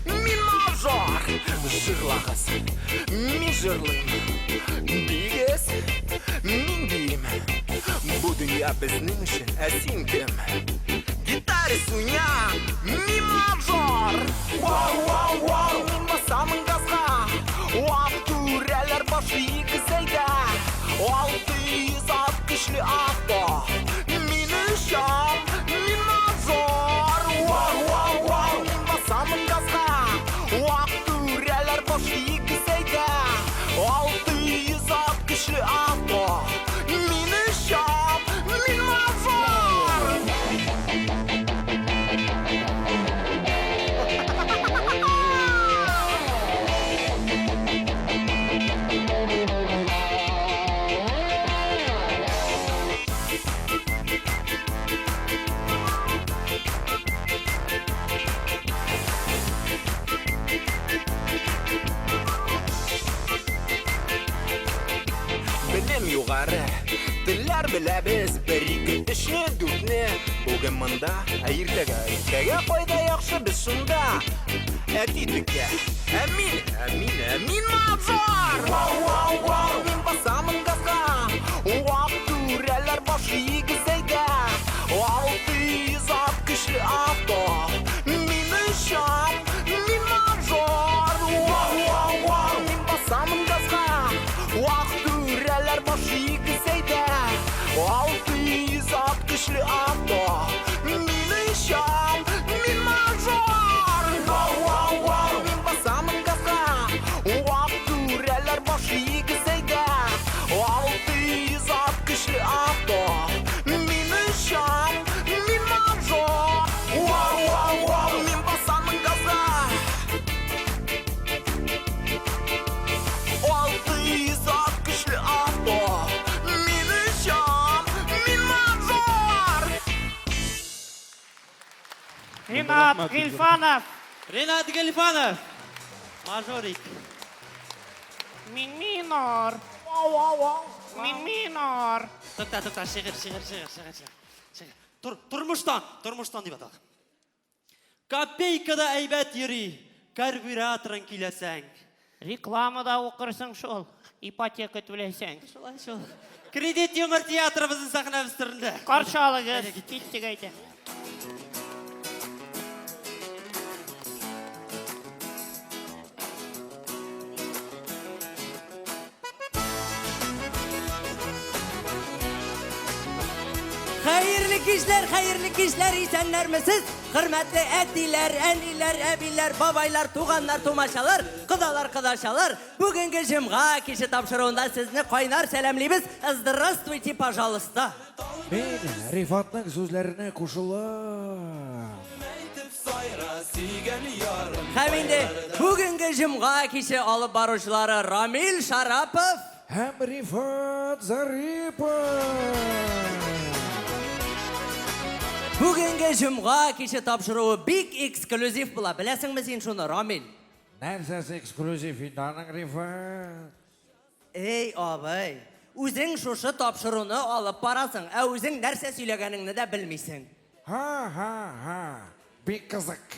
Speaker 17: Мин мажор. Җырлагыз. Мин җырлыйм. Бигез. Мин биим. Бу дөнья безнең өчен, ә син кем? Гитарист уйна, ми мажор. Вау, вау, вау, мин басамын газга. Вак түрәләр башы игезәйдә. 600 ат көчле авто. Мин очам, мин мажор. Вау, вау, вау, мин басамын газга. Вак түрәләр башы игезәйдә. 600 ат көчле авто. Мин очам, мин мажор. Белем югары, телләр беләбез, бер, ике, өчне, дүртне. Бүген монда, ә иртәгә, иртәгә кайда яхшы без шунда. Әти текә, ә мин, ә мин, ә мин мажор. Вау, вау, вау, мин басамын газга. Вак түрәләр башы игезәйдә. 600 ат көчле авто. Мин очам, мин мажор. Вау, вау, вау, мин басамын газга. Вак түрәләр башы игезәйдә. 600 ат көчле авто. Мин очам, мин мажор. Вау, вау, вау, мин басамын
Speaker 2: Ренат
Speaker 13: Рәхмәт, бик зур.
Speaker 2: Гыйльфанов.
Speaker 10: Ренат Гыйльфанов. Мажорик.
Speaker 2: Мин минор. Мин минор.
Speaker 10: Тукта, тукта, шигырь, шигырь, шигырь, шигырь, шигырь. Шигырь. Тур, тормыштан, тормыштан дип аталган. Копейкада әйбәт йөри, карбюраторын көйләсәң.
Speaker 2: Рекламада укырсың шул, ипотека түләсәң.
Speaker 10: Шулай шул. Кредит юмор театры безнең сәхнәбез түрендә.
Speaker 2: Каршы алыгыз, киттек әйдә.
Speaker 19: Хәерле кичләр, хәерле кичләр, исәннәрмесез? Хөрмәтле әтиләр, әниләр, әбиләр, бабайлар, туганнар, тумачалар, кодалар, кодачалар. Бүгенге җомга киче тапшыруында сезне кайнар сәламлибез. Здравствуйте, пожалуйста.
Speaker 20: Мин Рифатның сүзләренә кушылам.
Speaker 19: Һәм инде бүгенге җомга киче алып баручылары Рамил Шарапов
Speaker 20: һәм Рифат Зарипов.
Speaker 19: Бүгенге җомга киче тапшыруы бик эксклюзив була. Беләсеңме син шуны, Рамил?
Speaker 20: Нәрсәсе эксклюзив инде аның, Рифат?
Speaker 19: Эй, абый, үзең шушы тапшыруны алып барасың, ә үзең нәрсә сөйләгәнеңне дә белмисең.
Speaker 20: Ха-ха-ха, бик кызык.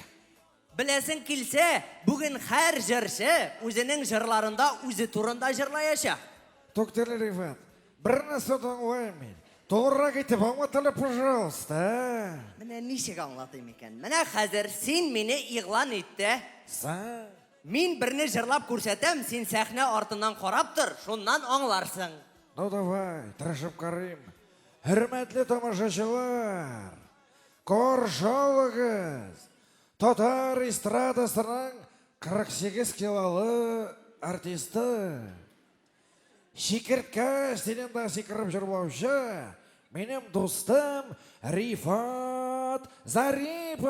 Speaker 19: Беләсең килсә, бүген һәр җырчы үзенең җырларында үзе турында җырлаячак.
Speaker 20: Туктале, Рифат, бер нәрсә дә аңламыйм мин. Тулырак итеп аңлат әле, пожалуйста. а?
Speaker 19: Менә ничек аңлатыйм икән? Менә хәзер син мине игълан ит тә.
Speaker 20: Са?
Speaker 19: Мин берне җырлап күрсәтәм, син сәхнә артыннан карап тор, шуннан аңларсың.
Speaker 20: Ну давай, тырышып карыйм. Хөрмәтле тамашачылар, каршы алыгыз. Татар эстрадасының 48 килолы артисты. Чикерткә стилендә сикереп җырлаучы минем дустым Рифат Зарипов.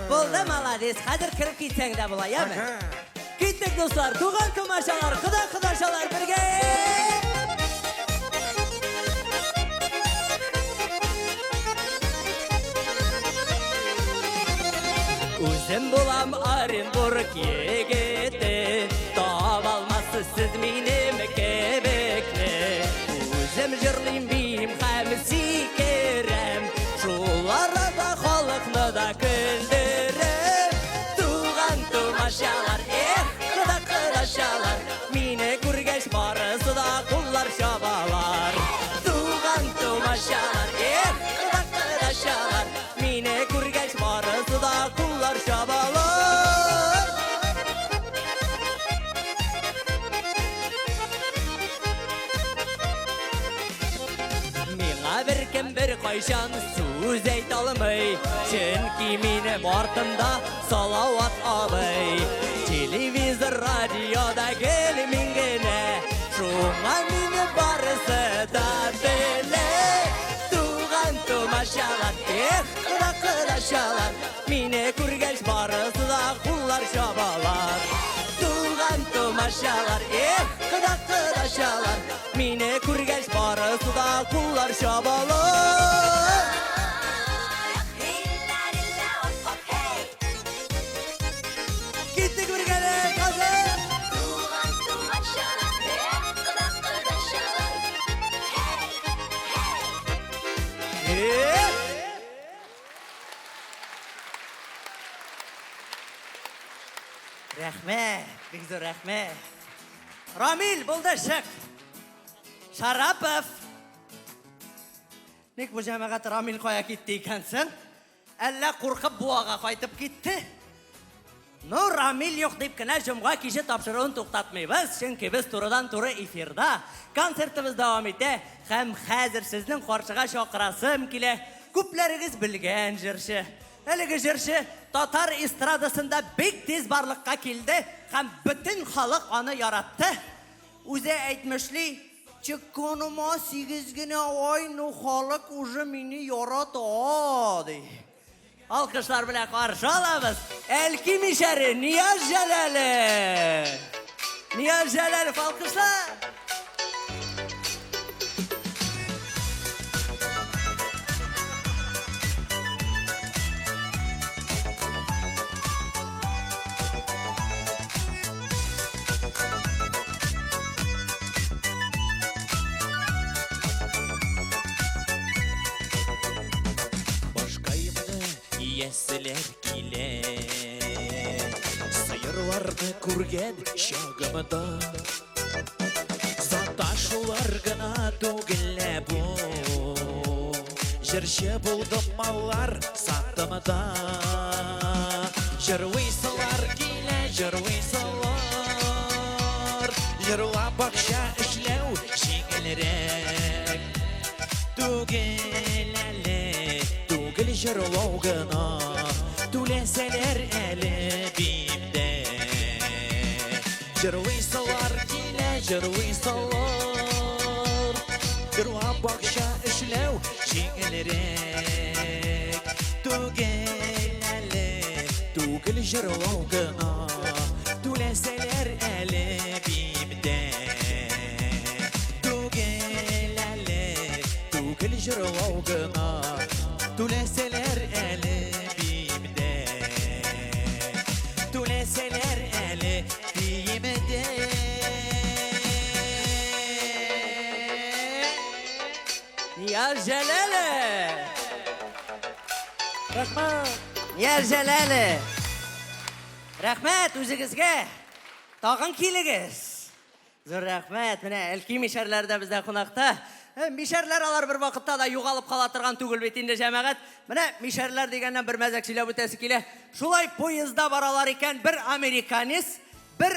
Speaker 19: Булды, молодец. Хәзер кереп китсәң дә була, яме? Киттек, дуслар, туган тумачалар, кода кодачалар бергә! Үзем булам Оренбург егете, таба алмассыз сез минем кебекне. Үзем җырлыйм, биим һәм сикерәм, шул арада халыкны да көлдерәм. Туган тумачалар, эх, кода кодачалар, мине күргәч барысы да куллар чабалар. Туган тумачалар, эх, кода кодачалар, мине күргәч барысы да куллар чабалар. Миңа беркем бер кайчан сүз әйтә алмый, чөнки минем артымда Салават абый. Телевизор, радиода гел мин генә, шуңа мине барысы да белә. Туган тумачалар, эх, кода кодачалар, мине күргәч барысы да куллар чабалар. Туган тумачалар, эх, кода кодачалар, мине күргәч барысы да куллар чабалар. Киттек бергәләп, Казан! Рәхмәт, бик зур рәхмәт. Рамил, булды, чык. Шарапов. Ник бу җәмәгать Рамил кая китте икәнсең? Әллә куркып буага кайтып китте? Ну, Рамил юк дип кенә җомга киче тапшыруын туктатмыйбыз, чөнки без турыдан-туры эфирда. Концертыбыз дәвам итә һәм хәзер сезнең каршыга чакырасым килә. Күпләрегез белгән җырчы. Әлеге җырчы татар эстрадасында бик тиз барлыкка килде һәм бөтен халык аны яратты. Үзе әйтмешли, чыкканыма 8 генә ай, ну халык уже мине ярата, ди. Алкышлар белән каршы алабыз. Әлки мишәре Нияз Җәләлев. Нияз Җәләлев, алкышлар.
Speaker 21: Эчәселәр килә. Сыерларны күргән чагымда Саташулар гына түгел лә бу. Җырчы булдым маллар саттым да. Җырлыйсылар килә, җырлыйсылар. Җырлап акча эшләү җиңелрәк. Түгел әле, түгел җырлау гына. Түләсәләр әле дим дә. Җырлыйсылар килә, җырлыйсылар. Җырлап акча эшләү җиңелрәк. Түгел әле, түгел җырлау гына. Түләсәләр әле дим дә. Түгел әле, түгел җырлау гына. Түләсәләр әле дим дә. Түләсәләр әле дим дә.
Speaker 19: Нияз Җәләле!
Speaker 20: Рәхмәт!
Speaker 19: Нияз Җәләле! Рәхмәт үзегезгә! Тагын килегез! Зур рәхмәт! Менә Әлки мишәрләре дә бездә кунакта. Э, мишәрләр алар бер вакытта да югалып кала торган түгел бит инде, җәмәгать. Менә мишәрләр дигәннән бер мәзәк сөйләп үтәсе килә. Шулай поездда баралар икән бер американец, бер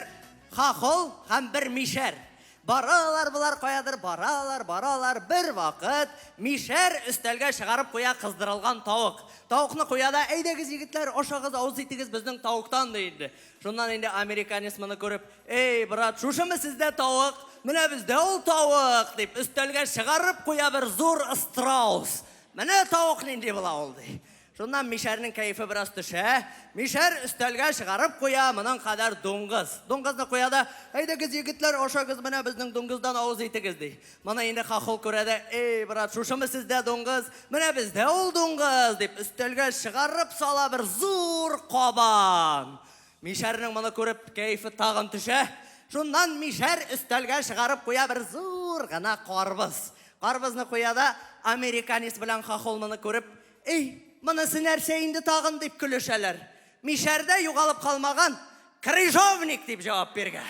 Speaker 19: хохол һәм бер мишәр. Баралар болар каядыр, баралар, баралар. Бер вакыт мишәр өстәлгә чыгарып куя кыздырылган тавык. Тавыкны куя да, әйдәгез, егетләр, ашагыз, авыз итегез безнең тавыктан, ди инде. Шуннан инде американец моны күреп, Эй, брат, шушымы сездә тавык? Менә бездә ул тавык, дип, өстәлгә чыгарып куя бер зур страус. Менә тавык нинди була ул, ди. Шуннан мишәрнең кәефе бераз төшә. Мишәр өстәлгә чыгарып куя моның кадәр дуңгыз. Дуңгызны куя да, әйдәгез, егетләр, ашагыз, менә безнең дуңгыздан авыз итегез, ди. Моны инде хохол күрә дә, эй, брат, шушымы сездә дуңгыз? Менә бездә ул дуңгыз, дип, өстәлгә чыгарып сала бер зур кабан. Мишәрнең моны күреп кәефе тагын төшә. Шуннан мишәр өстәлгә чыгарып куя бер зур гына карбыз. Карбызны куя да, американец белән хохол моны күреп, Эй, монысы нәрсә инде тагын, дип көлешәләр. Мишәрдә югалып калмаган, крыжовник дип җавап биргән.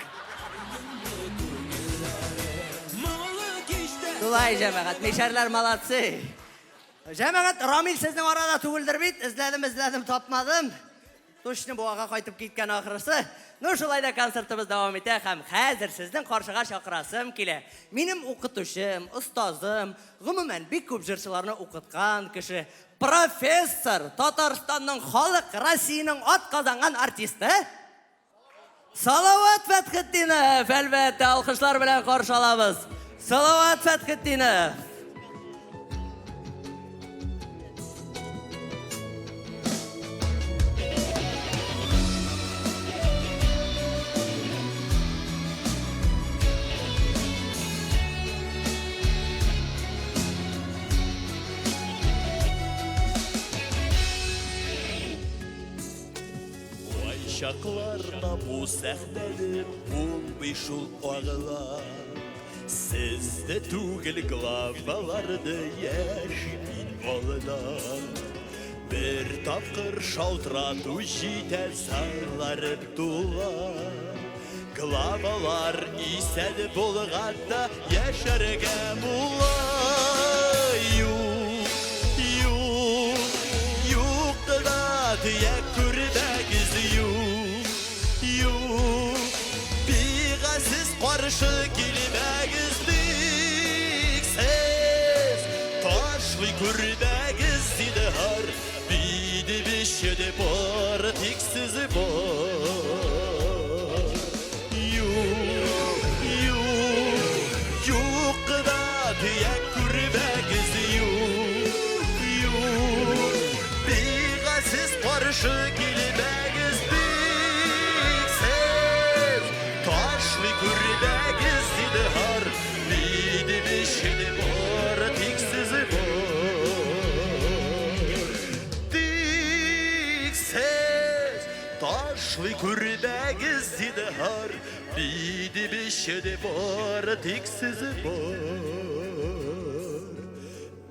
Speaker 19: Шулай, җәмәгать, мишәрләр молодцы. Җәмәгать, Рамил сезнең арада түгелдер бит? Эзләдем, эзләдем, тапмадым. Точно Буага кайтып киткән ахрысы. Ну, шулай да концертыбыз дәвам итә һәм хәзер сезнең каршыга чакырасым килә. Минем укытучым, остазым, гомумән, бик күп җырчыларны укыткан кеше, профессор, Татарстанның халык, Россиянең атказанган артисты Салават Фәтхетдинов! Әлбәттә, алкышлар белән каршы алабыз. Салават Фәтхетдинов!
Speaker 21: Кайчакларда бу сәхнәне булмый шул агыла. Сезне түгел главаларны яши мин алда. Бер тапкыр шалтырату җитә залларым тула. Главалар исән булганда яшәргә була. Юк, юк, юк кына төяк күрмәгез, юк, юк. Бигасез каршы килмәгез, тик сез ташлый күрмәгез, зинһар. Минем өчен бар, тик сез бар. Юк, юк, юк кына төяк күрмәгез, юк, юк. Бигасез каршы килмәгез, тик сез ташлый күрмәгез, зинһар. Минем өчен бар, тик сез бар. Тик сез ташлый күрмәгез, зинһар. Минем өчен бар, тик сез бар.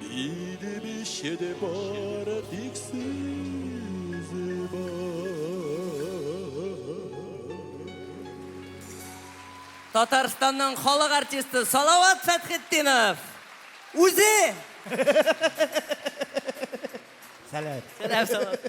Speaker 21: Минем өчен бар, тик сез сүзе бар.
Speaker 19: Татарстанның халык артисты Салават Фәтхетдинов. Үзе!
Speaker 4: Сәлам.
Speaker 19: Сәлам, Салават.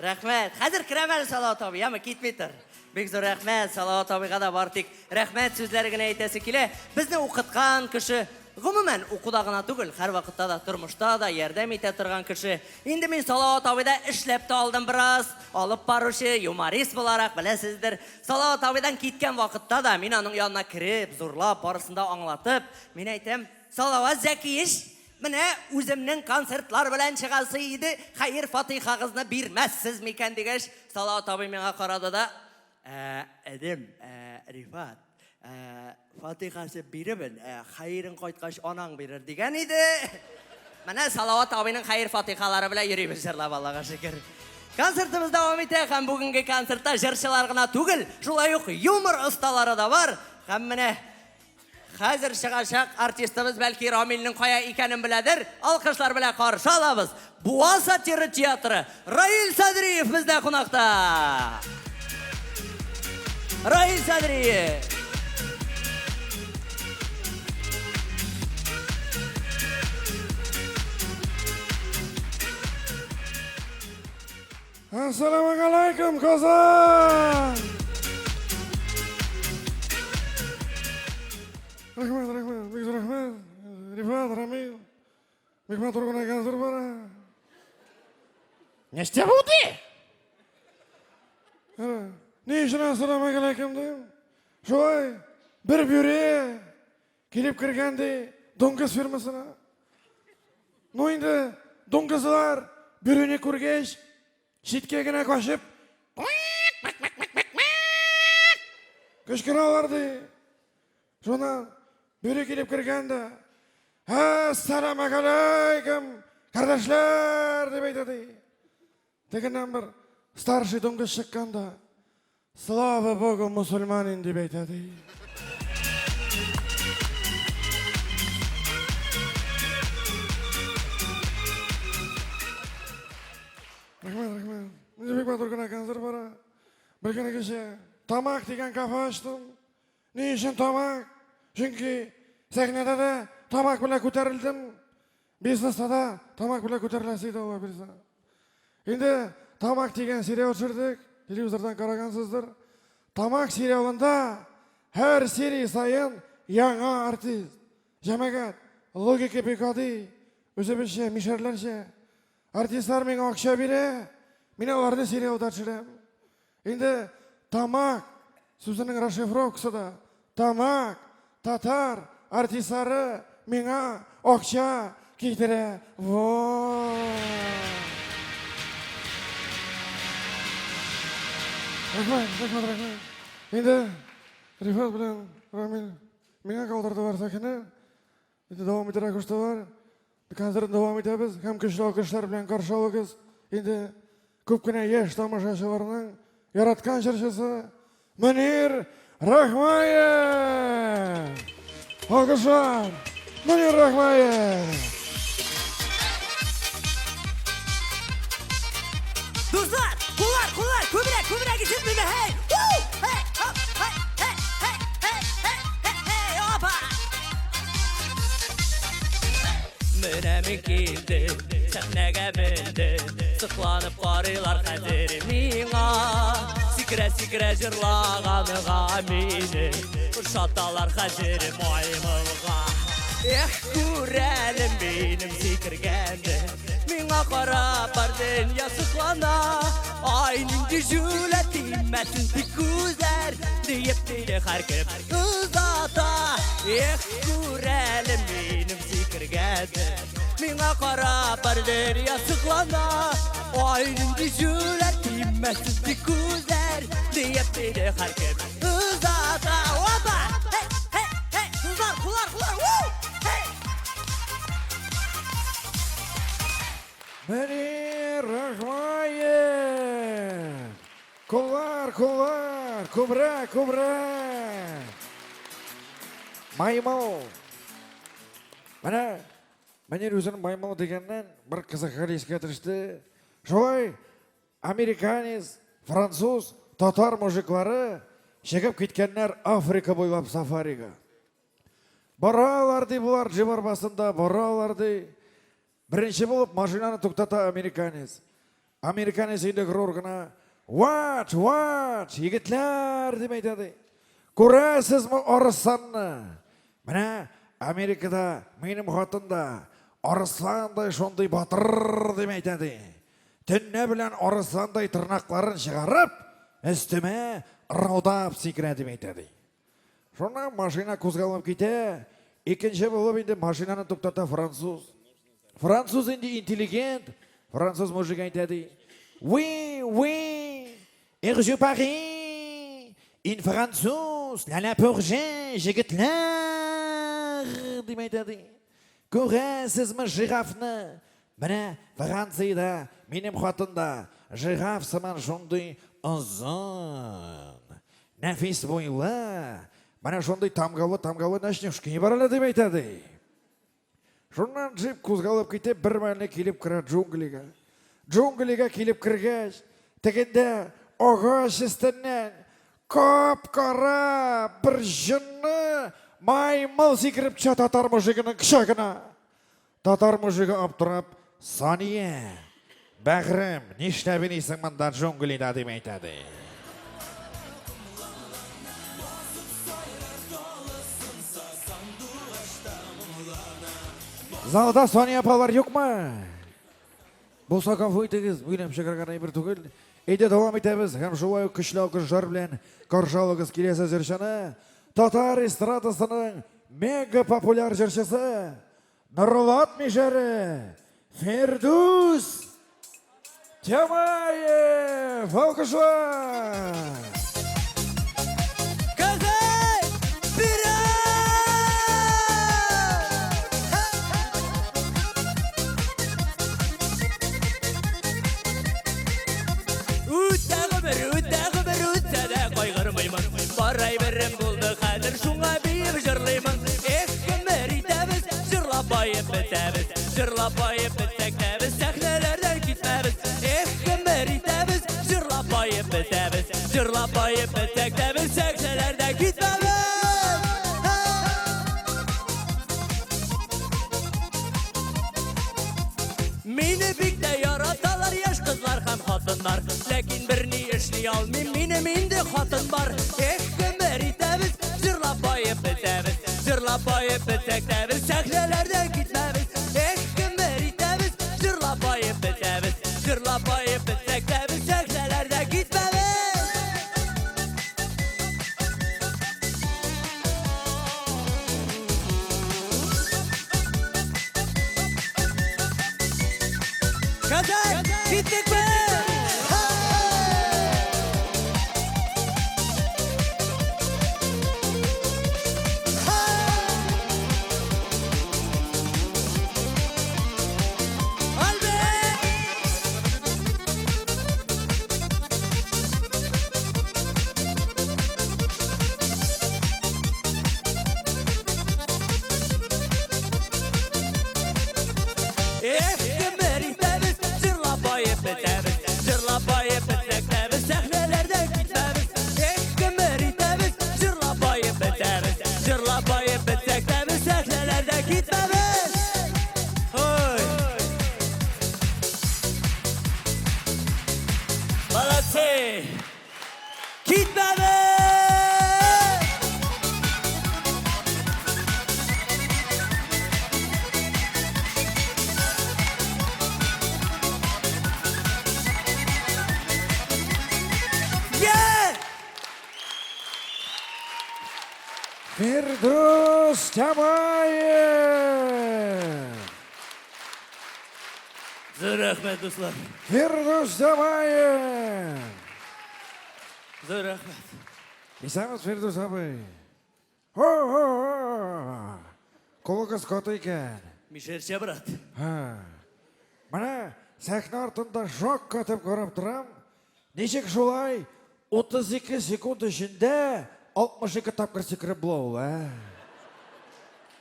Speaker 19: Рәхмәт. Хәзер керәм әле Салават абый, яме, китми тор. Бик зур рәхмәт Салават абыйга да бар тик рәхмәт сүзләре генә әйтәсе килә. Безне укыткан кеше, гомумән, укуда гына түгел, һәрвакытта да тормышта да ярдәм итә торган кеше. Инде мин Салават абыйда эшләп тә алдым бераз. Алып баручы, юморист буларак, беләсездер. Салават абыйдан киткән вакытта да мин аның янына кереп, зурлап, барысын да аңлатып, мин әйтәм, Салават Зәкиевич, менә үземнең концертлар белән чыгасы иде, хәер-фатыйхагызны бирмәссез микән дигәч, Салават абый миңа карады да, Ә, энем, ә, Рифат, ә, фатыйхасы бирермен, ә, хәерен кайткач анаң бирер дигән иде. Менә Салават абыйның хәер-фатыйхалары белән йөрибез җырлап, Аллага шөкер. Концертыбыз дәвам итә һәм бүгенге концертта җырчылар гына түгел, шулай ук юмор осталары да бар. Һәм менә хәзер чыгачак артистыбыз бәлки Рамилнең кая икәнен беләдер. Алкышлар белән каршы алабыз. Буа сатира театры Раил Садриев бездә кунакта. Раил Садриев.
Speaker 20: Ассаламу Казан! Рәхмәт, рәхмәт, бик зур рәхмәт. Рифат, Рамил. Бик матур гына концерт бара.
Speaker 16: Нәрсә булды?
Speaker 20: Ни өчен ассаламу алейкум дим? Шулай бер бүре килеп кергән ди дуңгыз фермасына. Ну инде дуңгызлар бүрене күргәч, читкә генә качып, кычкыралар ди. Шуннан бүре килеп кергән дә, Әссәламу алейкум, кардәшләр, дип әйтә ди. Тегеннән бер старший дуңгыз чыккан да, Слава Богу, мусульманин, дип әйтә ди. Рәхмәт, рәхмәт. Менә бик матур гына концерт бара. Бер көнне кичә Тамак дигән кафе ачтым. Ни өчен тамак? Чөнки сәхнәдә дә тамак белән күтәрелдем. Бизнеста да тамак белән күтәреләсе иде Алла бирсә. Инде Тамак дигән сериал төшердек. Телевизордан карагансыздыр. Тамак сериалында һәр серия саен яңа артист. Җәмәгать, логика бик гади. Үзебезчә, мишәрләрчә. Артистлар миңа акча бирә, мин аларны сериалда төшерәм. Инде тамак сүзенең расшифровкасы да тамак, татар артистлары миңа акча китерә. Вот. Рәхмәт, рәхмәт, рәхмәт. Инде Рифат белән Рамил миңа калдырдылар сәхнә. Инде дәвам итәргә куштылар. Концертны дәвам итәбез һәм көчле алкышлар белән каршы алыгыз. Инде күп кенә яшь тамашачыларның яраткан җырчысы Мөнир Рахмаев! Алкышлар! Мөнир Рахмаев!
Speaker 19: Дуслар, куллар, куллар, күбрәк, күбрәк ишетмиме? Һей! Ву! Һей! Хоп! Һей! Һей! Һей! Һей! Һей! Һей! Һей! Опа! Менә мин килдем, сәхнәгә мендем, Сокланып карыйлар хәзер миңа. Сикерә-сикерә җырлаганга мине Ошаталар хәзер маймылга. Эх, күрәлем минем сикергәнне, Миңа карап бар дөнья соклана. Ай, нинди җүләр, тимәсен тик күзләр, Диеп мине һәркем озата. Эх, күрәлем минем сикергәнне, Миңа карап бар дөнья соклана. Ай, нинди җүләр, тимәсен тик күзләр, Диеп мине һәркем озата. Опа! Һей, һей, һей, кызлар, куллар, куллар, ву! Һей!
Speaker 20: Мөнир Рахмаев! Куллар, куллар, күбрәк, күбрәк! Маймыл! Менә Мөнир үзенең маймыл дигәннән бер кызык хәл искә төште. Шулай Американец, француз, татар мужиклары чыгып киткәннәр Африка буйлап сафарига. Баралар ди болар джип арбасында, баралар ди. Беренче булып машинаны туктата американец. Американец инде горур гына, Watch, watch, егетләр, дип әйтә ди. Күрәсезме арысланны? Менә Америкада минем хатын да арысландай шундый батыр, дип әйтә ди. Төнлә белән арысландай тырнакларын чыгарып, өстемә ырылдап сикерә, дип әйтә ди. Шуннан машина кузгалып китә. Икенче булып инде машинаны туктата француз. Француз инде интеллигент. Француз мужик әйтә ди. Oui, oui, je parie. In француз, ла ла пурже, җегетләр, дип әйтә ди. Күрәсезме жирафны? Менә Франциядә минем хатын да жираф сыман шундый озын, нәфис буйлы, менә шундый тамгалы-тамгалы ночнушки бар әле дип әйтә ди. Шуннан джип кузгалып китеп, бер мәлне килеп керә джунглига. Джунглига килеп кергәч, тегендә агач өстеннән кап-кара бер җонны маймыл сикереп төшә татар мужигының кочагына. Татар мужигы аптырап, Сания, бәгърем, нишләп йөрисең монда джунглида, дип әйтә ди. Залда Сания апалар юкмы? Булса гафу итегез, уйлап чыгарган әйбер түгел. Әйдә дәвам итәбез һәм шулай ук көчле алкышлар белән каршы алыгыз киләсе җырчыны. Татар эстрадасының мега популяр җырчысы Нурлат мишәре Фирдүс Тямаев! Алкышлар!
Speaker 19: Үтә гомер, үтә гомер, үтсә дә кайгырмыймын. Бар әйберем булды хәзер, шуңа биеп җырлыймын. Эх, гомер итәбез, җырлап баеп бетәбез. Җырлап баеп бетсәк тә без сәхнәләрдән китмәбез. Эх, гомер итәбез, җырлап баеп бетәбез. Җырлап баеп бетсәк тә без сәхнәләрдән китмәбез. Мине бик тә яраталар яшь кызлар һәм хатыннар. Ләкин берни эшли алмыйм, минем инде хатын бар. Эх, гомер итәбез, җырлап баеп бетәбез. Җырлап баеп бетсәк тә без сәхнәләрдән китмәбез. Эх, гомер итәбез, җырлап баеп бетәбез. Җырлап баеп бетсәк тә без сәхнәләрдән китмәбез. Казан, киттекме? Эх, гомер итәбез, җырлап баеп бетәбез. Җырлап баеп бетсәк тә без сәхнәләрдән китмәбез. Эх, гомер итәбез, җырлап баеп бетәбез. Җырлап баеп бетсәк тә без сәхнәләрдән китмәбез. Ой! Молодцы! Китмәбез! Yeah!
Speaker 20: Фирдүс Тямаев!
Speaker 19: Зур рәхмәт, дуслар.
Speaker 20: Фирдүс Тямаев!
Speaker 19: Зур рәхмәт.
Speaker 20: Исәнмесез, Фирдүс абый. Хо-хо-хо! Кулыгыз каты икән.
Speaker 19: Мишәрчә, брат.
Speaker 20: Һа. Менә сәхнә артында шок катып карап торам. Ничек шулай 32 секунд эчендә 62 тапкыр сикереп була ул, ә?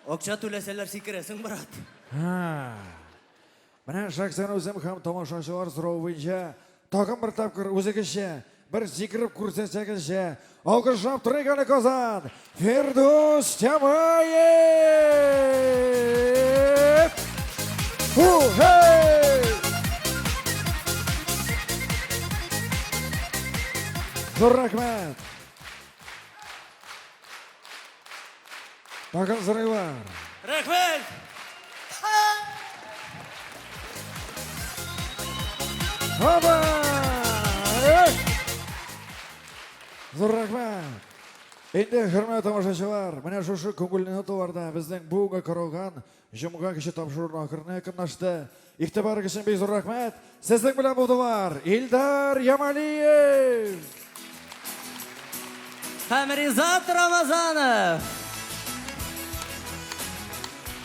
Speaker 19: Акча түләсәләр сикерәсең, брат.
Speaker 20: Һа. Менә шәхсән үзем һәм тамашачылар соравы буенча Тагын бер тапкыр үзегезчә бер сикереп күрсәтсәгезчә, алкышлап торыйк әле Казан! Фирдүс Тямаев! Ху-хей! Зур рәхмәт! Тагын сорыйлар.
Speaker 19: Рәхмәт!
Speaker 20: Хаба! Зур рәхмәт! Инде, хөрмәтле тамашачылар, менә шушы күңелле ноталарда безнең бүгенге каралган җомга киче тапшыруның ахырына якынлашты. Игътибарыгыз өчен бик зур рәхмәт. Сезнең белән булдылар Илдар Ямалиев!
Speaker 19: Һәм Ризат Рамазанов!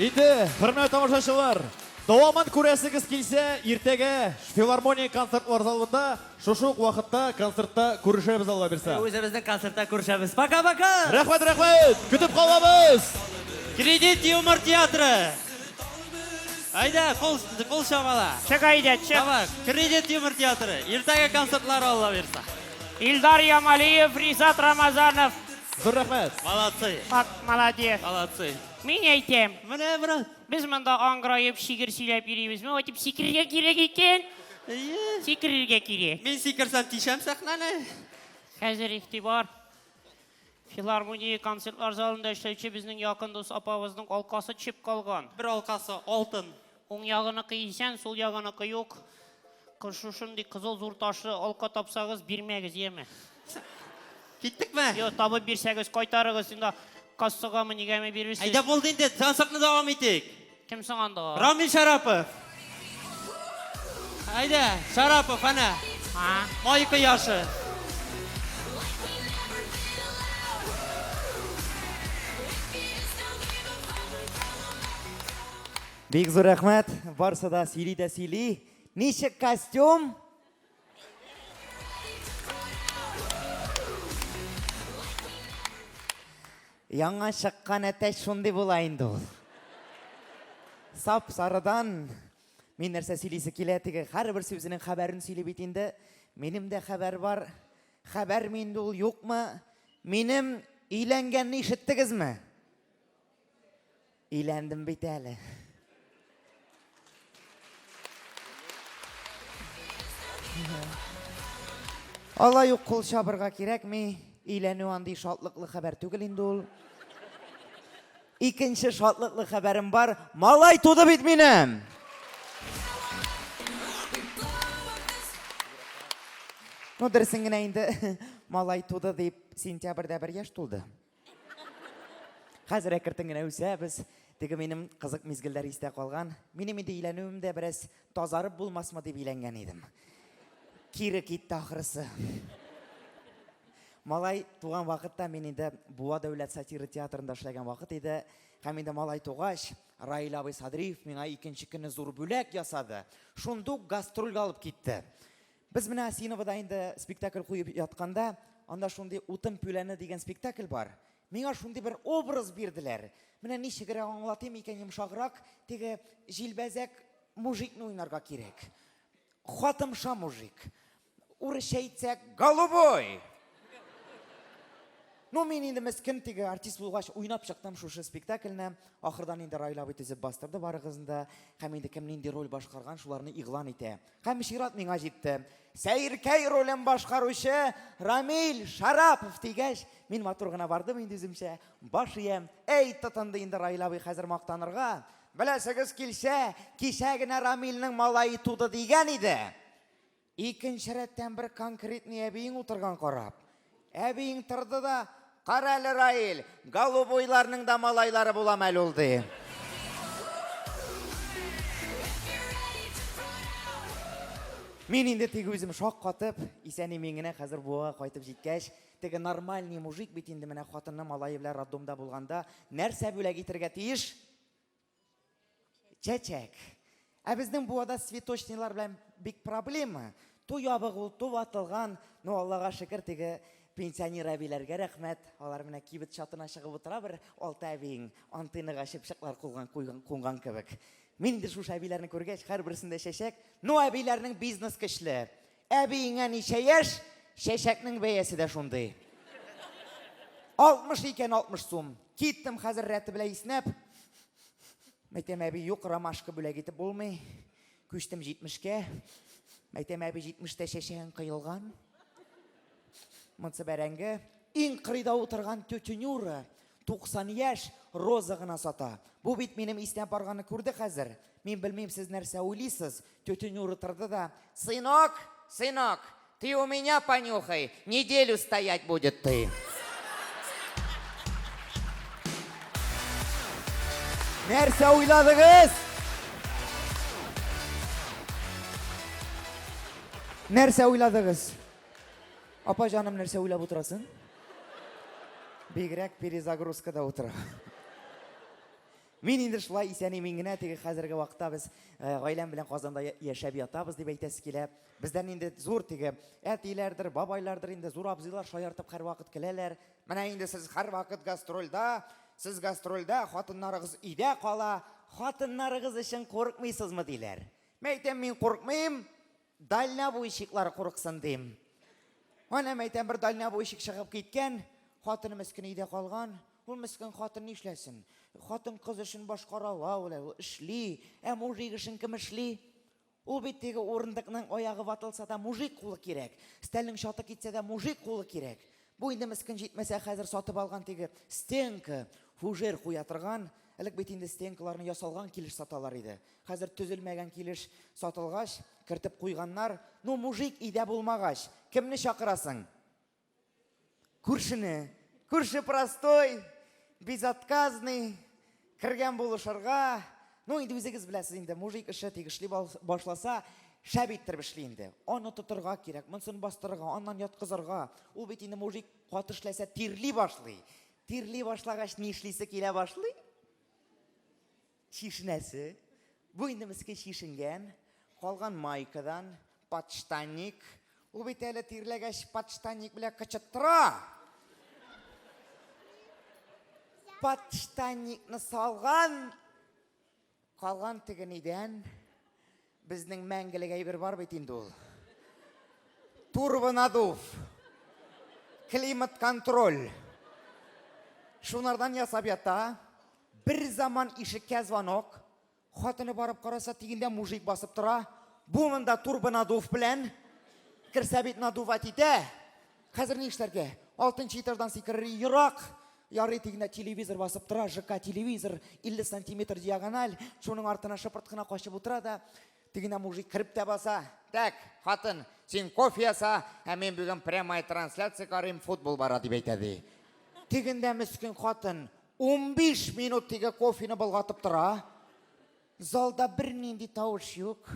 Speaker 18: Инде, хөрмәтле тамашачылар, дәвамын күрәсегез килсә, иртәгә Филармония концертлар залында шушы ук вакытта концертта күрешәбез, Алла бирсә.
Speaker 19: Үзебезнең концертта күрешәбез. Пока-пока!
Speaker 18: Рәхмәт, рәхмәт! Көтеп калабыз!
Speaker 10: Кредит юмор театры! Әйдә, кул, кул чабала.
Speaker 2: Чык әйдә, чык.
Speaker 10: Давай, кредит юмор театры. Иртәгә концертлар Алла бирсә.
Speaker 2: Илдар Ямалиев, Ризат Рамазанов.
Speaker 18: Зур рәхмәт.
Speaker 10: Молодцы.
Speaker 2: Ак, молодец.
Speaker 10: Молодцы.
Speaker 2: Мин әйтәм.
Speaker 10: Менә, брат.
Speaker 2: Без монда аңгыраеп шигырь сөйләп йөрибез. Менә дип сикерергә кирәк икән. Сикерергә кирәк.
Speaker 10: Мин сикерсәм тишәм сәхнәне.
Speaker 2: Хәзер игътибар. Филармония концертлар залында эшләүче безнең якын дус апабызның алкасы төшеп калган.
Speaker 10: Бер алкасы алтын.
Speaker 2: Уң ягыныкы исән, сул ягыныкы юк. Шушындый кызыл зур ташлы алка тапсагыз, бирмәгез, яме.
Speaker 10: Киттекме?
Speaker 2: Юк, табып бирсәгез, кайтарыгыз инде. Кассагамы, нигәме бирерсез?
Speaker 10: Әйдә булды инде, концертны дәвам итик.
Speaker 2: Кем соң анда?
Speaker 10: Рамил Шарапов. Әйдә, Шарапов, әнә. Май кояшы.
Speaker 4: Бик зур рәхмәт. Барсы да сөйли дә сөйли. Ничек костюм? Яңа чыккан әтәч шундый була инде ул. Сап-сарыдан мин нәрсә сөйлисе килә, теге һәрберсе үзенең хәбәрен сөйли бит инде. Минем дә хәбәр бар. Хәбәрме инде ул, юкмы? Минем өйләнгәнне ишеттегезме? Өйләндем бит әле. Алай ук кул чабырга кирәкми. Өйләнү андый шатлыклы хәбәр түгел инде ул. Икенче шатлыклы хәбәрем бар. Малай туды бит минем! Ну, дөресен генә инде, малай туды дип, сентябрьдә бер яшь тулды. Хәзер әкертен генә үсәбез. Теге минем кызык мизгелләр истә калган. Минем инде өйләнүем дә бераз тазарып булмасмы дип өйләнгән идем. Кире китте ахрысы. Малай туган вакытта мин инде Буа дәүләт сатира театрында эшләгән вакыт иде. Һәм инде малай тугач, Раил абый Садриев миңа икенче көнне зур бүләк ясады. Шундук гастрольгә алып китте. Без менә Осиновода инде спектакль куеп ятканда, анда шундый Утын пүләне дигән спектакль бар. Миңа шундый бер образ бирделәр. Менә ничегрәк аңлатыйм икән йомшаграк, теге җилбәзәк мужикны уйнарга кирәк. Хатымша мужик. Урысча әйтсәк, голубой! Ну, мин инде мескен теге артист булгач уйнап чыктым шушы спектакльне. Ахырдан инде Раил абый төзеп бастырды барыгызны да. Һәм инде кем нинди роль башкарган, шуларны игълан итә. Һәм чират миңа җитте. Сәеркәй ролен башкаручы Рамил Шарапов дигәч, мин матур гына бардым инде үземчә. Баш иям. Әй, тотынды инде Раил абый хәзер мактанырга. Беләсегез килсә, кичә генә Рамилнең малае туды дигән иде. Икенче рәттән бер конкретный әбиең утырган карап. Әбиең торды да, кара әле, Раил, голубойларның да малайлары буламы әле ул, ди. Мин инде теге үзем шаккатып, исән-имин генә хәзер Буага кайтып җиткәч, теге нормальный мужик бит инде менә хатыны малае белән роддомда булганда нәрсә бүләк итергә тиеш? Чәчәк. Ә безнең Буада цветочныйлар белән бик проблема. Ту ябык ул, ту ватылган. Ну, Аллага шөкер, теге пенсионер әбиләргә рәхмәт. Алар менә кибет чатына чыгып утыра бер алты әбиең, антеннага чыпчыклар куган, куйган, кунган кебек. Мин инде шушы әбиләрне күргәч, һәрберсендә чәчәк. Ну, әбиләрнең бизнес көчле.
Speaker 9: Әбиеңә ничә яшь, чәчәкнең бәясе дә шундый. 60 икән 60 сум. Киттем хәзер рәте белән иснәп. Мәйтәм, әби, юк, ромашка бүләк итеп булмый. Күчтем 70-кә. Мәйтәм, әби, 70-тә чәчәгең кыелган. Монсы бәрәңге. Иң кырыйда утырган тетя Нюра, 90 яшь, роза гына сата. Бу бит минем иснәп барганны күрде хәзер. Мин белмим, сез нәрсә уйлыйсыз. Тетя Нюра торды да, Сынок, сынок, ты у меня понюхай, неделю стоять будет ты.
Speaker 4: Нәрсә уйладыгыз?
Speaker 9: Нәрсә уйладыгыз? Апа җаным, нәрсә уйлап утырасың? Бигрәк перезагрузкада утыра. Мин инде шулай исән-имин генә, теге хәзерге вакытта без э, гаиләм белән Казанда яшәп ятабыз дип әйтәсе килә. Бездән инде зур теге әтиләрдер, бабайлардыр инде зур абзыйлар шаяртып һәрвакыт көләләр. Менә инде сез һәрвакыт гастрольдә, сез гастрольдә, хатыннарыгыз өйдә кала, хатыннарыгыз өчен курыкмыйсызмы диләр. Мәйтәм, мин курыкмыйм, Дальнобойщиклар курыксын дим. Әнә мәйтәм, бер дальнобойщик чыгып киткән, хатыны мескен өйдә калган. Ул мескен хатын нишләсен? Хатын кыз эшен башкара ала ул, ул эшли. Ә мужик эшен кем эшли? Ул бит теге урындыкның аягы ватылса да мужик кулы кирәк. Стәлнең чаты китсә дә мужик кулы кирәк. Бу инде мескен җитмәсә хәзер сатып алган теге стенка, фужер куя торган. Элек бит инде стенкаларны ясалган килеш саталар иде. Хәзер төзелмәгән килеш сатылгач, кертеп куйганнар. Ну, мужик өйдә булмагач, кемне чакырасың? Күршене. Күрше простой, безотказный, кергән булышырга. Ну, инде үзегез беләсез инде, мужик эше тик эшли башласа, шәп иттереп эшли инде. Аны тотырга кирәк, монысын бастырырга, аннан яткызырга. Ул бит инде мужик каты эшләсә тирли башлый. Тирли башлагач, ни эшлисе килә башлый? Чишенәсе. Бу инде мескен чишенгән, калган майкадан, подштанник. Ул бит әле тирләгәч подштанник белән кычыттыра. Подштанникны салган, калган теге нидән, безнең мәңгелек әйбер бар бит инде ул. Турбонадув, климат-контроль. Шунардан ясап ята. Бер заман ишеккә звонок. Хатыны барып караса, тигендә мужик басып тора. Бу монда турбонадув белән. Керсә бит надувать итә. Хәзер ни эшләргә? Алтынчы этаждан сикерер ерак. Ярый тигендә телевизор басып тора, ЖК телевизор, 50 сантиметр диагональ. Шуның артына шыпырт кына качып утыра да, тегенә мужик кереп тә баса. Так, хатын, син кофе яса, ә мин бүген прямая трансляция карыйм, футбол бара дип әйтә ди. Тегендә мескен хатын 15 минут теге кофены болгатып тора. Залда бернинди тавыш юк.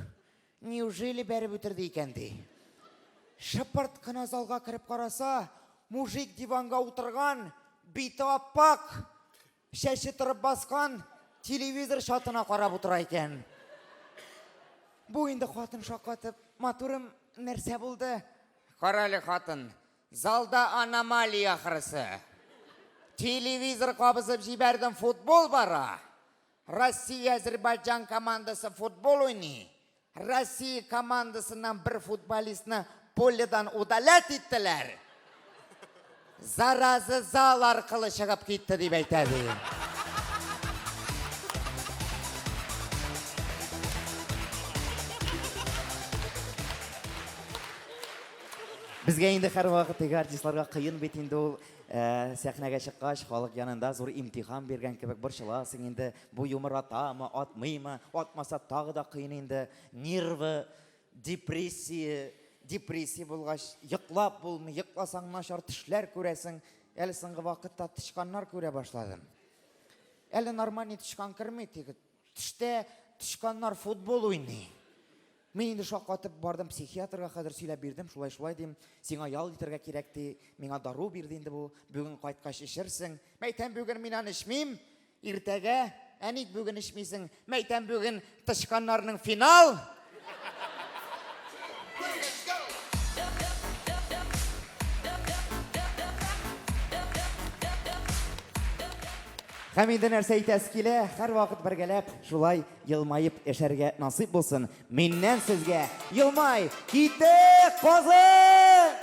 Speaker 9: Неужели бәреп үтерде икән ди. Шыпырт кына залга кереп караса, мужик диванга утырган, бите аппак, чәче торып баскан, телевизор чатына карап утыра икән. Бу инде хатын шаккатып, матурым, нәрсә булды? Карале, хатын, залда аномалия ахрысы. Телевизор кабызып җибәрдем, футбол бара. Россия Азербайджан командасы футбол уйный. Россия командасыннан бер футболистны поледан удалять иттеләр. Заразы зал аркылы чыгып китте дип әйтә ди. Безгә инде һәрвакыт теге артистларга кыен бит инде ул Ә, сәхнәгә чыккач, халык янында зур имтихан биргән кебек борчыласың инде. Бу юмор атамы, атмыймы? Атмаса тагы да кыен инде. Нервы, депрессия, депрессия булгач, йоклап булмый, йокласаң начар төшләр күрәсең. Әле соңгы вакытта тычканнар күрә башладым. Әле нормальный тычкан керми, теге Төштә тычканнар футбол уйный. Мин инде шаккатып бардым психиатрга, хәзер сөйләп бирдем, шулай-шулай дим. Сиңа ял итәргә кирәк ди. Миңа дару бирде инде бу. Бүген кайткач эчерсең. Мәйтәм, бүген мин аны эчмим. Иртәгә, ә ник бүген эчмисең? Мәйтәм, бүген тычканнарның финал.
Speaker 4: Һәм инде нәрсә әйтәсе килә, һәрвакыт бергәләп шулай елмаеп яшәргә насыйп булсын. Миннән сезгә елмай китек Казан!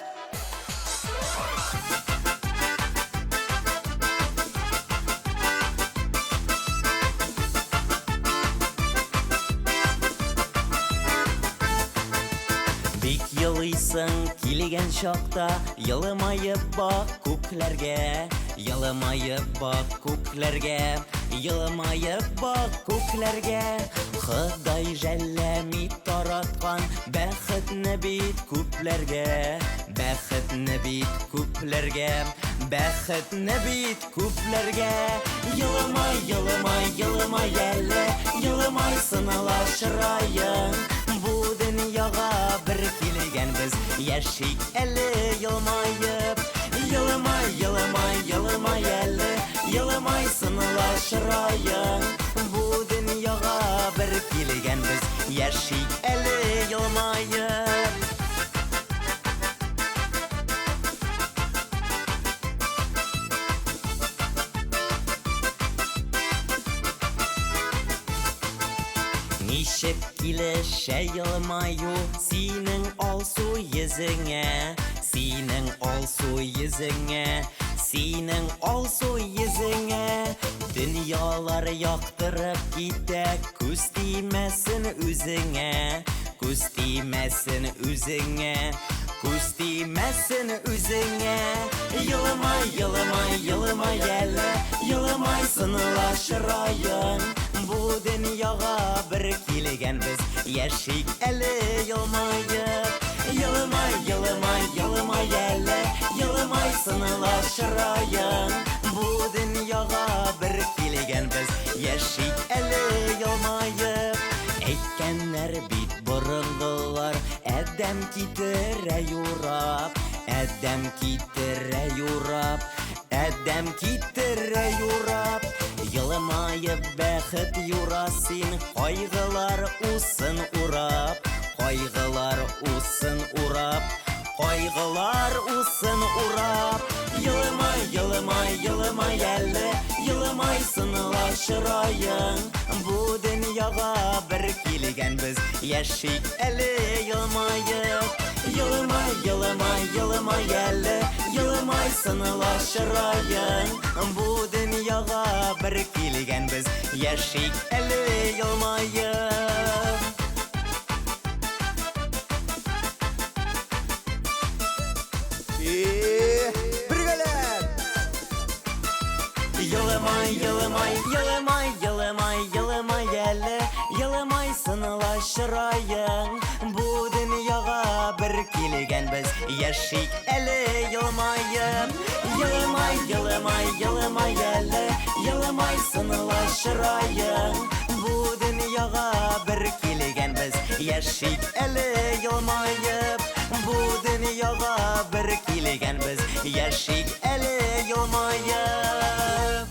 Speaker 19: Бик елыйсың килгән чакта, елмаеп бак күкләргә, елмаеп бак күкләргә, елмаеп бак күкләргә. Ходай жәлләми тараткан бәхетне бит күпләргә, бәхетне бит күпләргә, бәхетне бит күпләргә. Елмай, елмай, елмай әле, елмай сынала чыраең. Бу дөньяга бер килгәнбез, яшик әле елмаеп. Елмай, елмай, елмай әле, елмай сынала чыраең. Бу дөньяга бер килгәнбез, яшик әле елмаеп. Ничек килешә елмаю синең алсу йөзеңә, синең алсу йөзеңә, синең алсу йөзеңә. Дөньялар яктырып китә, күз тимәсен үзеңә, күз тимәсен үзеңә, күз тимәсен үзеңә. Елмай, елмай, елмай әле, елмай сынала чыраең. Бу дөньяга бер килгәнбез, яшик әле елмаеп. Елмай, елмай, елмай әле, елмай сынала чыраең. Бу дөньяга бер килгәнбез, яшик әле елмаеп. Әйткәннәр бит борынгылар, адәм китерә юрап, адәм китерә юрап, адәм китерә юрап. Елмаеп бәхет юра син, кайгылар усын урап, кайгылар усын урап, кайгылар усын урап. Елмай, елмай, елмай әле, елмай сынала чыраең. Бу дөньяга бер килгәнбез, яшик әле елмаеп. Елмай, елмай, елмай әле, елмай сынала чыраең. Бу дөньяга бер килгәнбез, яшик әле елмаеп.
Speaker 4: Бергәләп!
Speaker 19: Елмай, елмай, елмай, елмай, елмай әле, елмай сынала чыраең. Бу дөньяга бер килгәнбез, яшик әле елмаеп. Елмай, елмай, елмай әле, елмай сынала чыраең. Бу дөньяга бер килгәнбез, яшик әле елмаеп. Бу дөньяга бер килгәнбез, яшик әле елмаеп.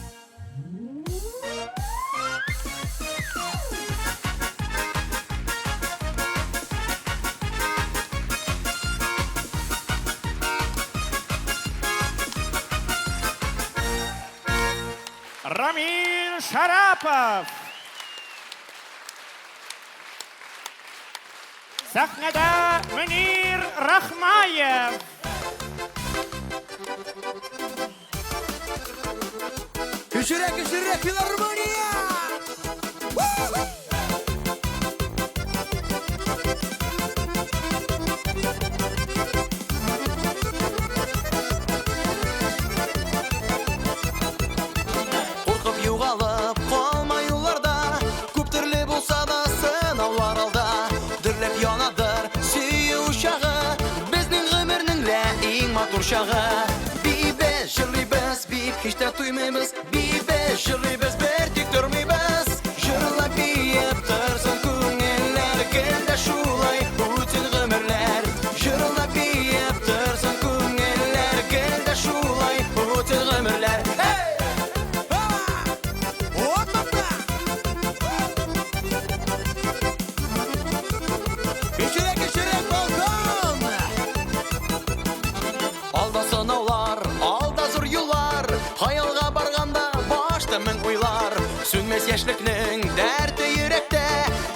Speaker 16: Рамиль Шарапов. Сәхнәдә Мөнир Рахмаев.
Speaker 17: Көчерәк, көчерәк, филармония! Куркып югалып калма юлларда, күп төрле булса да сынаулар алда. Дөрләп янадыр сөю учагы, безнең гомернең лә иң матур чагы. Бибез, җырлыйбыз, биеп һич тә туймыйбыз, бибез, җырлыйбыз, бер тик тормыйбыз. Җырлап биеп торсын күңелләр, гел дә шулай үтсен гомерләр. Җырлап биеп торсын күңелләр, гел дә шулай үтсен гомерләр. Эй! Көчерәк, көчерәк, балкон! Алда сынаулар, алда зур юллар, хыялга барганда башта мең уйлар. җырлар. Сүнмәс яшьлекнең дәрте йөрәктә,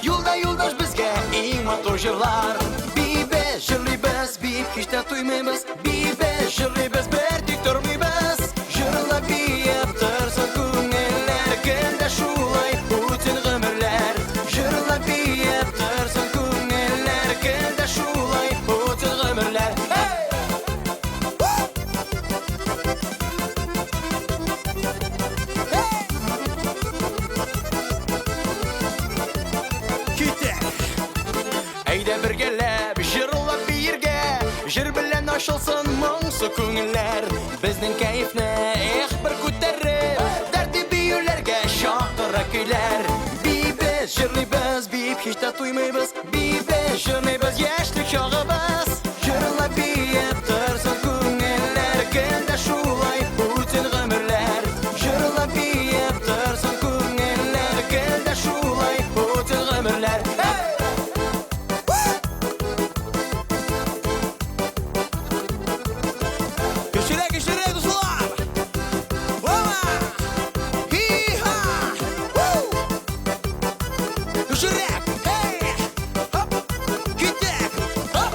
Speaker 17: юлда юлдаш безгә иң матур җырлар. Биибез, җырлыйбыз, биеп һич тә туймыйбыз. Биибез, җырлыйбыз, бер тик тормыйбыз. Җырлап биеп торсын күңелләр, көн дә шулай үтсен гомерләр. Җырлап биеп торсын күңелләр, көн дә шулай үтсен гомерләр. Hey! Китә! Әйдә бергәләп җырлап биергә, җыр белән ачылсын моңсу күңелләр. Безнең кәефне эх бер күтәреп, дәртле биюләргә чакыра көйләр. Биибез, җырлыйбыз, биеп һич тә туймыйбыз. Биибез, җырлыйбыз, яшьлек чагыбыз. Җырлап биеп торсын күңелләр, көн дә шулай үтсен гомерләр. Җырлап биеп торсын күңелләр, көн дә шулай үтсен гомерләр. Hey!
Speaker 6: Көчлерәк, көчлерәк, дуслар! Опа! Хи-ха! Ву! Көчлерәк! Эй! Хоп! Киттек! Хоп!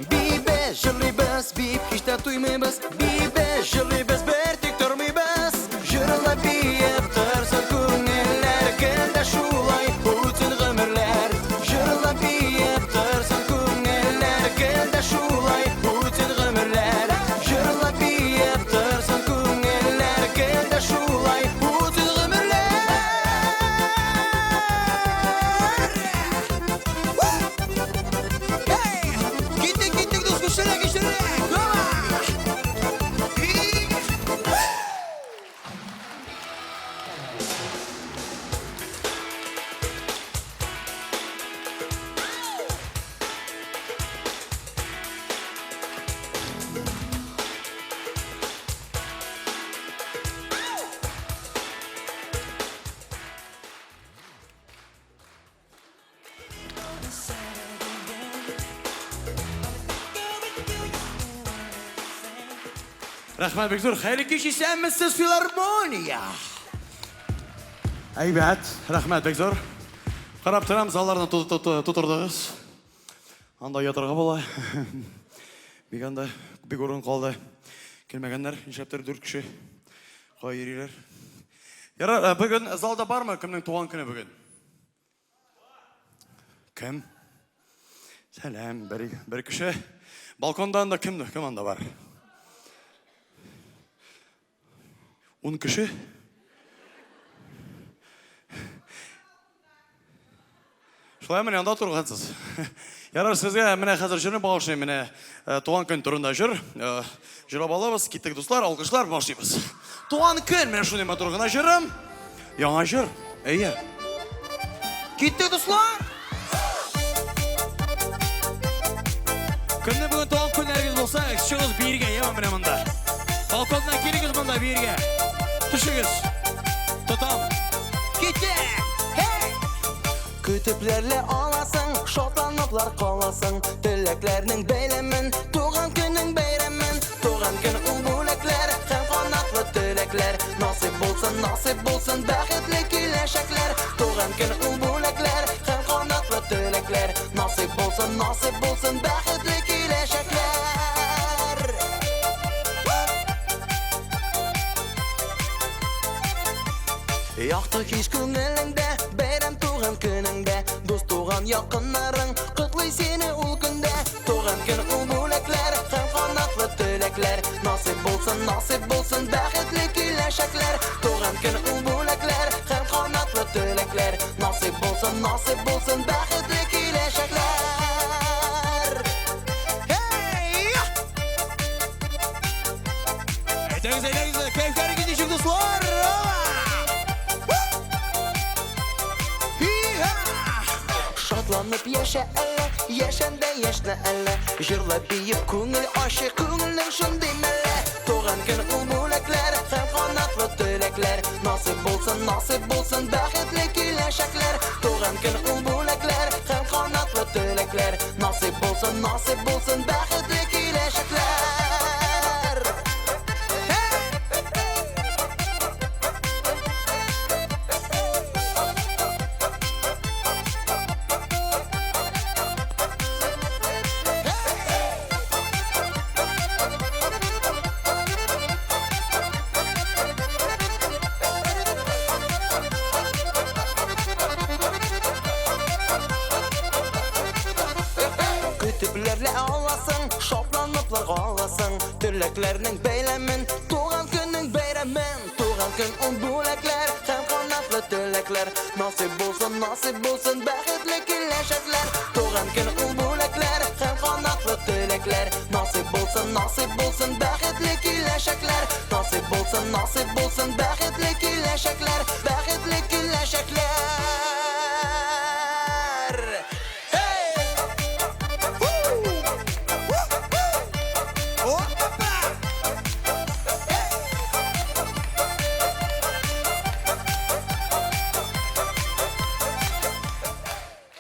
Speaker 17: Биибез, җырлыйбыз, биеп һич тә туймыйбыз. Биибез, җырлыйбыз, бер тик тормыйбыз. Җырлап биеп торсын күңелләр, көн дә шулай үтсен гомерләр. Җырлап биеп торсын күңелләр, көн дә шулай үтсен гомерләр. Җырлап биеп торсын күңелләр, көн дә шулай үтсен гомерләр.
Speaker 6: Киттек, киттек, дус, көчлерәк, көчлерәк! Опа!
Speaker 3: Рәхмәт бик зур. Хәерле кич, исәнмесез, филармония. Әйбәт, рәхмәт бик зур. Карап торам, залларны тутырдыгыз. Анда ятырга була. Бик анда бик урын калды. Килмәгәннәр, нишләптер дүрт кеше. Кая йөриләр? Ярар, бүген залда бармы кемнең туган көне бүген? Кем? Сәлам, бер кеше. Балконда анда кем, кем анда бар? 10 кеше? Шулай менә анда торгансыз. Ярар, сезгә менә хәзер җырны багышлыйм, менә туган көн турында җыр. Җырлап алабыз, киттек дуслар, алкышлар, башлыйбыз. Туган көн, менә шундый матур гына җырым. Яңа җыр, әйе.
Speaker 6: Киттек, дуслар! Кемне бүген туган көннәрегез булса, чыгыгыз биергә, яме менә монда. Балконнан килегез монда биергә. Төшегез. Тотам.
Speaker 17: Киттек! Hey! Көтепләрле аласың, шатланыплар каласың. Теләкләрнең бәйләмен, туган көнең бәйрәмен. Туган көн ул бүләкләр һәм канатлы теләкләр. Насыйп булсын, насыйп булсын бәхетле киләчәкләр. Туган көн ул бүләкләр һәм канатлы теләкләр. Насыйп булсын, насыйп булсын бәхетле киләчәкләр. Якты кич күңелеңдә, бәйрәм туган көнеңдә, дус туган якыннарың котлый сине ул көндә. Туган көн ул бүләкләр һәм канатлы теләкләр. Насыйп булсын, насыйп булсын бәхетле киләчәкләр. Туган көн ул бүләкләр һәм канатлы теләкләр. Насыйп булсын, насыйп булсын бәхетле киләчәкләр.
Speaker 6: Hey! Әйдәгез, әйдәгез, кәефләрегез ничек, дуслар?
Speaker 17: Шатланып яшә әллә, яшәндә яшьнә әллә. Җырлап биеп күңел ачык, күңелнең шундый мәллә. Туган көн ул бүләкләр һәм канатлы теләкләр. Насыйп булсын, насыйп булсын бәхетле киләчәкләр. Туган көн ул бүләкләр һәм канатлы теләкләр. Насыйп булсын, насыйп булсын бәхетле киләчәкләр. Теләкләрнең бәйләмен, туган көннең бәйрәмен. Туган көн ул бүләкләр һәм канатлы теләкләр. Насыйп булсын, насыйп булсын бәхетле киләчәкләр. Туган көн ул бүләкләр һәм канатлы теләкләр. Насыйп булсын, насыйп булсын бәхетле киләчәкләр. Насыйп булсын, насыйп булсын бәхетле киләчәкләр. Бәхетле киләчәкләр.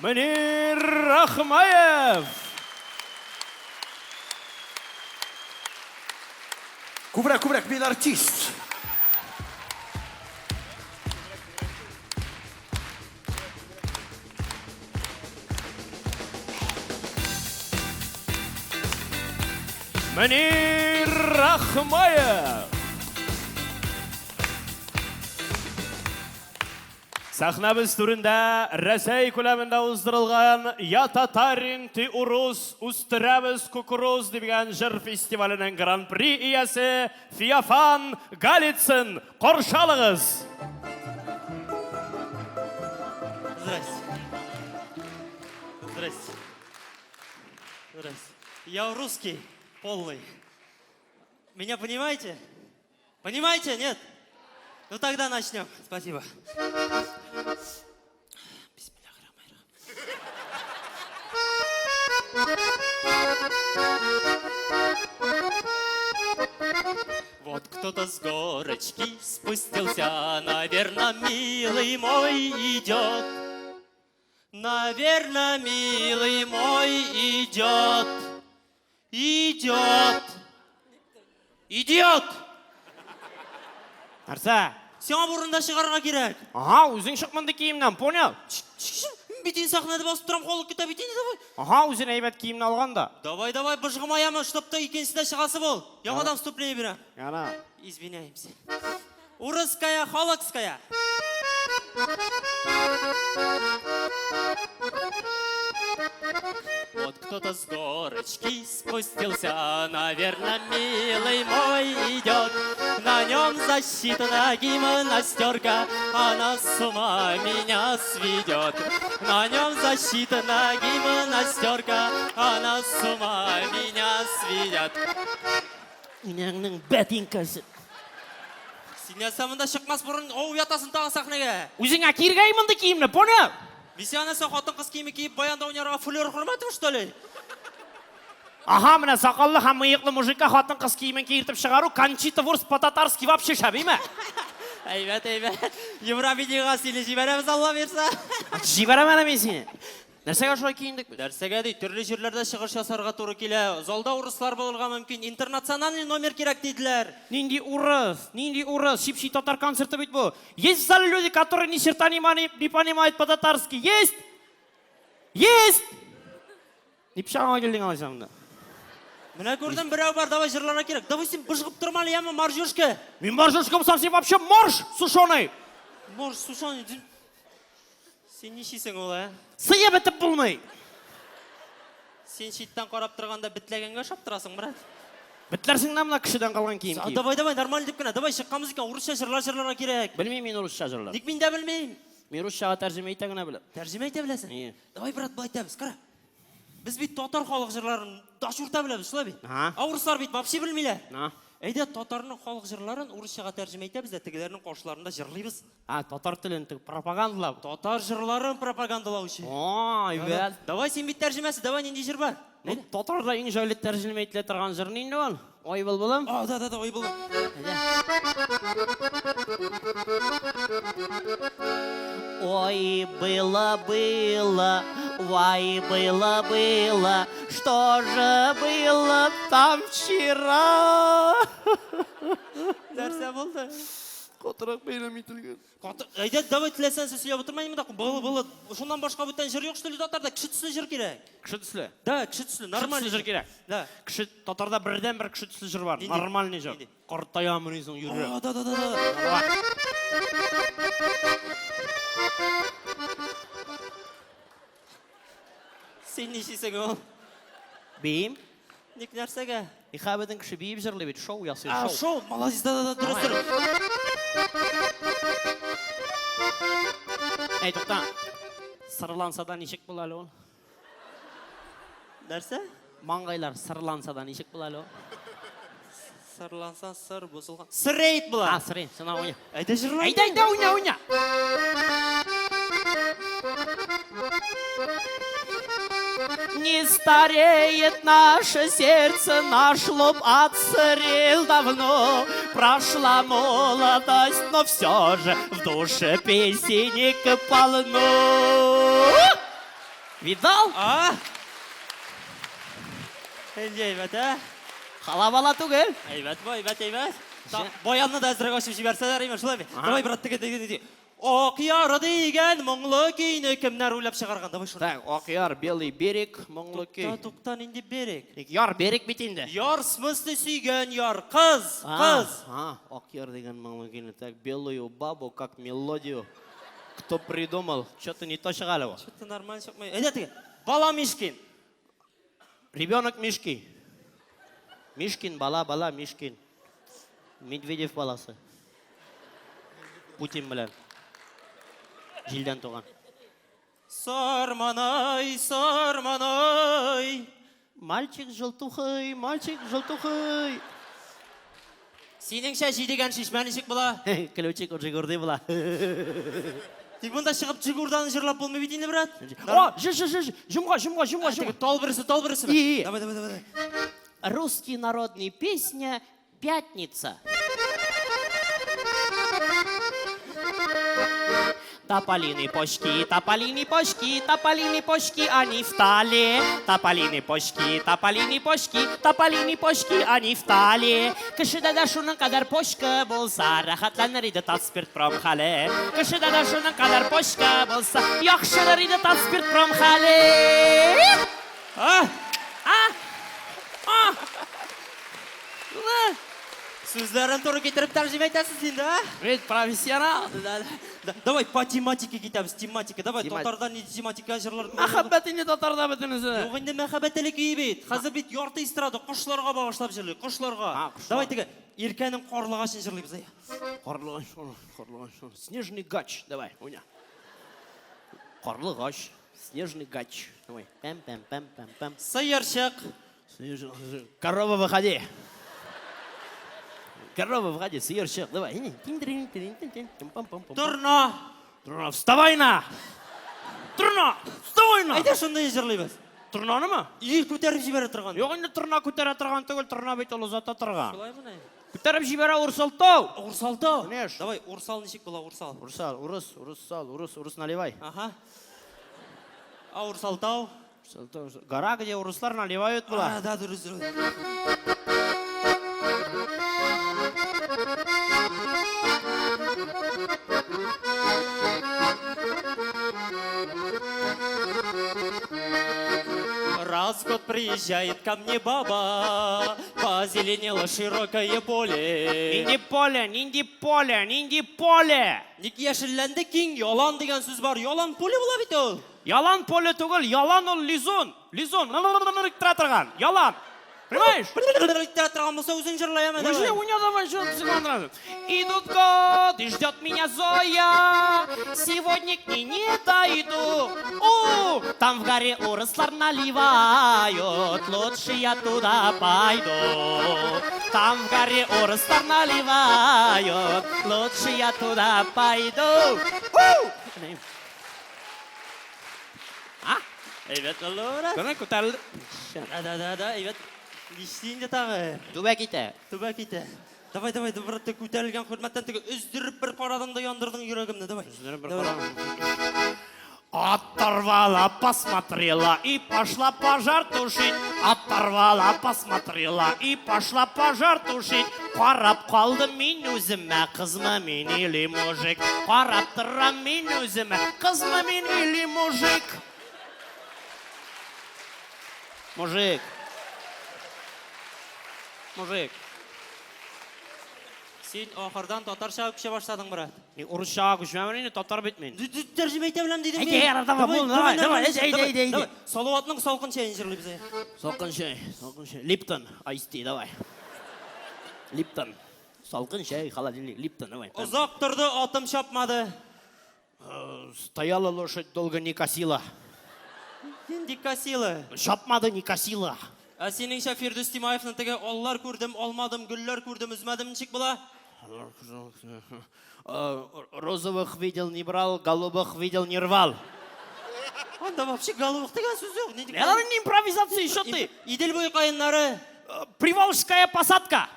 Speaker 13: Мөнир Рахмаев!
Speaker 3: Күбрәк, күбрәк, мин артист.
Speaker 13: Мөнир Рахмаев! Сәхнәбез түрендә Рәсәй күләмендә уздырылган Я татарин, ты урус, үстерәбез кукуруз дигән җыр фестиваленең гран-при иясе Феофан Галицын каршы алыгыз!
Speaker 10: Здрасте. Здрасте. Здрасте. Я русский полный. Меня понимаете? Понимаете, нет? Ну тогда начнем. Спасибо. Вот кто-то с горочки спустился, наверное, милый мой идет. Наверное, милый мой идет. Идет. Идет!
Speaker 2: Нәрсә?
Speaker 10: Сиңа урында чыгарга кирәк.
Speaker 2: Ага, үзең чык мондый киемнән, понял?
Speaker 10: Бит инде сәхнәдә басып торам, халык көтә бит инде, давай.
Speaker 2: Ага, үзең әйбәт киемне алган да.
Speaker 10: Давай, давай, быжгыма яме, чтоб ты икенчедә чыгасы бул. Яңадан вступление бирәм.
Speaker 2: Яна.
Speaker 10: Извиняемся. Урысская, халыкская. Вот кто-то с горочки спустился, наверное, милый мой идет. На нем защитная гимнастерка, она с ума меня сведет. На нем защитная гимнастерка, она с ума меня сведет.
Speaker 2: Инәңнең бәтинкәсе.
Speaker 10: Син нәрсә монда чыкмас борын ау ятасың тагын сәхнәгә?
Speaker 2: Үзеңә киргәй мондый киемне, понял?
Speaker 10: Мин сиңа нәрсә хатын-кыз киеме киеп баянда уйнарга Флер Хөрмәтова, что ли?
Speaker 2: Ага, менә сакаллы һәм мыеклы мужикка хатын-кыз киемен киертеп чыгару Кончита Вурст по-татарски вообще шәп, име?
Speaker 10: Әйбәт, әйбәт. Евровидениега сине җибәрәбез, Алла бирсә.
Speaker 2: Җибәрәм әле мин сине. Нәрсәгә шулай киендек без?
Speaker 10: Нәрсәгә ди, төрле җирләрдә чыгыш ясарга туры килә. Залда урыслар булырга мөмкин. Интернациональный номер кирәк диделәр.
Speaker 2: Нинди урыс, нинди урыс, чип-чи татар концерты бит бу. Есть в зале люди, которые ни черта не понимают по-татарски? Есть? Есть! Ни пычагыңа килдең алайса монда?
Speaker 10: Менә күрдем, берәү бар, давай җырларга кирәк. Давай син быжгып торма әле, яме, моржушка.
Speaker 2: Мин моржушка булсам, син вообще морж сушеный.
Speaker 10: Морж сушеный. Син ничисең ул, ә?
Speaker 2: Сыеп бетеп булмый.
Speaker 10: Син читтән карап торганда бетләгәнгә ошап торасың, брат.
Speaker 2: Бетләрсең дә менә кешедән калган кием
Speaker 10: А,
Speaker 2: киеп.
Speaker 10: Давай, давай, нормально дип кенә. Давай чыкканбыз икән, урысча җырлар җырларга кирәк.
Speaker 2: Белмим мин урысча җырлар.
Speaker 10: Ник мин дә белмим?
Speaker 2: Мин русчага тәрҗемә итә генә беләм.
Speaker 10: Тәрҗемә итә беләсең?
Speaker 2: Ие.
Speaker 10: Давай, брат, былай итәбез, кара. Без бит татар халык җырларын дашурта беләбез, шулай бит?
Speaker 2: Ага.
Speaker 10: Ә урыслар бит вообще белмиләр.
Speaker 2: На.
Speaker 10: Әйдә, татарның халык җырларын урысчага тәрҗемә итәбез дә тегеләрнең каршыларында җырлыйбыз.
Speaker 2: А, татар телен теге пропагандалап.
Speaker 10: Татар җырларын пропагандалау өчен.
Speaker 2: О, әйбәт.
Speaker 10: Давай син бит тәрҗемәсе, давай нинди җыр бар?
Speaker 2: Ну, татарда иң җайлы тәрҗемә ителә торган җыр нинди ул? Ой былбылым.
Speaker 10: А, да, да, да, ой былбылым.
Speaker 2: Ой, было, было, вай, было, было, что же было там вчера?
Speaker 10: Нәрсә булды?
Speaker 3: Катырак бәйләм ителгән.
Speaker 10: Әйдә, давай теләсәң сез сөйләп утырма инде монда. Было, было. Шуннан башка бүтән җыр юк, что ли, татарда? Кеше төсле җыр кирәк.
Speaker 2: Кеше төсле.
Speaker 10: Да, кеше төсле, нормальный
Speaker 2: төсле җыр кирәк.
Speaker 10: Да.
Speaker 2: Кеше татарда бердән-бер кеше төсле җыр бар.
Speaker 10: Нинди?
Speaker 2: Нормальный җыр. Картаямын соң йөрәк.
Speaker 10: А, да, да, да, да. Син ничисең ул?
Speaker 2: Биим.
Speaker 10: Ник нәрсәгә?
Speaker 2: Иха бөтен кеше биеп җырлый бит, шоу ясый,
Speaker 10: А,
Speaker 2: шоу.
Speaker 10: шоу, молодец, да, да, да, дөрес, дөрес.
Speaker 2: Әй, тукта. Сырланса да ничек була әле ул?
Speaker 10: Нәрсә?
Speaker 2: Маңгайлар сырланса да ничек була әле ул?
Speaker 10: Сырланса, сыр бозылган. Сырейт була.
Speaker 2: А, сырейт, сына уйна.
Speaker 10: Әйдә җырла.
Speaker 2: Әйдә, әйдә, уйна, уйна. Не стареет наше сердце, наш лоб отсырел давно. Прошла молодость, но все же в душе песенек полно. Видал?
Speaker 10: А? Инде әйбәт, ә?
Speaker 2: Халабала түгел.
Speaker 10: Әйбәт бу, әйбәт, әйбәт. Баянны да әзрәк ачып җибәрсәләр, имеш, шулай бит. Давай, брат, теге, теге, теге. Ак яр дигән моңлы көйне кемнәр уйлап чыгарган? Давай шуны.
Speaker 2: Так, Ак яр, Белый берег, моңлы көй.
Speaker 10: Тукта, тукта, нинди берег?
Speaker 2: Яр берег бит инде.
Speaker 10: Яр, в смысле сөйгән яр, кыз, кыз.
Speaker 2: А, Ак яр дигән моңлы көйне. Так, белую бабу как мелодию. Кто придумал? Что-то не то чыга әле бу.
Speaker 10: Что-то нормально чыкмый. Әйдә теге. Бала Мишкин.
Speaker 2: Ребенок Мишки. Мишкин, бала, бала, Мишкин. Медведев баласы. Путин белән. Җилдән туган.
Speaker 10: Сарманай, сарманай.
Speaker 2: Мальчик желтухый, мальчик желтухый.
Speaker 10: Синеңчә җидегән чишмә ничек була?
Speaker 2: Ключик от Жигурды була.
Speaker 10: Тик монда чыгып Жигурданы җырлап булмый бит инде, брат.
Speaker 2: О, ж, ж, ж, ж, җомга, җомга, җомга, җомга.
Speaker 10: Тал берсе, тал берсе.
Speaker 2: И.
Speaker 10: Давай, давай, давай.
Speaker 2: Русский народный песня «Пятница». Тополины почки, тополины почки, тополины почки, они в тале. Тополины почки, тополины почки, тополины почки, они в тале. Кешедә дә шуның кадәр почка булса, рәхәтләнер иде Татспиртпром хәле. Кешедә дә шуның кадәр почка булса, яхшырыр иде Татспиртпром хәле.
Speaker 10: А?
Speaker 2: А? А?
Speaker 10: Сүзләрен туры китереп тәрҗемә итәсез инде, а?
Speaker 2: Ведь профессионал.
Speaker 10: Давай по тематике китәбез, тематика. Давай
Speaker 2: Тематика.
Speaker 10: татардан нинди тематика җырлар.
Speaker 2: Мәхәббәт инде татарда бөтенесе.
Speaker 10: Юк инде мәхәббәт әле көе бит. Хәзер бит ярты эстрада кошларга багышлап җырлый, кошларга. Давай теге Иркәнең карлыгачын җырлыйбыз, әйе.
Speaker 2: Карлыгач, карлыгач. Снежный гач, давай, уйна. Карлыгач, снежный гач. Давай. Пәм пәм пәм пәм пәм.
Speaker 10: Сыерчык.
Speaker 2: Корова, выходи. Корова, выходи, сыерчык, давай.
Speaker 10: Торна.
Speaker 2: Торна, вставай на! Торна, вставай на!
Speaker 10: Әйдә шундый җырлыйбыз.
Speaker 2: Торнанымы?
Speaker 10: Ир күтәреп җибәрә торган.
Speaker 2: Юк инде торна күтәрә торган түгел, торна бит ул озата торган.
Speaker 10: Шулаймыни?
Speaker 2: Күтәреп җибәрә Урсалтау.
Speaker 10: Урсалтау.
Speaker 2: Конечно.
Speaker 10: Давай, Урсал ничек була, Урсал?
Speaker 2: Урсал, урыс, урыс сал, урыс, урыс наливай.
Speaker 10: Ага. А Урсалтау?
Speaker 2: Урсалтау, гора, где урыслар наливают була.
Speaker 10: А, да, дөрес, дөрес. Раз в год приезжает ко мне баба, позеленело широкое поле.
Speaker 2: Нинди поле, нинди поле, нинди поле?
Speaker 10: Ник яшелләнде киң ялан дигән сүз бар. Ялан поле була бит ул.
Speaker 2: Ялан поле түгел, ялан ул лизун. Лизун, тора торган. Ялан. Понимаешь?
Speaker 10: Тора торган булса үзең җырлай әмма
Speaker 2: Уже у давай, что ты сразу. Идут годы, ждет меня Зоя. Сегодня к ней не дойду. У, там в горе урыслар наливают. Лучше я туда пойду. Там в горе урыслар наливают. Лучше я туда пойду. У! А?
Speaker 10: Әйбәт булды, брат.
Speaker 2: Кына күтәрелде.
Speaker 10: Да, да, да, да, әйбәт. Нишли инде тагы?
Speaker 2: Түбә китә.
Speaker 10: Түбә китә. Давай, давай, брат, ты күтәрелгән хөрмәттән теге өздереп бер карадың да яндырдың йөрәгемне, давай.
Speaker 2: Өздереп бер карадың. Оторвала, посмотрела и пошла пожар тушить. Оторвала, посмотрела и пошла пожар тушить. Карап калдым мин үземә, кызмы мин или мужик? Карап торам мин үземә, кызмы мин или мужик? Мужик. Мужик.
Speaker 10: Син ахырдан татарчага күчә башладың, брат.
Speaker 2: Мин урысчага күчмәмен инде, татар бит мин.
Speaker 10: Тәрҗемә итә беләм дидем.
Speaker 2: Әйдә, ярар, давай, бул, давай, давай, әйдә, әйдә, әйдә, әйдә.
Speaker 10: Салаватның салкын чәен җырлыйбыз. әйдә.
Speaker 2: Салкын чәй, салкын чәй. Липтон, Ice tea, давай. Липтон. Салкын чәй, холодильник, Липтон, давай.
Speaker 10: Озак торды, атым чапмады.
Speaker 2: Стояла лошадь, долго не косила.
Speaker 10: Нинди косила?
Speaker 2: Чапмады, не косила.
Speaker 10: Ә синеңчә Фирдүс Тимаевның теге аллар күрдем, алмадым, гөлләр күрдем, өзмәдем ничек була?
Speaker 2: Розовых видел, не брал, голубых видел, не рвал.
Speaker 10: Анда вообще голубых дигән сүз юк. Нинди
Speaker 2: Алар инде импровизация, еще ты.
Speaker 10: Идел буе каеннары.
Speaker 2: Приволжская посадка.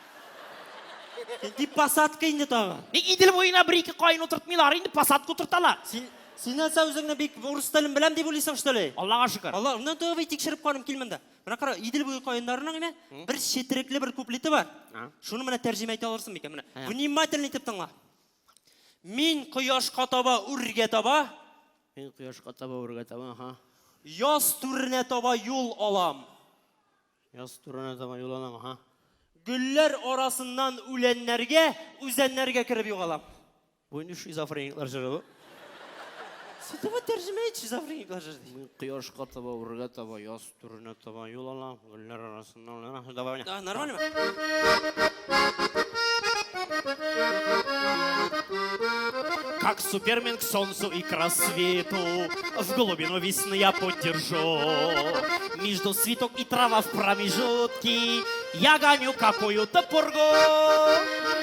Speaker 10: Нинди посадка инде тагы?
Speaker 2: Ник Идел буена бер-ике каен утыртмыйлар, инде посадка утырталар.
Speaker 10: Син нәрсә үзеңне бик урыс телен беләм дип уйлыйсың, что ли?
Speaker 2: Аллага шөкер.
Speaker 10: Алла, ну давай тикшереп карыйм, кил монда. Менә кара, Идел буе каеннарының менә бер четерекле бер куплеты бар. Шуны менә тәрҗемә итә алырсың микән? Менә внимательно итеп тыңла. Мин кояшка таба үргә таба.
Speaker 2: Мин кояшка таба үргә таба, аха.
Speaker 10: Яз түренә таба юл алам.
Speaker 2: Яз түренә таба юл алам, аха.
Speaker 10: Гөлләр арасыннан үләннәргә, үзәннәргә кереп югалам.
Speaker 2: Бу инде шизофрениклар җыры бу.
Speaker 10: Син давай тәрҗемә ит шизофрениклар җыры ди.
Speaker 2: Мин кояшка таба үргә таба, яз түренә таба юл алам, гөлләр арасыннан үлән- Давай.
Speaker 10: А, нормально?
Speaker 2: Как Супермен к солнцу и к рассвету, В глубину весны я путь держу. Между цветок и трава в промежутке Я гоню какую-то пургу.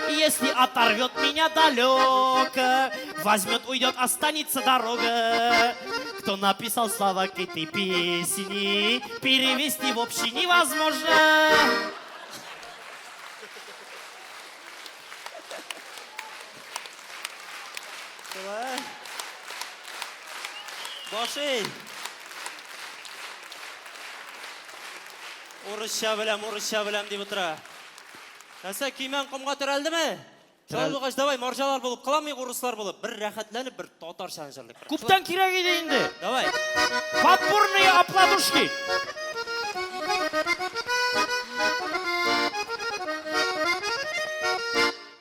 Speaker 2: Если оторвет меня далеко, Возьмет, уйдет, останется дорога. Кто написал слова к этой песни, Перевести вообще невозможно.
Speaker 10: Шулай. Башый. Урысча беләм, урысча беләм дип утыра. Нәрсә, көймәң комга терәлдеме? Шулай булгач, давай, марҗалар булып, кыламыйк урыслар булып, бер рәхәтләнеп, бер татарча җырлыйк.
Speaker 2: Күптән кирәк иде инде.
Speaker 10: Давай.
Speaker 2: Подпорные оплатушки.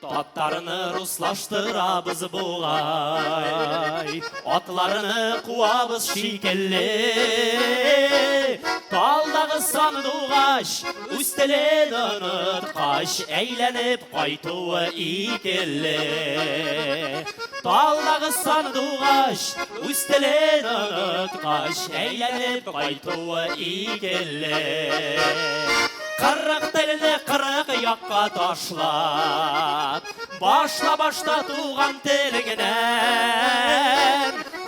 Speaker 2: Татарны руслаштырабыз бугай, Атларны куабыз шикелле. Талдагы сандугач үз телен оныткач, Әйләнеп кайтуы икеле. Талдагы сандугач үз телен оныткач, Әйләнеп кайтуы икеле. Кырык телне кырык якка ташлап, Башла башта туган телеңнән.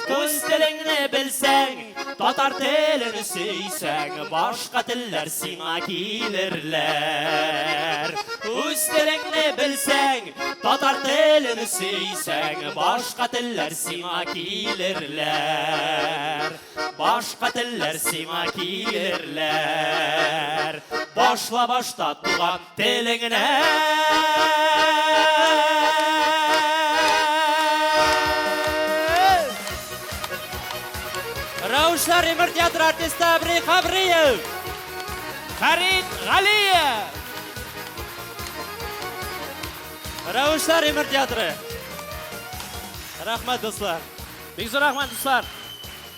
Speaker 2: Үз телеңне белсәң, татар телен сөйсәң, Башка телләр сиңа килерләр. Үз телеңне белсәң, татар телен сөйсәң, Башка телләр сиңа килерләр. Башка телләр сиңа килерләр. Башла башта туган телеңнән.
Speaker 10: Раушар Имер театры артисты Абри Хабриев.
Speaker 13: Фәрит Галиев.
Speaker 10: Раушар Имер театры. Рәхмәт, дуслар.
Speaker 2: Бик зур рәхмәт, дуслар.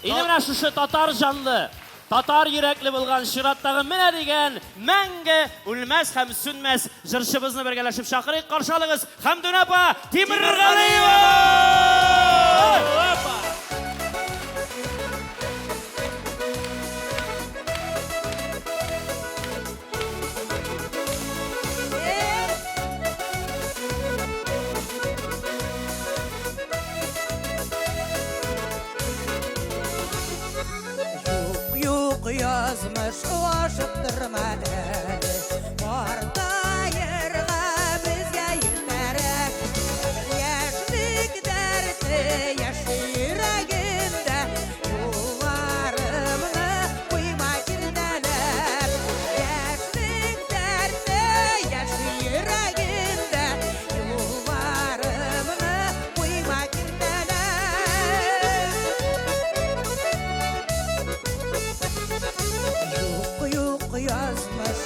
Speaker 2: Инде менә шушы татар җанлы, татар йөрәкле булган чираттагы менә дигән мәңге үлмәс һәм сүнмәс җырчыбызны бергәләшеп чакырыйк. Каршы алыгыз Хәмдүнә апа Тимергалиева!
Speaker 1: Юк, юк, язмыш ашыктырма әле. Картаерга безгә иртәрәк. Яшьлек дәрте яши йөрәгемдә. Юлларымны куйма киртәләп. Яшьлек дәрте яши йөрәгемдә. Юлларымны куйма киртәләп. Юк, юк, язмыш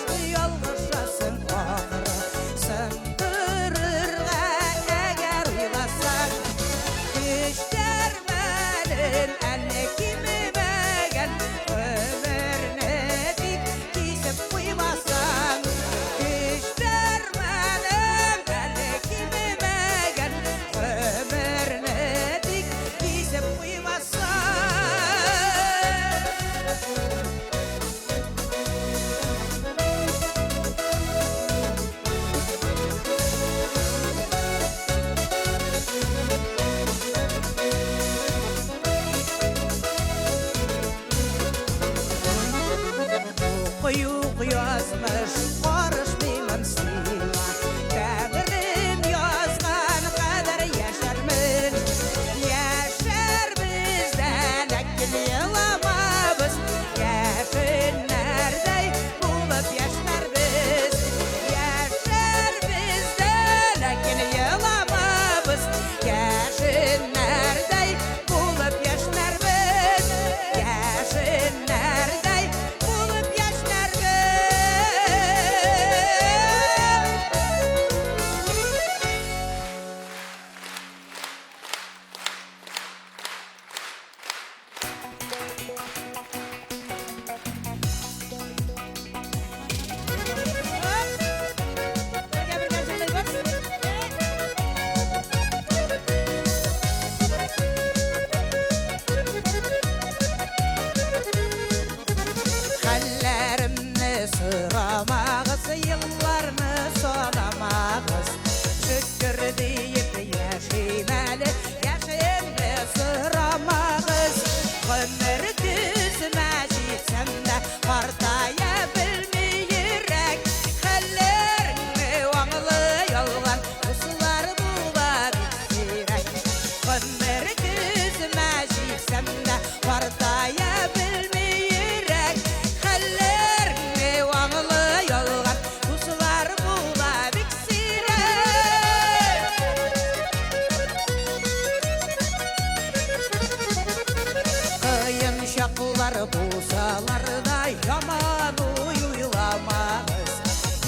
Speaker 1: булсалар да яман уй уйламагыз.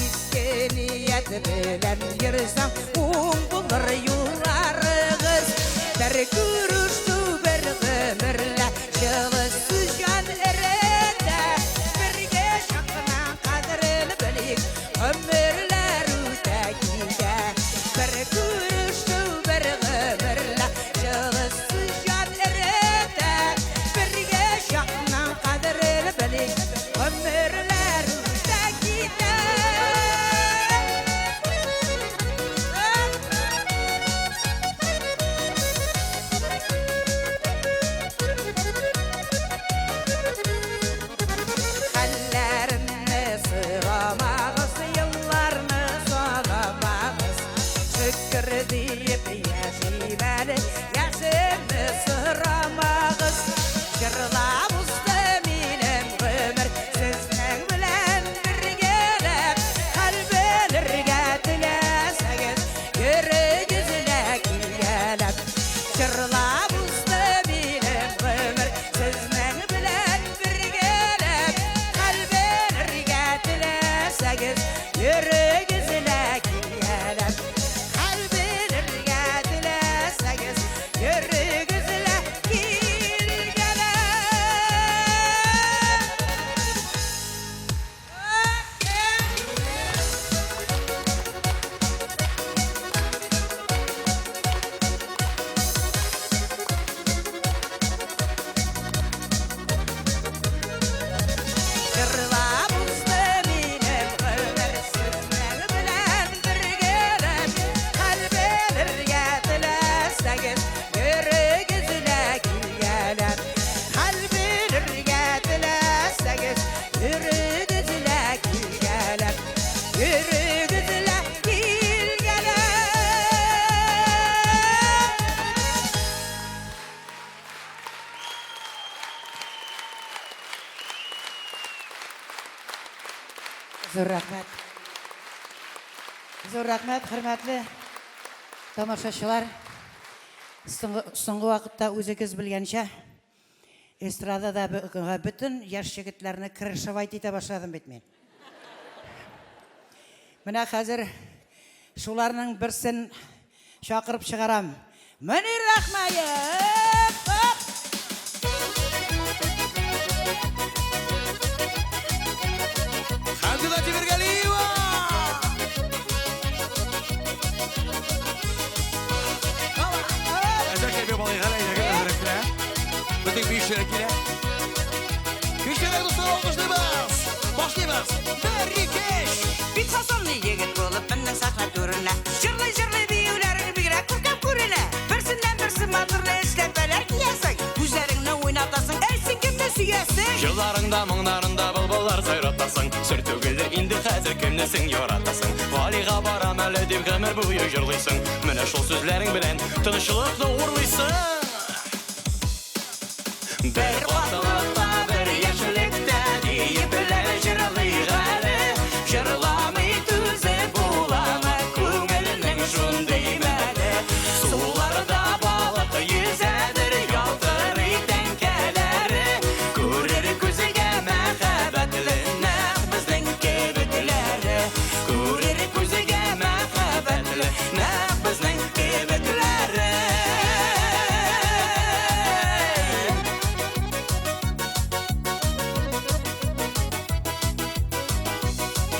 Speaker 1: Изге ният белән йөрсәң, уң булыр юлларыгыз. Бер күрешү бер гомерлә, җылы сүз җан эретә. Бергә чакның кадерен белик, гомерләр үтә китә. Бер күрешү бер гомерлә, җылы сүз җан эретә. Бергә чакның кадерен белик, гомерләр үтә китә. Хәлләремне сорамагыз, елларны санамагыз. Шөкер диеп яшим әле, яшемне сорамагыз. Җырлап узды минем гомер, сезнең белән бергәләп. Хәл белергә теләсәгез, йөрегез лә килгәләп. Җырлап узды минем гомер, сезнең белән бергәләп. Хәл белергә теләсәгез, йөрегез лә килгәләп. Хәл белергә теләсәгез, йөрегез лә килгәләп. Җырлап узды минем гомер, сезнең белән бергәләп. Хәл белергә теләсәгез, йөрегез лә килгәләп. Хәл белергә теләсәгез, йөрегез лә килгәләп. Йөрегез лә килгәләп.
Speaker 5: Зур рәхмәт. Зур рәхмәт, хөрмәтле тамашачылар. Соңгы, соңгы вакытта үзегез белгәнчә, эстрадада бөтен яшь егетләрне крышевать итә башладым бит мин. Менә хәзер шуларның берсен чакырып чыгарам. Мөнир Рәхмәев! Оп!
Speaker 6: Хәмдүнә Тимергалиева! Әзәк әбе балайга әйдәгез әзерәк кенә. Бөтен биючеләр килә. Көчлерәк дуслар алкышлыйбыз. Башлыйбыз. Бер, ике, өч.
Speaker 1: Бик фасонлы егет булып мендең сәхнә түренә. Җырлый-җырлый биюләрең бигрәк күркәм күренә. Берсеннән берсе матурлы эшләпәләр киясең. Күзләреңне уйнатасың. Әй, син кемне сөясең?
Speaker 22: Җырларыңда, моңнарында былбыллар сайратасың. Сер түгелдер инде хәзер кемне син яратасың. Галига барам әле дип гомер буе җырлыйсың. Менә шул сүзләрең белән тынычлыкны урлыйсың. Бер картлыкта, бер яшьлектә диепләр җырлыйк әле. Җырламый түзеп буламы күңелнең шундый мәле. Суларда балык йөзәдер, ялтырый тәңкәләре. Күрер күзгә мәхәббәтле нәкъ безнең кебекләре. Күрер күзгә мәхәббәтле нәкъ безнең кебекләре.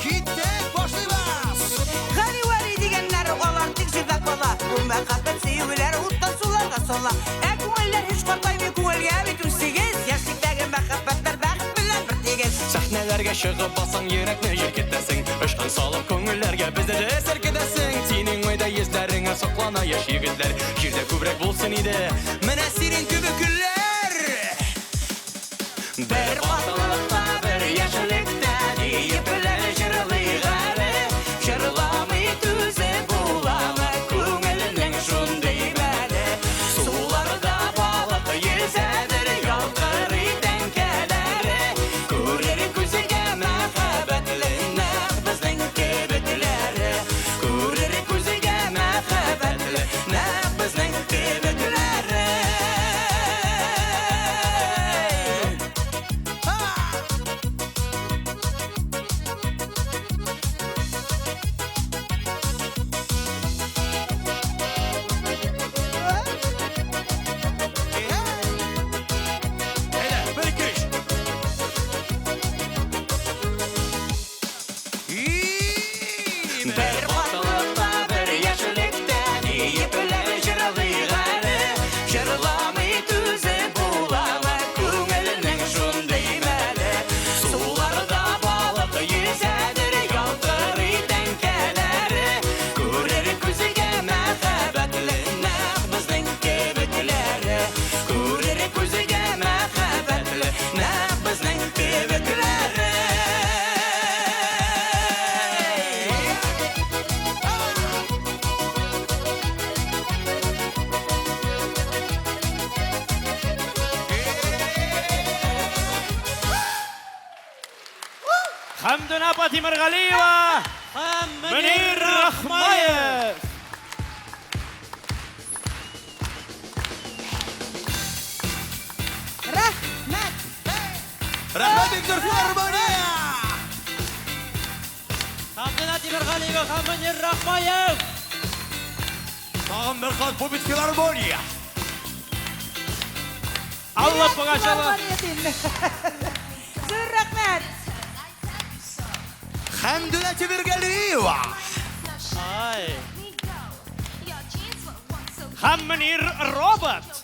Speaker 6: Киттек, башлыйбыз.
Speaker 1: Гали Вәли дигәннәр алар тик җирдә кала. Бу мәхәббәт сөюләр уттан суларга сала. Ә күңелләр һич картаймый, күңелгә бит 18. Яшьлектәге мәхәббәтләр бәхет белән бер тигез.
Speaker 22: Сәхнәләргә чыгып бассаң, йөрәкне җилкетәсең. Очкын салып күңелләргә безне дә селкетәсең. Синең уйда йөзләреңә соклана яшь егетләр. Җирдә күбрәк булсын иде. Менә синең кебек гөлләр. Бер картлыкта, бер яшьлектә диепләр җырлыйк әле. Җырламый түзеп буламы күңелнең шундый мәле. Суларда балык йөзәдер, ялтырый тәңкәләре. Күрер күзгә мәхәббәтле нәкъ безнең кебекләре. Күрер күзгә мәхәббәтле нәкъ безнең кебекләре.
Speaker 13: Хәмдүнә апа Тимергалиева
Speaker 10: һәм
Speaker 13: Мөнир Рахмаев.
Speaker 5: Рәхмәт!
Speaker 6: Рәхмәт бик зур филармония!
Speaker 10: Хәмдүнә Тимергалиева һәм Мөнир Рахмаев.
Speaker 6: Тагын бер кат бу бит филармония.
Speaker 13: Алла Пугачева.
Speaker 5: Зур рәхмәт!
Speaker 6: Хәмдүнә Тимергалиева.
Speaker 10: Ай.
Speaker 16: Һәм Мөнир Робот.